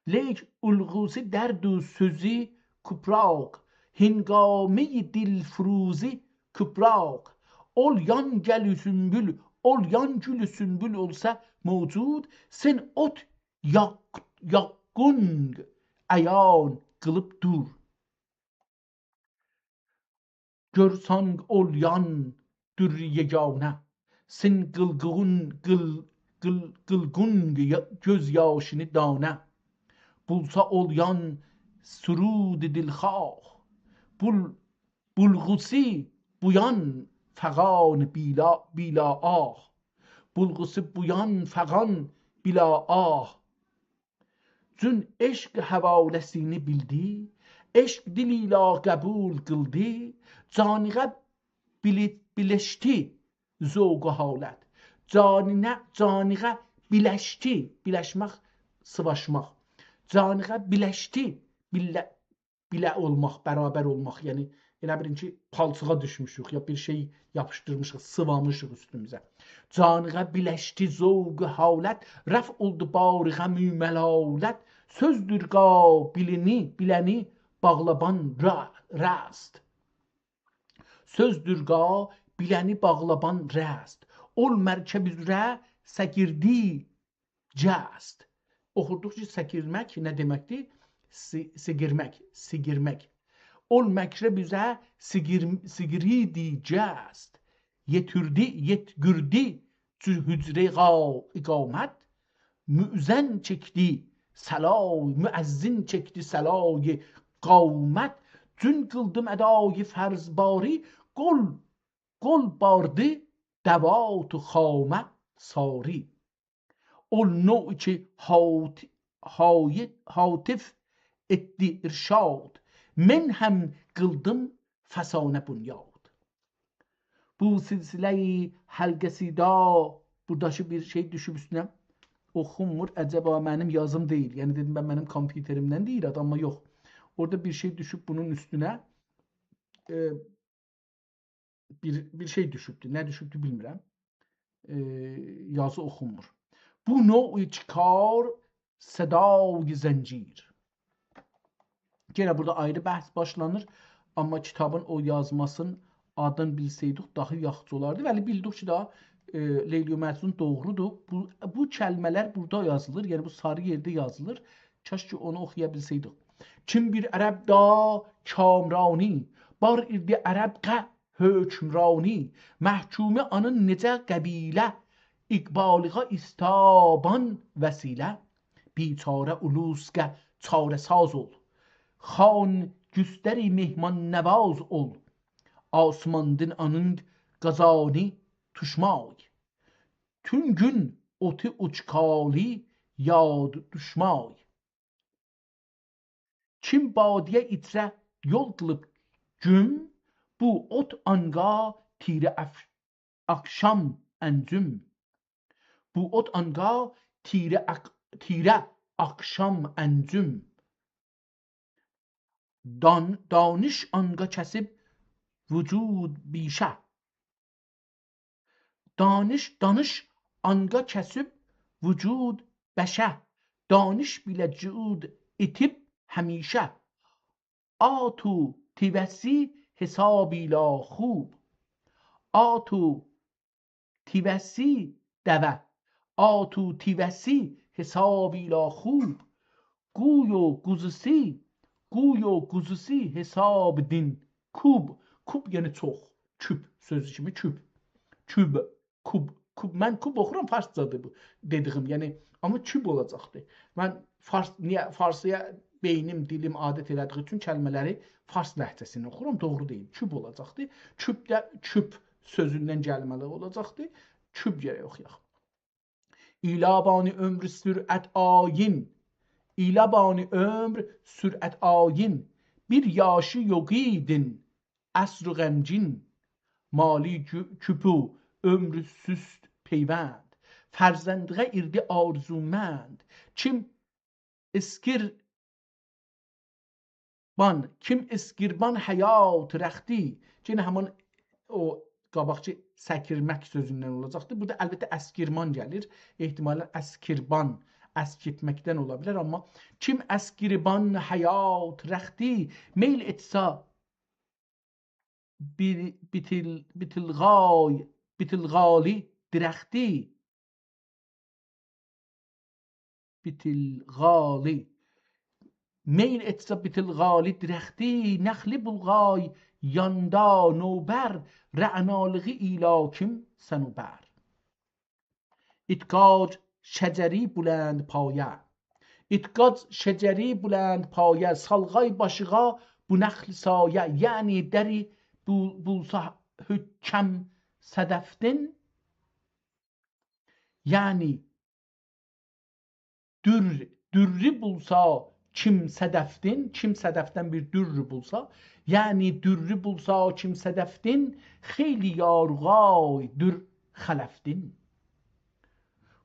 لیک الغوسی درد و سؤزو کپراق، هنگامهٔ دلفروزی کپراق. اول یان گل سنبل، اول یان گل سنبل اولسا موجود، سن اوت یاق-، یاققونق عیان قیلیب دور. گؤرسن اول یان دُرّ یگانه، سن قیلقیغون، قیل-، قیل-، قیلقون یا-، گؤز یاشینی دانه. بولسا اول یان سرود دلخواه، بول-، بولغوسی بو یان فغان بیلا-، بیلا آه. بولغوسی بو یان فغان بیلا آه. چون عشق حواله‌سینی بیلدی، عشق دیل ایله قبول قیلدی، جانیغه بیلی-، بیلیشدی ذوق و حالت. جانینه، جانیغه بیلشدی، بیلشمک، سیواشماق. جانیغه بیلشدی، بیله-، بیله اولماق، برابر اولماق، یعنی ائله بیلین کی، پالچیغا دوشموشوک، یا بیر شئی یاپیشدیرمیشیق، سیوامیشیق اوستوموزه. جانیغه بیلشدی ذوق و حالت، رفع اولدو بار غم و ملالت. سؤزدور قابیلینی، بیله‌نی باغلابان را-، رست. سؤزدور قابیلینی باغلابان رست. اول مرکب اوزره سگیردی جست. اوخوردوق کی، سگیرمک نه دئمکدیر؟ سی-، سیگیرمک، سیگیرمک. اول مکرب اوزره سیگیر-، سیگیریدی جست. یئتیردی، یئتگیردی جو حجره قا-، اقامت. مؤذن چکدی صلای، مؤذن چکدی صلای قامت. چون قیلدیم ادای فرض باری، قول، قول باردی دوات و خامه ساری. اول نوع کی هات-، های-، هاتف ائتدی ارشاد، من هم قیلدیم فسانه بنیاد. بو سلسله‌ی حلقه‌سیده بورادا کی بیر شئی دوشوب اوستونه، اوخونمور. عجبا منیم یازیم دئییل. یعنی دئدیم، من، منیم کامپیوتریمدن دئییل آدام، آمما یوخ. اورادا بیر شئی دوشوب بونون اوستونه. ائ، بیر، بیر شئی دوشوبدو. نه دوشوبدو بیلمیرم. ائ، یازی اوخونمور. بو نوع چیخار صدای زنجیر. یئنه بورادا آیری بحث باشلانیر. آمما کیتابین او یازماسین آدینی بیلسه‌یدیک، داها یاخشی اولاردی. ولی بیلدیک کی، داها ائ، لیلی و مجنون دوغرودور. بو، بو کلمه‌لر بورادا یازیلیر، یعنی بو ساری یئرده یازیلیر. کاش کی، اونو اوخویا بیلسئیدیک. کیم بیر عرب دا کامرانی، بار ایردی عرب قه حکمرانی. محکومه آنین نئجه قبیله، اقبالغا ایستابان وسیله. بیچاره اولوس قه چاره‌ساز اول، خان گوستری مهمان نواز اول. آسماندین آنین قازانی توشمای، تون گون اوتو اوچکالی یاد دوشمای. کیم بادیه ایچره یول قیلیب گوم، بو اوت آنقا تیره اف-، آخشام انجوم. بو اوت آنقا تیره آخ-، تیره آخشام انجوم. دان-، دانش آنقا کسیب وجود بیشه. دانش، دانش آنقا کسیب وجود بشه. دانش بیله جود ایتیب همیشه. آتو تیوه‌سی حساب ایله خوب. آتو تیوه‌سی دوه. آتو تیوه‌سی حساب ایله خوب. قوی و قوزوسو، قوی و قوزوسو حساب دین کوب. کوب یعنی چوخ. کوب سؤزو کیمی کوب. کوب، کوب، کوب. من کوب اوخورام، فارسجادیر بو دئدیگیم. یعنی، آمما کوب اولاجاقدی. من فارس، نییه؟ فارسی‌یا بئینیم، دیلیم عادت ائله‌دیگی اوچون کلمه‌لری فارس لهجه‌سینده اوخورام، دوغرو دئییل. کوب اولاجاقدی. کوب ده کوب سؤزوندن گلمه‌لی اولاجاقدی. کوب گرک اوخویاق. ایلابانی عمر سرعت آیین. ایلابانی عمر سرعت آیین، بیر یاشی یوخ ایدین عصر غمگین. مالی کو-، کوپو عمر سست پیوند، فرزندغه ایردی آرزومند. کیم اسکیر بان، کیم اسکیربان حیات رختی. یئنه همین او قاباقکی سکیرمک سؤزوندن اولاجاقدی. بورادا البته اسکیرمان گلیر. احتمالاً اسکیربان، اسکیرتمکدن اولا بیلر، آمما کیم اسکیربان حیات رختی، میل ائتسه بیر، بیتیل-، بیتیلغای، بیتیلغالی درختی. بیتیلغالی. میل ائتسه بیتیلغالی درختی، نخلی بولغای یاندا نوبر، رعنالیغی ایله کیم صنوبر. اتقاج شجری بلندپایه. اتقاج شجری بلندپایه، سالغای باشیغا بو نخل سایه، یعنی دری بو-، بولسا حؤکم صدفدین، یعنی دور، دوری بولسا کیم صدفدین، کیم صدفدن بیر دور بولسا، یعنی دوری بولسا کیم صدفدین، خیلی یاروغای دور خلفدین.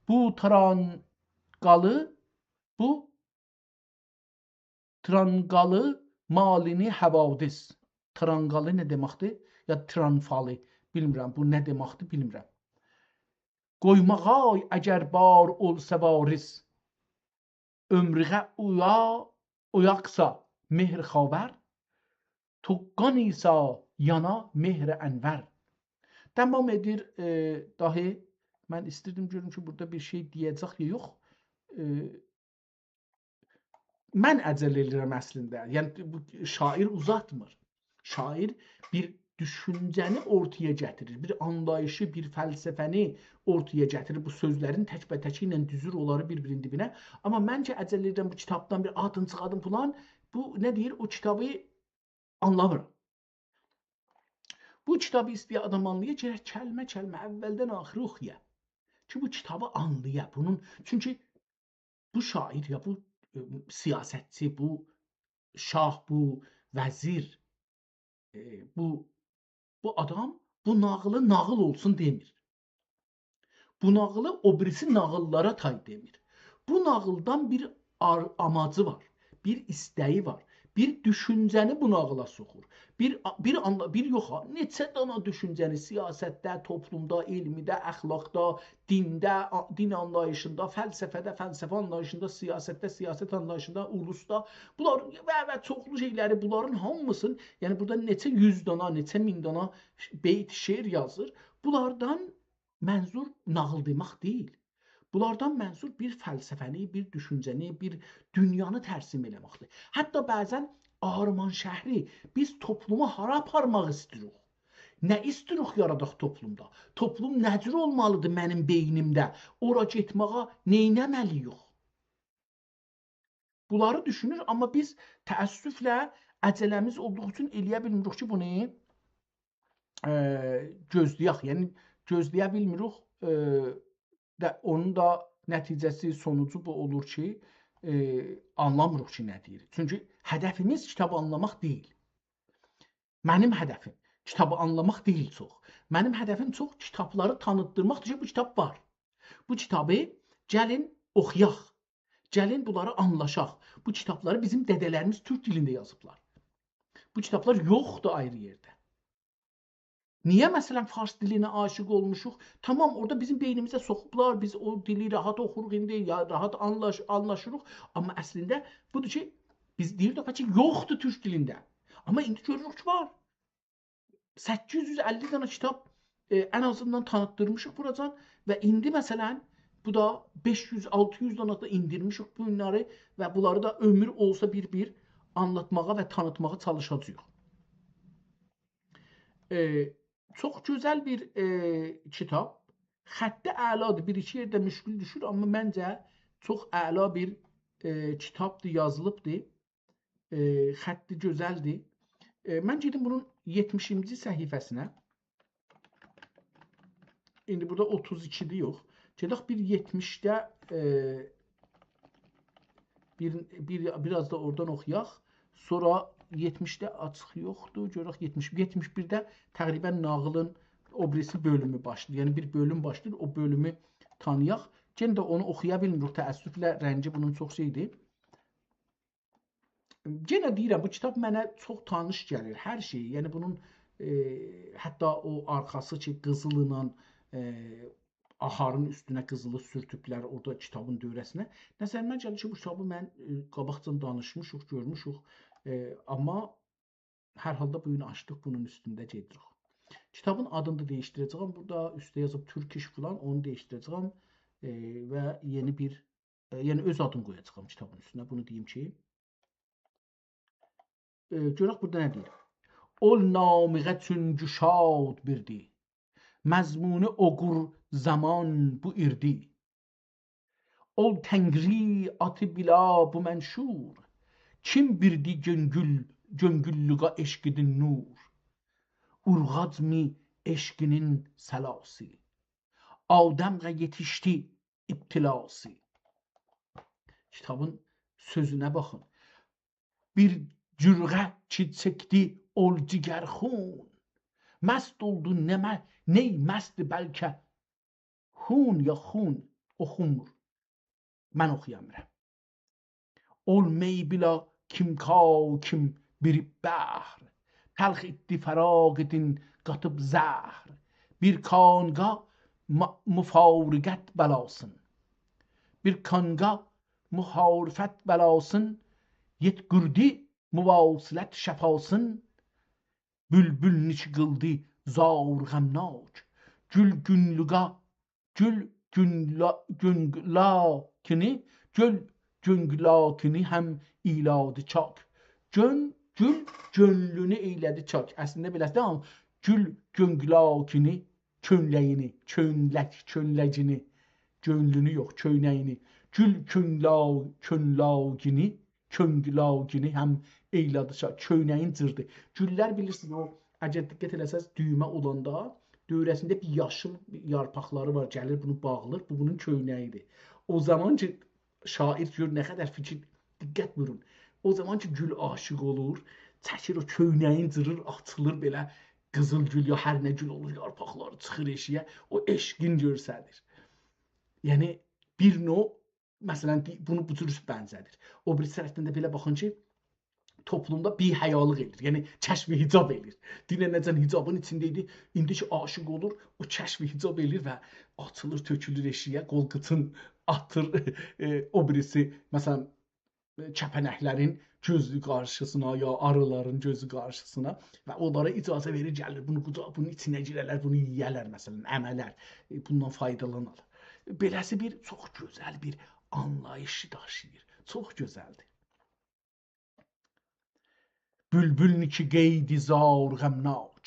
بو ترانقالی، بو ترانقالی مالینی حوادث. ترانقالی نه دئمکدیر؟ یا ترانفالی. بیلمیرم، بو نه دئمکدیر، بیلمیرم. قویماغای اگر بار اولسا وارث، عؤمروغه اویا-، اویاقسا مهر خاور، توققان ایسا یانا مهر انور. تمام ائدیر، ائ، داهی من ایستیردیم گؤروم کی، بورادا بیر شئی دئیه‌جک یا یوخ. ائ، من عجله ائدیرم اصلینده. یعنی، بو شاعر اوزاتمیر. شاعر بیر دوشونجه‌نی اورتایا گتیریر، بیر آنلاییشی، بیر فلسفه‌نی اورتایا گتیریر. بو سؤزلرین تک‌به‌تکی ایله دوزور اونلاری بیر-بیرینین دیبینه. آمما من کی، عجله ائدیرم بو کیتابدان بیر آدین چیخادیم فلان، بو نه دئییر، او کیتابی آنلامیرام. بو کیتابی ایسته‌یه آدام آنلایا، گرک کلمه-کلمه، اولدن آخیرا اوخویا. کی، بو کیتابی آنلایا. بونون، چونکی بو شاعر یا بو، ائ، سیاستچی، بو شاه، بو وزیر، ائ، بو، بو آدام بو ناغیلی ناغیل اولسون دئمیر. بو ناغیلی او بیریسی ناغیللارا تای دئمیر. بو ناغیلدان بیر آر-، آماجی وار، بیر ایسته‌یی وار، بیر دوشونجه‌نی بو ناغیلا سوخور. بیر آ-، بیر آنلا-، بیر یوخ ها، نئچه دانا دوشونجه‌نی سیاستده، توپلومدا، علمیده، اخلاقدا، دینده، آ-، دین آنلاییشیندا، فلسفه‌ده، فلسفه آنلاییشیندا، سیاستده، سیاست آنلاییشیندا، اولوسدا، بونلار و، و چوخلو شئیلری، بونلارین هامیسین، یعنی بورادا نئچه یوز دانا، نئچه مین دانا بیت شعر یازیر. بونلاردان منظور ناغیل دئمک دئییل. بونلاردان منظور بیر فلسفه‌نی، بیر دوشونجه‌نی، بیر دونیانی ترسیم ائله‌مکدیر. حتی بعضا آرمان‌شهری بیز توپلومو هارا آپارماق ایسته‌ییریک؟ نه ایسته‌ییریک یاراداق توپلومدا؟ توپلوم نه جور اولمالیدیر منیم بئینیمده؟ اورا گئتمه‌یه نئینه‌مه‌لی‌ییک؟ بونلاری دوشونور، آمما بیز تأسفله عجله‌میز اولدوغو اوچون ائله‌یه بیلمیریک کی، بونو، ائ، گؤزله‌یک. یعنی، گؤزله‌یه بیلمیریک. ائ، ده، اونون دا نتیجه‌سی، سونوجو بو اولور کی، ائ، آنلامیریق کی، نه دئییر. چونکی هدفیمیز کیتابی آنلاماق دئییل. منیم هدفیم کیتابی آنلاماق دئییل چوخ. منیم هدفیم چوخ کیتابلاری تانیتدیرماقدیر کی، بو کیتاب وار. بو کیتابی گلین اوخویاق. گلین بونلاری آنلاشاق. بو کیتابلاری بیزیم دده‌لریمیز تورک دیلینده یازیبلار. بو کیتابلار یوخدور آیری یئرده. نییه، مثلا، فارس دیلینه عاشیق اولموشوق؟ تامام، اورادا بیزیم بئینیمیزه سوخوبلار، بیز او دیلی راحت اوخوروق ایندی، یا راحت آنلاش-، آنلاشیریق. آمما اصلینده بودور کی، بیز دئییردیک کی، یوخدور تورک دیلینده. آمما ایندی گؤروروک کی، وار. سککیز یوز اللی دنه کیتاب، ائ، ان آزیندان تانیتدیرمیشیق بوراجان و ایندی، مثلا، بو دا بئش یوز، آلتی یوز دنه ده ایندیرمیشیک بو گونلری و بونلاری دا عؤمور اولسا بیر-بیر آنلاتماغا و تانیتماغا چالیشاجاغیق. ائ، چوخ گؤزل بیر، ائ، کیتاب. خطی اعلادیر. بیر-ایکی یئرده مشکل دوشور، آمما منجه چوخ اعلا بیر، ائ، کیتابدیر، یازیلیبدیر. ائ، خطی گؤزلدیر. ائ، من گئدیم بونون یئتمیشینجی صفحه‌سینه. ایندی بورادا اوتوز ایکی‌دیر، یوخ. گئدک بیر یئتمیشده، ائ، بیر، بیر، بیر آز دا اورادان اوخویاق. سونرا یئتمیشده آچیق یوخدور. گؤرک یئتمیش، یئتمیش بیرده تقریبا ناغیلین او بیریسی بؤلومو باشلاییر. یعنی بیر بؤلوم باشلاییر، او بؤلومو تانییاق. یئنه ده اونو اوخویا بیلمیریک، تأسفله رنگی بونون چوخ شئیدیر. یئنه دئییرم، بو کیتاب منه چوخ تانیش گلیر، هر شئیی. یعنی بونون، ائ، حتی او آرخاسی کی، قیزیللا، ائ، آهارین اوستونه قیزیلی سورتوبلر اورادا کیتابین دؤوره‌سینه. نظریمه گلیر کی، بو کیتابی من، ائ، قاباقجادان دانیشمیشیق، گؤرموشوک. ائ، آمما هر حالدا بو گون آچدیق، بونون اوستونده گئدیریک. کیتابین آدینی دا دییشدیره‌جه‌یم. بورادا اوسته یازیب تورکیش فلان، اونو دییشدیره‌جه‌یم. ائ، و یئنی بیر، ائ، یعنی اؤز آدینی قویاجاغام کیتابین اوستونه. بونو دئییم کی، ائ، گؤرک بورادا نه دئییر. اول نامیقه چونگو شاد بیردی، مضمونو اوغور زامان بو ایردی. اول تنگری آتی بیلا بو منشور، کیم بیردی گؤنگول، گؤنگوللوغا عشقیدین نور. اورغاجمی عشقینین سلاسی، آدمغه یئتیشدی ابتلاسی. کیتابین سؤزونه باخین. بیر جرعه کی چکدی اول جیگر خون، مست اولدو نمه، نی مستدی بلکه هون یا خون، اوخونمور. من اوخویا بیلمیرم. اول می بیلا کیم کا کیم بیر بحر، تلخ ایتدی فراقیدین قاتیب زهر. بیر کانقا ما-، مفارقت بلاسین، بیر کانقا مخالفت بلاسین، یئتقیردی مواصلت شفاسین. بولبول نیچی قیلدی زار غمناک، گول گونلوغا، گول گونلا-، گونلاکینی، گؤل گونلاکینی هم ایلادی چاک. گؤن-، گول گؤنلونو ایله‌دی چاک. اصلینده بئله‌سی ده، آمما گول گونلاکینی، کؤنله‌یینی، کؤنلک، کؤنله‌گینی، گؤنلونو یوخ، کؤنه‌یینی. گول کؤنلا-، کؤنلاگینی، کؤنلاگینی هم ایلادی چاک، کؤنه‌یین جیردی. گوللر بیلیرسینیز، او، اگر دقت ائله‌سز، دویمه اولاندا دؤوره‌سینده بیر یاشیل یارپاقلاری وار، گلیر بونو باغلیر، بو بونون کؤنه‌ییدیر. او زامان کی، شاعیر گؤر نه قدر فیکیر، دقت بویورون. او زامان کی، گول عاشیق اولور، چکیر او کؤنه‌یین جیریر، آچیلیر بئله قیزیل گول یا هر نه گول اولور، یارپاقلاری چیخیر ائشیگه، او عشقین گؤستریر. یعنی، بیر نوع، مثلا، دی-، بونو بو جور بنزه‌دیر. او بیریسی طرفدن ده بئله باخین کی، توپلومدا بی‌حیالیق ائله‌ییر. یعنی، کشف حجاب ائله‌ییر. دوننه‌جن حجابین ایچینده ایدی، ایندی کی، عاشیق اولور، او کشف حجاب ائله‌ییر و آچیلیر، تؤکولور ائشیگه، قول قیچین آتیر، ائ، او بیریسی، مثلا، ائ، کپنک‌لرین گؤزو قارشیسینا، یا آری‌لارین گؤزو قارشیسینا و اونلارا اجازه وئریر، گلیر بونو قوجا-، بونون ایچینه گیره‌لر، بونو یئیه‌لر، مثلا، امه‌لر، ائ، بوندان فایدالانالار. بئله‌سی بیر چوخ گؤزل بیر آنلاییشی داشیییر. چوخ گؤزلدیر. بولبول نی کی قئیدی زار غمناک.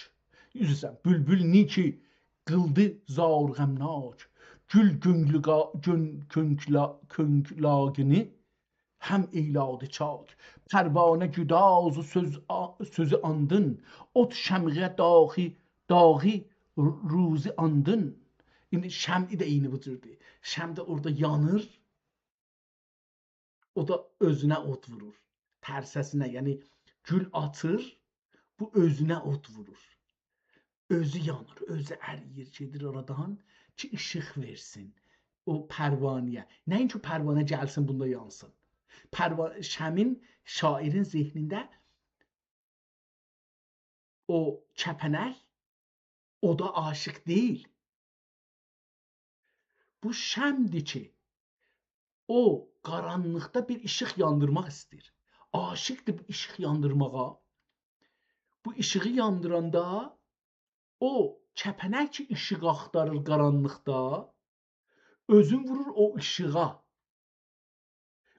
عذر ایسته‌ییرم. بولبول نی کی قیلدی زار غمناک، گول گؤنگلو قا-، گؤن-، کؤنگلا-، کؤنگلاگینی هم ائیلادی چاک. پروانه گداز سؤز آ-، سؤزو آندین، اود شمعه داغی، داغی روزی آندین. ایندی شمعی ده عینی بو جوردور. شمع ده اورادا یانیر، او دا اؤزونه اود وورور. ترسه‌سینه، یعنی گول آچیر، بو اؤزونه اود وورور. اؤزو یانیر، اؤزو ارییر، گئدیر آرادان کی، ایشیق وئرسین او پروانه‌یه. نه‌اینکی او پروانه گلسین، بوندا یانسین. پروا-، شمعین شاعرین ذهنینده او کپنک، او دا عاشق دئییل. بو شمعدیر کی، او قارانلیقدا بیر ایشیق یاندیرماق ایسته‌ییر. عاشقدیر بو ایشیق یاندیرماغا. بو ایشیغی یاندیراندا او کپنک کی، ایشیق آختاریر قارانلیقدا، اؤزون وورور او ایشیغا.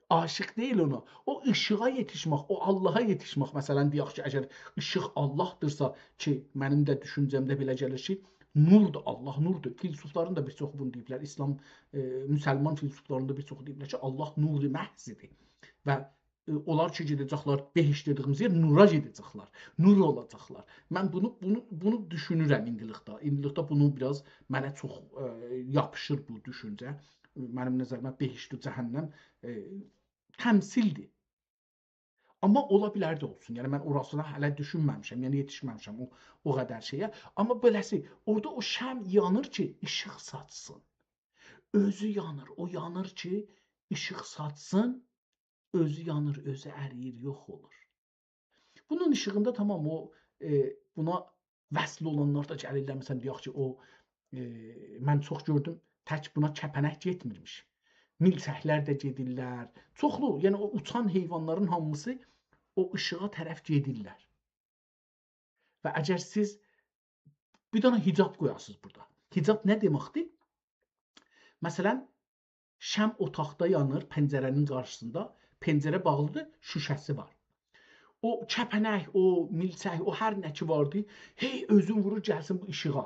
عاشق دئییل اونا. او ایشیغا یئتیشمک، او آللاها یئتیشمک. مثلا، دئیک کی، اگر ایشیق آللاهدیرسا، کی، منیم ده دوشونجه‌مده بئله گلیر کی، نوردور، آللاه نوردور. فیلسوفلارین دا بیر چوخو بونو دئییبلر. ایسلام، ائ، مسلمان فیلسوفلارین دا بیر چوخو دئییبلر کی، آللاه نور محضیدیر. و، ائ، اونلار کی، گئده‌جکلر بهشت دئدیگیمیز یئر، نورا گئده‌جکلر. نور اولاجاقلار. من بونو، بونو، بونو دوشونورم ایندیلیکده. ایندیلیکده بونو بیر آز منه چوخ، ائ، یاپیشیر بو دوشونجه. منیم نظریمه بهشت و جهنم، ائ، تمثیلدیر. آمما اولا بیلر ده اولسون. یعنی، من اوراسینا هله دوشونمه‌میشم، یعنی یئتیشمه‌میشم او، او قدر شئیه. آمما بئله‌سی، اورادا او شمع یانیر کی، ایشیق ساچسین. اؤزو یانیر، او یانیر کی، ایشیق ساچسین، اؤزو یانیر، اؤزو ارییر، یوخ اولور. بونون ایشیغیندا تامام او، ائ، بونا وصل اولانلار دا گلیرلر، مثلا، دئیک کی، او، ائ، من چوخ گؤردوم، تک بونا کپنک گئتمیرمیش. میلچکلر ده گئدیرلر. چوخلو، یعنی او اوچان حیوانلارین هامیسی او ایشیغا طرف گئدیرلر. و اگر سیز بیر دنه حجاب قویاسینیز بورادا. حجاب نه دئمکدیر؟ مثلا، شمع اوتاقدا یانیر، پنجره‌نین قارشیسیندا. پنجره باغلیدیر، شوشه‌سی وار. او کپنک، او میلچک، او هر نه کی واردی، هئی اؤزون وورور گلسین بو ایشیغا.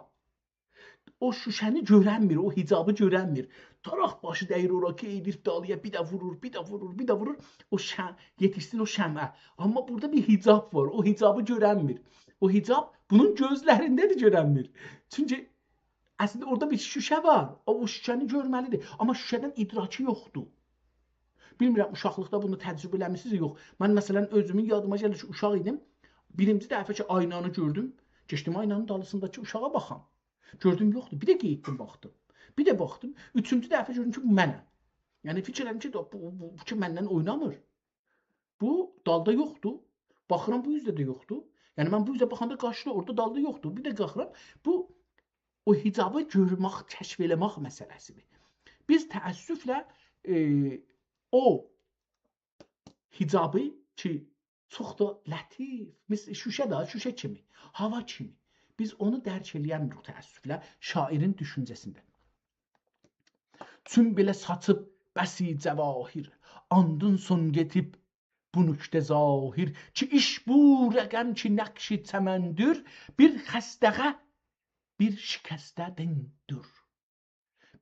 او شوشه‌نی گؤرنمیر، او حجابی گؤرنمیر. تاراق باشی دَییر اورا کی، ائدیر دالییا، بیر ده وورور، بیر ده وورور، بیر ده وورور. او شم-، یئتیشسین او شمعه. آمما بورادا بیر حجاب وار، او حجابی گؤرنمیر. او حجاب بونون گؤزلرینده‌دیر، گؤرنمیر. چونکی اصلینده اورادا بیر شوشه وار. او، او شوشه‌نی گؤرمه‌لیدیر. آمما شوشه‌دن ادراکی یوخدور. بیلمیرم، اوشاقلیقدا بونو تجربه ائله‌میسینیز، یوخ. من، مثلا، اؤزومون یادیما گلیر کی، اوشاق ایدیم. بیرینجی دفعه کی، آینانی گؤردوم، کئچدیم آینانین دالیسینداکی اوشاغا باخام. گؤردوم، یوخدور. بیر ده گئتدیم، باخدیم. بیر ده باخدیم. اوچونجو دفعه گؤردوم کی، بو منم. یعنی، فیکیر ائله‌دیم کی، بو، بو، بو کی، منن اوینامیر. بو دالدا یوخدور. باخیرام، بو اوزده ده یوخدور. یعنی، من بو اوزه باخاندا قاچدی، اورادا دالدا یوخدور. بیر ده قالخیرام، بو او حجابی گؤرمک، کشف ائله‌مک مسئله‌سیدیر. بیز تأسفله، ائ، او حجابی کی، چوخ دا لطیف، مس-، شوشه ده، شوشه کیمی، هاوا کیمی. بیز اونو درک ائلیه‌نمیریک تأسفله شاعرین دوشونجه‌سینده. چون بئله ساچیب بسی جواهر، آندین سون گئدیب بو نکته ظاهر، کی ایش بو رقم کی نقش چمندور، بیر خسته‌غه، بیر شکسته‌دن دور.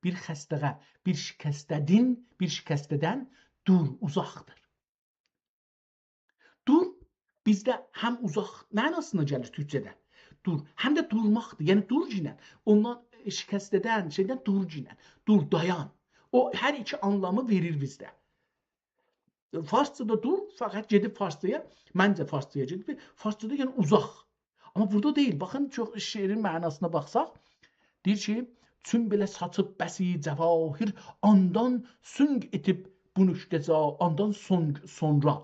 بیر خسته‌غه، بیر شکسته‌دن، بیر شکسته‌دن دور، اوزاقدیر. دور بیزده هم اوزاق معناسینا گلیر تورکجه‌ده. دور، هم ده دورماقدیر. یعنی دورگینن. اوندان، ائ، شکسته‌دن، شئیدن دورگینن. دور، دایان. او هر ایکی آنلامی وئریر بیزده. فارسجادا دور، فقط گئدیب فارسجایا، منجه فارسجایا گئدیب، فارسجادا یعنی اوزاق. آمما بورادا دئییل. باخین، چوخ شعرین معناسینا باخساق، دئییر کی، چون بئله ساچیب بسی جواهر، آندان سونگ ائتیب بو نکته ظا-، آندان سونگ، سونرا،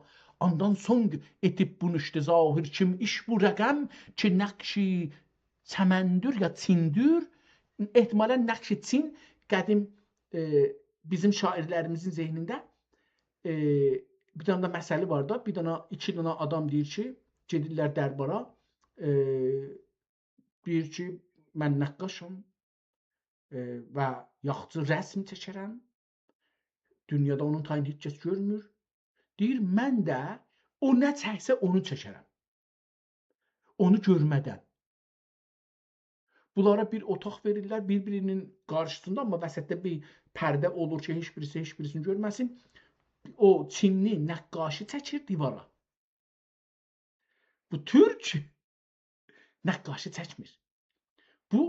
آندان سونگ ائتیب بو نکته ظاهر، کیم ایش بو رقم کی نقشی چمندور یا چیندور، احتمالا نقش چین قدیم، ائ، بیزیم شاعرلریمیزین ذهنینده، ائ، بیر دنه ده مثلی وار دا، بیر دنه، ایکی دنه آدام دئییر کی، گئدیرلر دربارا، ائ، دئییر کی، «من نقاشام، ائ، و یاخشی رسم چکرم. دونیادا اونون تایینی هئچ کس گؤرمور.» دئییر، «من ده او نه چکسه، اونو چکرم. اونو گؤرمه‌دن.» بونلارا بیر اوتاق وئریرلر، بیر-بیری‌نین قارشیسیندا، آمما وسطده بیر پرده اولور کی، هئچ بیریسی هئچ بیریسینی گؤرمه‌سین. او چینلی نقاشی چکیر دیوارا. بو تورک نقاشی چکمیر. بو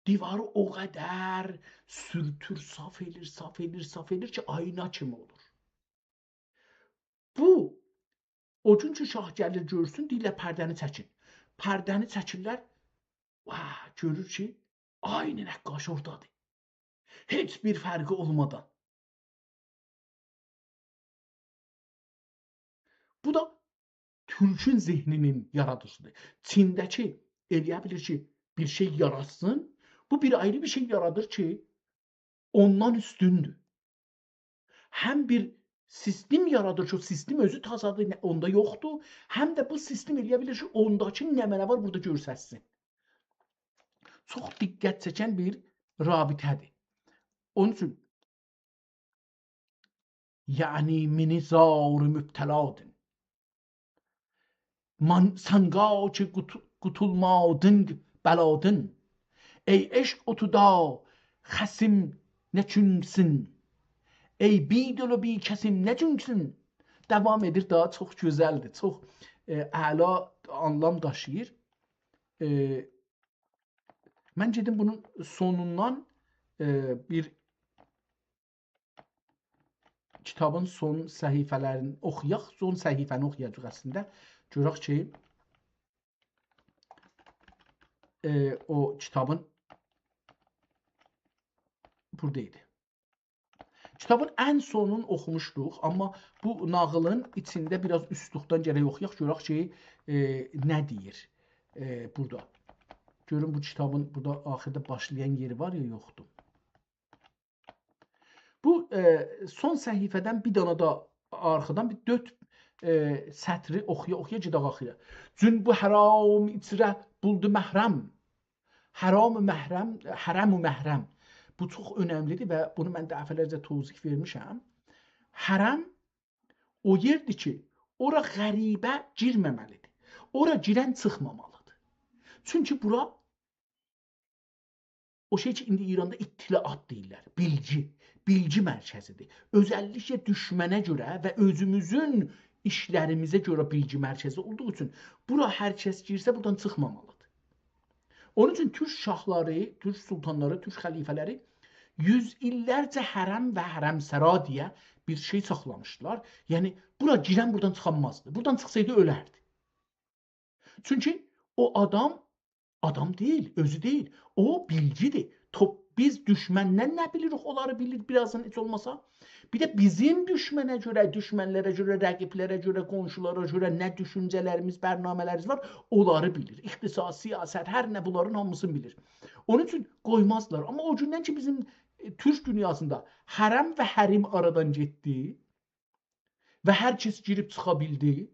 دیواری او قدر سورتور، صاف ائلیر، صاف ائلیر، صاف ائلیر کی، آینا کیمی اولور. بو، او گون کی، شاه گلیر گؤرسون، دئییرلر، «پرده‌نی چکین.» پرده‌نی چکیرلر، واه، گؤرور کی، عینی نقاش اورادادیر. هئچ بیر فرقی اولمادان. بو دا تورکون ذهنی‌نین یارادیشی‌دیر. چینده‌کی ائلیه بیلیر کی، بیر شئی یاراتسین. بو بیر آیری بیر شئی یارادیر کی، اوندان اوستوندور. هم بیر سیستم یارادیر کی، او سیستم اؤزو تازادیر، نه، اوندا یوخدور، هم ده بو سیستم ائلیه بیلیر کی، اونداکی نمنه وار بورادا گؤرستسین. چوخ دقت چکن بیر رابطه‌دیر. اونون اوچون، یعنی، منی زار مبتلادین. من سنگا کی قوت-، قوتولمادین بلادین. ای عشق اوتودا خصم نه چونسون؟ ای بی‌دل و بی‌کسیم نه چونسون؟ داوام ائدیر، داها چوخ گؤزلدیر، چوخ، ائ، اعلا آنلام داشیییر. ائ، من گئدیم بونون سونوندان، ائ، بیر کیتابین سون صفحه‌لرینی اوخویاق، سون صفحه‌نی اوخویاجاغیق اصلینده. گؤرک کی، ائ، او کیتابین بورادا ایدی. کیتابین ان سونون اوخوموشدوق، آمما بو ناغیلین ایچینده بیر آز اوستلوقدان گرک اوخویاق، گؤرک کی، ائ، نه دئییر، ائ، بورادا. گؤروم بو کیتابین بورادا آخیردا باشلایان یئری وار یا یوخدور. بو، ائ، سون صفحه‌دن بیر دانا دا آرخادان بیر دؤرد، ائ، سطری اوخویا-اوخویا گئدک آخیرا. «چون بو حرام ایچره بولدو محرم.» حرام و محرم، حرم و محرم. بو چوخ اؤنملی‌دیر و بونو من دفعه‌لرجه توضیح وئرمیشم. حرم او یئردیر کی، اورا غریبه گیرمه‌مه‌لی‌دیر. اورا گیرن چیخمامالی‌دیر. چونکی بورا او شئی کی، ایندی ایراندا اطلاعات دئییرلر، بیلگی، بیلگی مرکزی‌دیر. اؤزللیکله دوشمنه گؤره و اؤزوموزون ایشلریمیزه گؤره بیلگی مرکزی اولدوغو اوچون بورا هر کس گیرسه، بورادان چیخمامالی‌دیر. اونون اوچون تورک شاهلاری، تورک سلطانلاری، تورک خلیفه‌لری یوز ایللرجه حرم و حرمسرا دئیه بیر شئی ساخلامیشدیلار. یعنی، بورا گیرن بورادان چیخانمازدی. بورادان چیخسایدی، اؤلردی. چونکی او آدام، آدام دئییل، اؤزو دئییل. او بیلگی‌دیر. توپ-، بیز دوشمندن نه بیلیریک، اونلاری بیلیر بیر آزدان هئچ اولماسا. بیر ده بیزیم دوشمنه گؤره، دوشمنلره گؤره، رقیبلره گؤره، قونشولارا گؤره نه دوشونجه‌لریمیز، برنامه‌لریمیز وار، اونلاری بیلیر. اقتصاد، سیاست، هر نه، بونلارین هامیسینی بیلیر. اونون اوچون قویمازلار. آمما او گوندن کی، بیزیم، ائ، تورک دونیاسیندا حرم و حریم آرادان گئتدی، و هر کس گیریب چیخا بیلدی.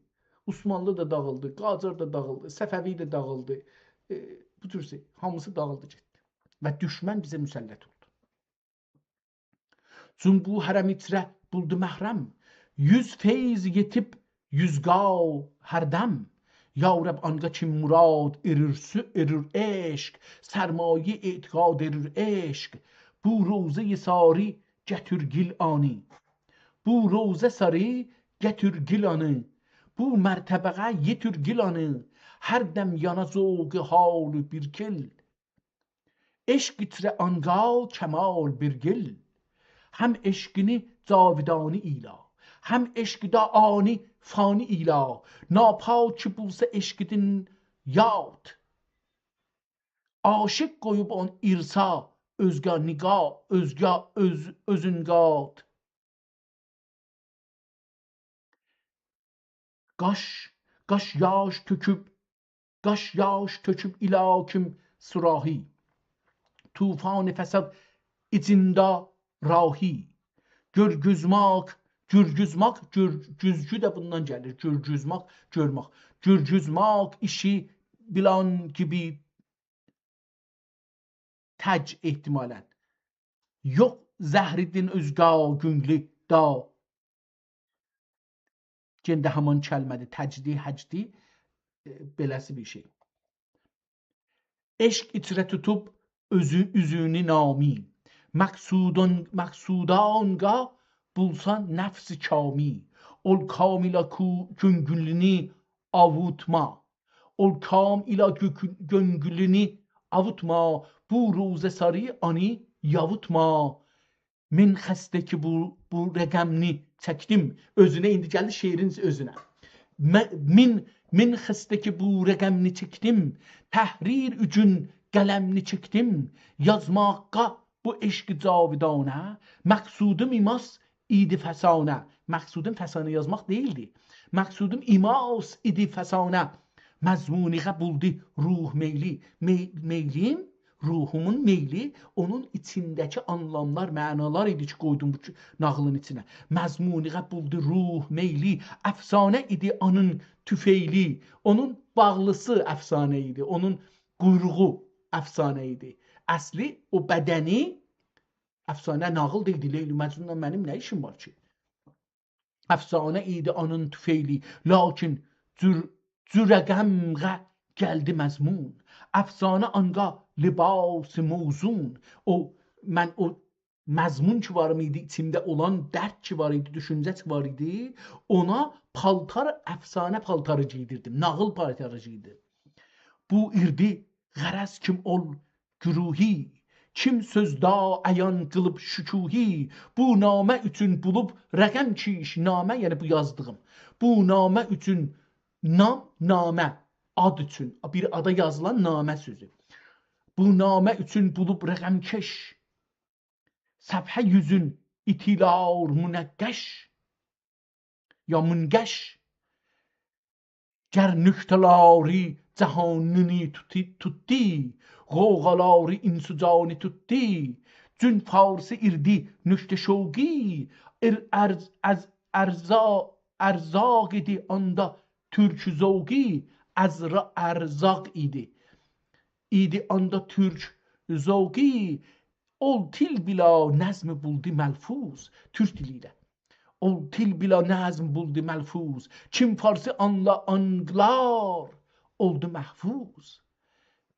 عثمانلی دا داغیلدی، قاجار دا داغیلدی، صفوی ده داغیلدی. ائ، بو تور شئی، هامیسی داغیلدی گئتدی. و دوشمن بیزه مسلط اولدو. چون بو حرم ایچره بولدو محرم، یوز فیض یئتیب یوز گاو هر دم. یا رب، آنگا کی مراد ائریر سو-، ائریر عشق، سرمایه اعتقاد ائریر عشق. بو روضه‌ی ساری گتیر گیل آنی. بو روضه ساری گتیر گیل آنی، بو مرتبه‌یه یئتیر گیل آنی. هر دم یانا ذوق حال بیر گیل. عشق ایچره آنگا کمال بیر گیل. هم عشقینی جاودانی ایله، هم عشق دائمی فانی ایله. ناپاک کی بولسا عشقیدین یاد، عاشق قویوب اون ارثا اؤزگه نگاه، اؤزگه اؤز-، اؤزون قاد. قاش، قاش یاش تؤکوب، قاش یاش تؤکوب ایلاکیم سوراهی. طوفان فساد ایچینده راهی. گؤر گوزماک گورگوزماق، گور-، گوزگو ده بوندان گلیر. گورگوزماق، گؤرمک. گورگوزماق ایشی بیلان کیمی تک احتمالاً. یوخ زهریدین اؤزگه گونگلو دا. یئنه ده همان کلمه‌دیر. تکدی، هکدی، ائ، بئله‌سی بیر شئی. عشق ایچره توتوب اؤزو، اوزونو نامی. مقصودان، مقصودانگا بولسان نفس کامی. اول کام ایله کو-، گؤنگولونو آووتما. اول کام ایله گؤ-، گؤنگولونو آووتما. بو روضه ساری آنی یاووتما. من خسته کی بو، بو رقمنی چکدیم. اؤزونه ایندی گلیر شعرین اؤزونه. مه-، من، من خسته کی بو رقمنی چکدیم، تحریر اوچون قلمنی چکدیم، یازماغا بو عشق جاودانه، مقصودوم ایماس ایدی فسانه. مقصودوم فسانه یازماق دئییلدی. مقصودوم ایماس ایدی فسانه، مضمونیغه بولدو روح میلی. می-، میلیم، روحومون میلی، اونون ایچینده‌کی آنلاملار، معنالار ایدی کی، قویدوم بو کی-، ناغیلین ایچینه. مضمونیغه بولدو روح میلی، افسانه ایدی آنین توفیلی، اونون باغلیسی افسانه ایدی، اونون قویروغو افسانه ایدی. اصلی او بدنی افسانه، ناغیل دئییلدی. لیلی مجنونلا منیم نه ایشیم وار کی؟ افسانه ایدی آنین توفیلی، لاکین جور-، جور رقمغه گلدی مضمون. افسانه آنگا لباس موزون. او، من او مضمون کی واریم ایدی، ایچیمده اولان درد کی وار ایدی، دوشونجه کی وار ایدی، اونا پالتار، افسانه پالتاری گئیدیردیم، ناغیل پالتاری گئیدیردیم. بو ایردی غرض کیم اول گروهی، کیم سؤزده عیان قیلیب شکوهی، بو نامه اوچون بولوب رقم کیش، نامه، یعنی بو یازدیغیم، بو نامه اوچون، نام، نامه، آد اوچون، بیر آدا یازیلان نامه سؤزو. بو نامه اوچون بولوب رقم کیش، صفحه یوزون ایتیلار منقش، یا منقش. گر نکته‌لاری جهانینی توتی-، توتدی، غوغالاری انس و جانی توتدی. چون فارسی ایردی نکته شوقی، ار-، ارز-، از-، ارزا-، ارزاق ایدی آندا تورک ذوقی، ازرا-، ارزاق ایدی. ایدی آندا تورک ذوقی، اول تیل بیلا نظم بولدو ملفوظ، تورک دیلی ایله. اول تیل بیلا نظم بولدو ملفوظ، کیم فارسی آنلا-، آنگلار، اولدو محفوظ.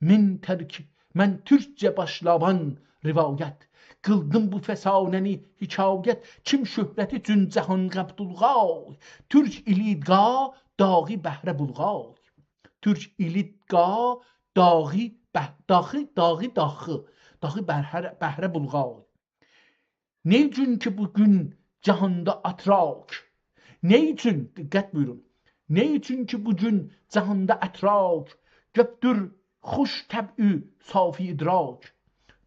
من ترک-، من تورکجه باشلاوان روایت، قیلدیم بو فسانه‌نی حکایت، کیم شهرتی اوچون جهان قبدولغای، تورک ایلیدگا داغی بحره بولغای. تورک ایلیدگا داغی، به-، داخی، داغی، داخی. داخی بحره، بحره بولغای. نه اوچون کی بو گون جهاندا اتراک؟ نه اوچون، دقت بویورون. نه اوچون کی بو گون جهاندا اتراک، کوبدور خوش طبع و صافی ادراک.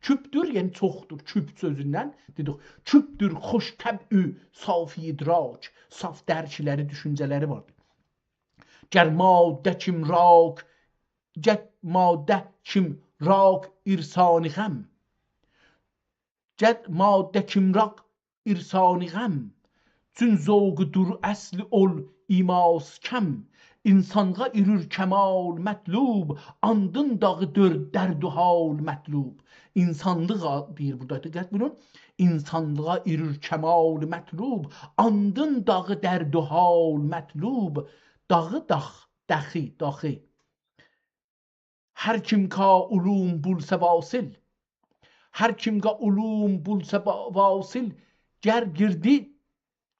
کوبدور، یعنی چوخدور، کوب سؤزوندن دئدیک. کوبدور خوش طبع و صافی ادراک. صاف درکلری، دوشونجه‌لری واردیر. گر ماده کیم راک، گر ماده کیم راک ارسانی غم. گر ماده کیم راک ارسانی غم. چون ذوقودور اصلی اول ایماس کم. انسانغا ایرور کمال مطلوب، آندین داغی دؤرد درد و حال مطلوب. انسانلیغا دئییر بورادا، دقت بویورون. انسانلیغا ایرور کمال مطلوب، آندین داغی درد و حال مطلوب. داغی داخ، داخی، داخی. هر کیم کا علوم بولسه واصل، هر کیم کا علوم بولسه وا-، واصل، گر گیردی،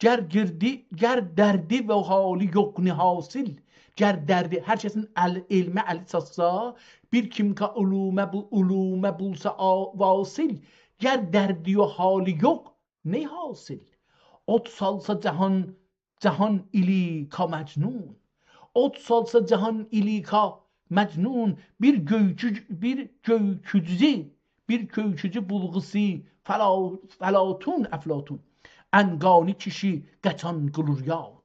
گر گیردی، گر دردی و حالی یوخ نه حاصل. گر دردی، هر کسین ال-، علمه الی چاتسا، بیر کیم کا علومه بو-، علومه بولسا آ-، واصل، گر دردی و حالی یوخ، نه حاصل؟ اود سالسا جهان، جهان ایلی کا مجنون. اود سالسا جهان ایلی کا مجنون. بیر گؤیکو-، بیر گؤیکوجو، بیر گؤیکوجو بولغوسو فلا-، فلاطون، افلاطون. عنقانی کیشی قاچان قیلیر یاد.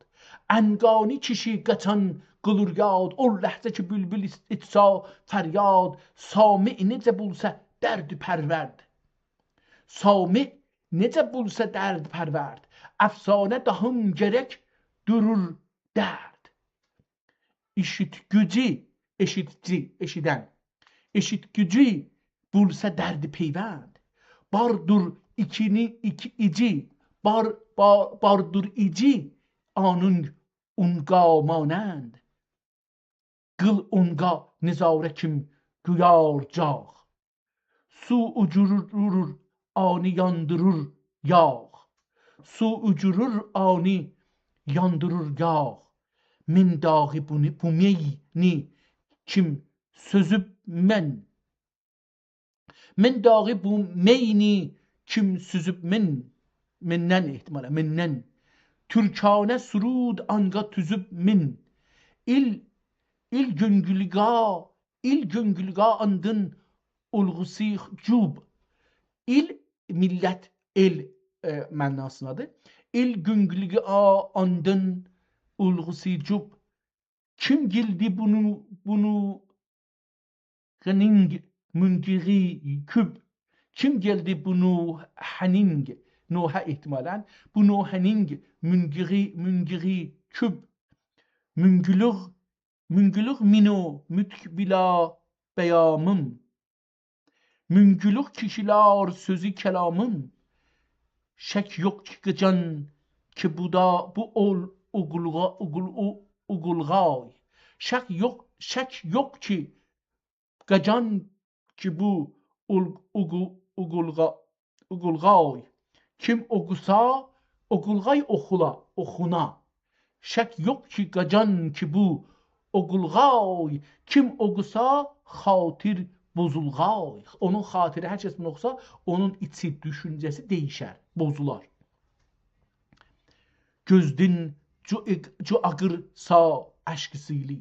عنقانی کیشی قاچان قیلیر یاد. او لحظه کی بولبول ایت-، ایتسا فریاد. سامع نئجه بولسا درد پرورد. سامع نئجه بولسا درد پرورد. افسانه داهیم گرک دورور درد. ایشیتگوجو، ائشیتجی، ائشیدن. ائشیتگوجو بولسا دردی پیوند. باردور ایکینی، ایکی، ایجی، بار، با، باردور ایجی آنین اونقا مانند. قیل اونقا نظاره کیم قویار جاغ. سو اوجورور، آنی یاندیریر یاغ. سو اوجورور، آنی یاندیریر یاغ. من داغی بونو، بو مئینی کیم سوزوب من. من داغی بو مئینی کیم سوزوب من. مندن احتمالا، مندن. تورکانه سرود آنقا توزوب من. ایل، ایل گونگولگا، ایل گونگولگا آندین اولغوسی جوب. ایل، میللت، ائل، ائ، معناسیندادیر. ایل گونگولگا آندین اولغوسی جوب. کیم گلدی بونو، بونو هنینگ مونگیغی کوب. کیم گلدی بونو هنینگ، نوحه احتمالا، بونو هنینگ مونگیغی، مونگیغی کوب. مونگولوق، مونگولوق مینو متک بلا بیامیم. مونگولوق کیشیلار سؤزو کلامیمی. شک یوخ کی قاجان کی بو دا، بو اول اوغولغا، اوغول، او، اوغولغای. شک یوخ، شک یوخ کی قاجان کی بو اول، اوغو، اوغولغا، اوغولغای. کیم اوغوسا، اوغولغای اوخولا، اوخونا. شک یوخ کی قاجان کی بو اوغولغای. کیم اوغوسا خاطیر بوزولغای. اونون خاطیری، هر کس بونو اوخوسا، اونون ایچی، دوشونجه‌سی دییشر، بوزولار. گؤزدون جو، جو آغیرسا اشک سیلی.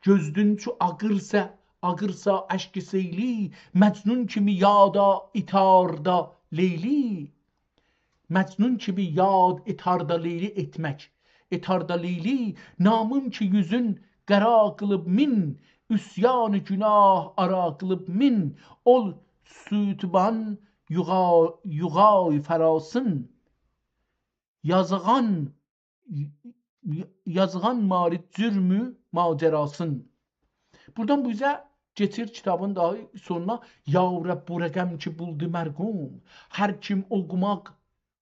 گؤزدون جو آغیرسا، آغیرسا اشک سیلی. مجنون کیمی یادا، ایتاردا لیلی. مجنون کیمی یاد، ایتاردا لیلی ائتمک. ایتاردا لیلی، نامیم کی یوزون قارا قیلیب مین، عصیان گناه آرا قیلیب مین، اول سوتبان یوغا، یوغای فراسین. یازغان، یازغان ماری جرم و ماجراسین. بورادان بو اوزه کئچیر کیتابین داها سونونا. یا رب، بو رقم کی بولدو مرقوم، هر کیم اوقوماق،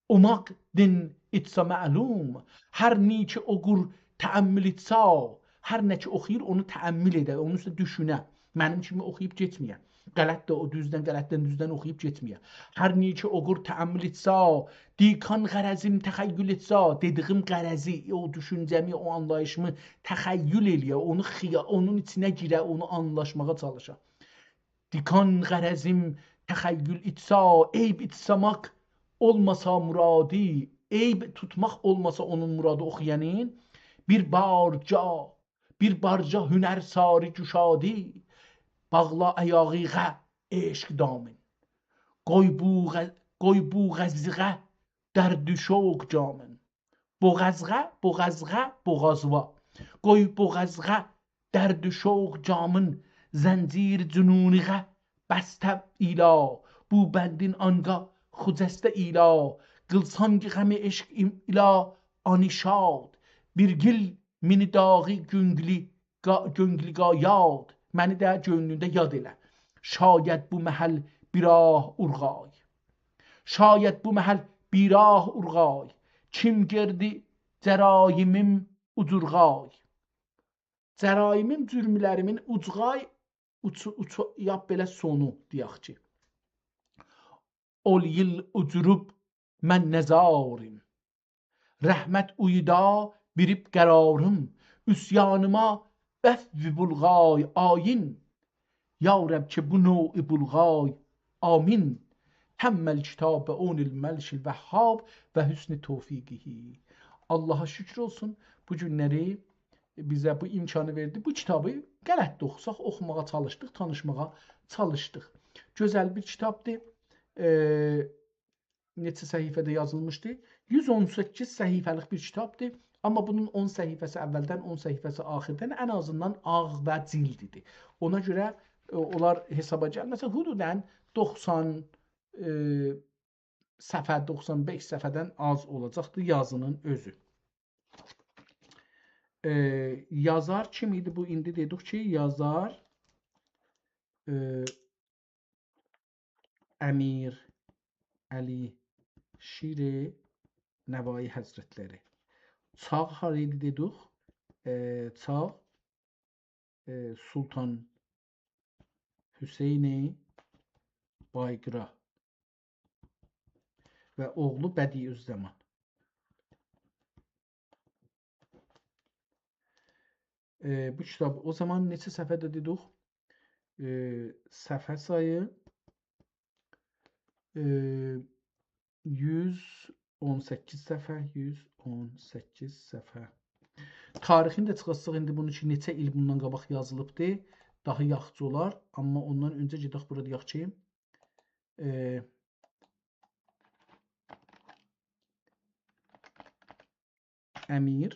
اوماق دین ایتسا معلوم. هر نئچه اوقور، تأمل ایتسا، هر نه کی اوخویور، اونو تأمل ائده، اونون اوسته دوشونه. منیم کیمی اوخویوب کئچمه‌یه. غلط ده او، دوزدن، غلطدن، دوزدن اوخویوب کئچمه‌یه. هر نئچه اوقور، تأمل ایتسا، دیکان غرضیم تخیل ایتسا، دئدیگیم غرضی، او دوشونجه‌می، او آنلاییشیمی تخیل ائله‌یه، اونو خیا، اونون ایچینه گیره، اونو آنلاشماغا چالیشا. دیکان غرضیم تخیل ایتسا، عیب ایتساماق اولماسا مرادی، عیب توتماق اولماسا اونون مرادی اوخویانین، بیر بارجا، بیر بارجا هنر ساری گشادی، باغلا ایاغیغه عشق دامین. قوی بوغا، قوی بوغازیغه درد و شوق جامین. بوغازغا، بوغازغا، بوغازوا. قوی بوغازغا درد و شوق جامین، زنجیر جنونیغه بسته ایلا، بو بندین آنقا خجسته ایلا، قیلسان غم عشق ایم-، ایلا آنی شاد، بیر گیل مینی داغی گونگلی قا-، گونگلی قا یاد، منی ده گؤنلونده یاد ائله. شاید بو محل بیراه اورغای. شاید بو محل بیراه اورغای، کیم گردی جرایمیم اوجورغای. جرایمیم، جرملریمین اوجغای، اوچو-، اوچو-، یا بئله سونو، دئیک کی. اول ایل اوجوروب من نزاریم. رحمت اویودا بیریب قراریم، عصیانیما عفو بولغای آیین. یا رب کی بو نوع بولغای، آمین. تم الکتاب بعون الملک الوهاب و حسن توفیقه. آللاها شوکور اولسون، بو گونلری بیزه بو امکانی وئردی. بو کیتابی غلط ده اوخوساق، اوخوماغا چالیشدیق، تانیشماغا چالیشدیق. گؤزل بیر کیتابدیر. ائ، نئچه صفحه‌ده یازیلمیشدی؟ یوز اون سککیز صفحه‌لیک بیر کیتابدیر. آمما بونون اون صفحه‌سی اولدن، اون صفحه‌سی آخیردن، ان آزیندان آغ و جیلدیدیر. اونا گؤره، ائ، اونلار حسابا گلمه‌سه، حدوداً دوخسان، ائ، صفحه، دوخسان بئش صفحه‌دن آز اولاجاقدی یازینین اؤزو. ائ، یازار کیم ایدی بو؟ ایندی دئدیک کی، یازار، ائ، امیرعلی شیر نوایی حضرتلری. چاغ هارا ایدی دئدیک؟ ائ، چاغ، ائ، سلطان حسین بایقیرا و اوغلو بدیع‌الزمان. ائ، بو کیتاب او زامان نئچه صفحه‌ده دئدیک؟ ائ، صفحه سایی، ائ، یوز اون سککیز صفحه، یوز اون سککیز صفحه. تاریخینی ده چیخارتساق ایندی بونو کی، نئچه ایل بوندان قاباق یازیلیبدی، داها یاخشی اولار. آمما اوندان اؤنجه گئدک بورادا دئیک کی، ائ، امیر،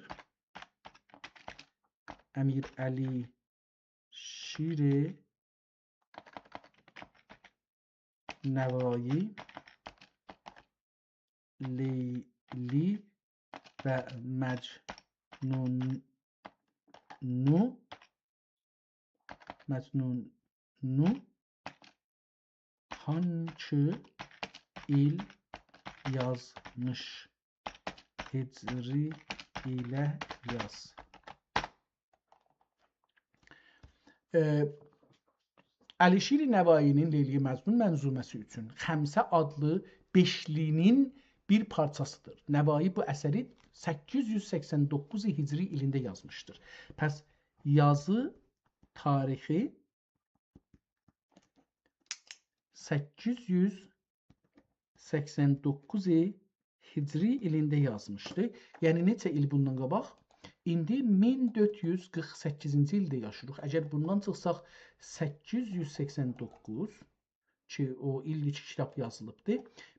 امیرعلی شیر نوایی، لیلی و مجنونو، مجنونو هانکی ایل یازمیش؟ هجری ایله یاز. ائ، علیشیر نوایی‌نین لیلی مجنون منظومه‌سی اوچون خمسه آدلی بئشلی‌نین بیر پارچاسیدیر. نوایی بو اثری سککیز یوز سکسن دوققوز هجری ایلینده یازمیشدیر. پس یازی تاریخی سککیز یوز سکسن دوققوز هجری ایلینده یازمیشدی. یعنی نئچه ایل بوندان قاباق؟ ایندی مین دؤرد یوز قیرخ سککیزینجی ایلده یاشاییریق. اگر بوندان چیخساق، سککیز یوز سکسن دوققوز، کی، او ایل کی، کیتاب یازیلیبدی،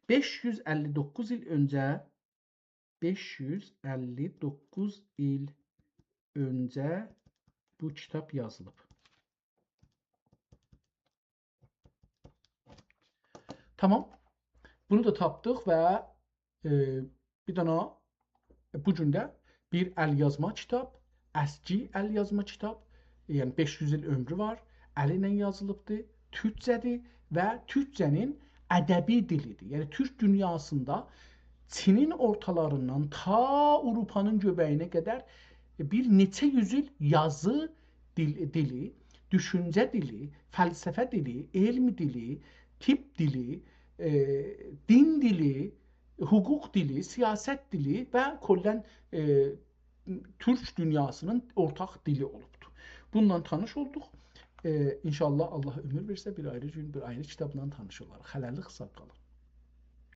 بئش یوز اللی دوققوز ایل اؤنجه، بئش یوز اللی دوققوز ایل اؤنجه بو کیتاب یازیلیب. تامام. بونو دا تاپدیق و، ائ، بیر دنه بو گون ده بیر ال یازما کیتاب، اسکی ال یازما کیتاب، یعنی بئش یوز ایل عؤمرو وار، ال ایله یازیلیبدی، تورکجه‌دیر و تورکجه‌نین ادبی دیلیدیر. یعنی تورک دونیاسیندا چینین اورتالاریندان تا آوروپانین گؤبه‌یینه قدر بیر نئچه یوز ایل یازی دیل-، دیلی، دوشونجه دیلی، فلسفه دیلی، علم دیلی، طب دیلی، ائ، دین دیلی، حقوق دیلی، سیاست دیلی و کلاً، ائ، تورک دونیاسینین اورتاق دیلی اولوبدور. بونونلا تانیش اولدوق. ائ، ان‌شاءالله، الله عؤمور وئرسه، بیر آیری گون، بیر آیری کیتابلا تانیش اولاریق. هله‌لیک ساغ قالین.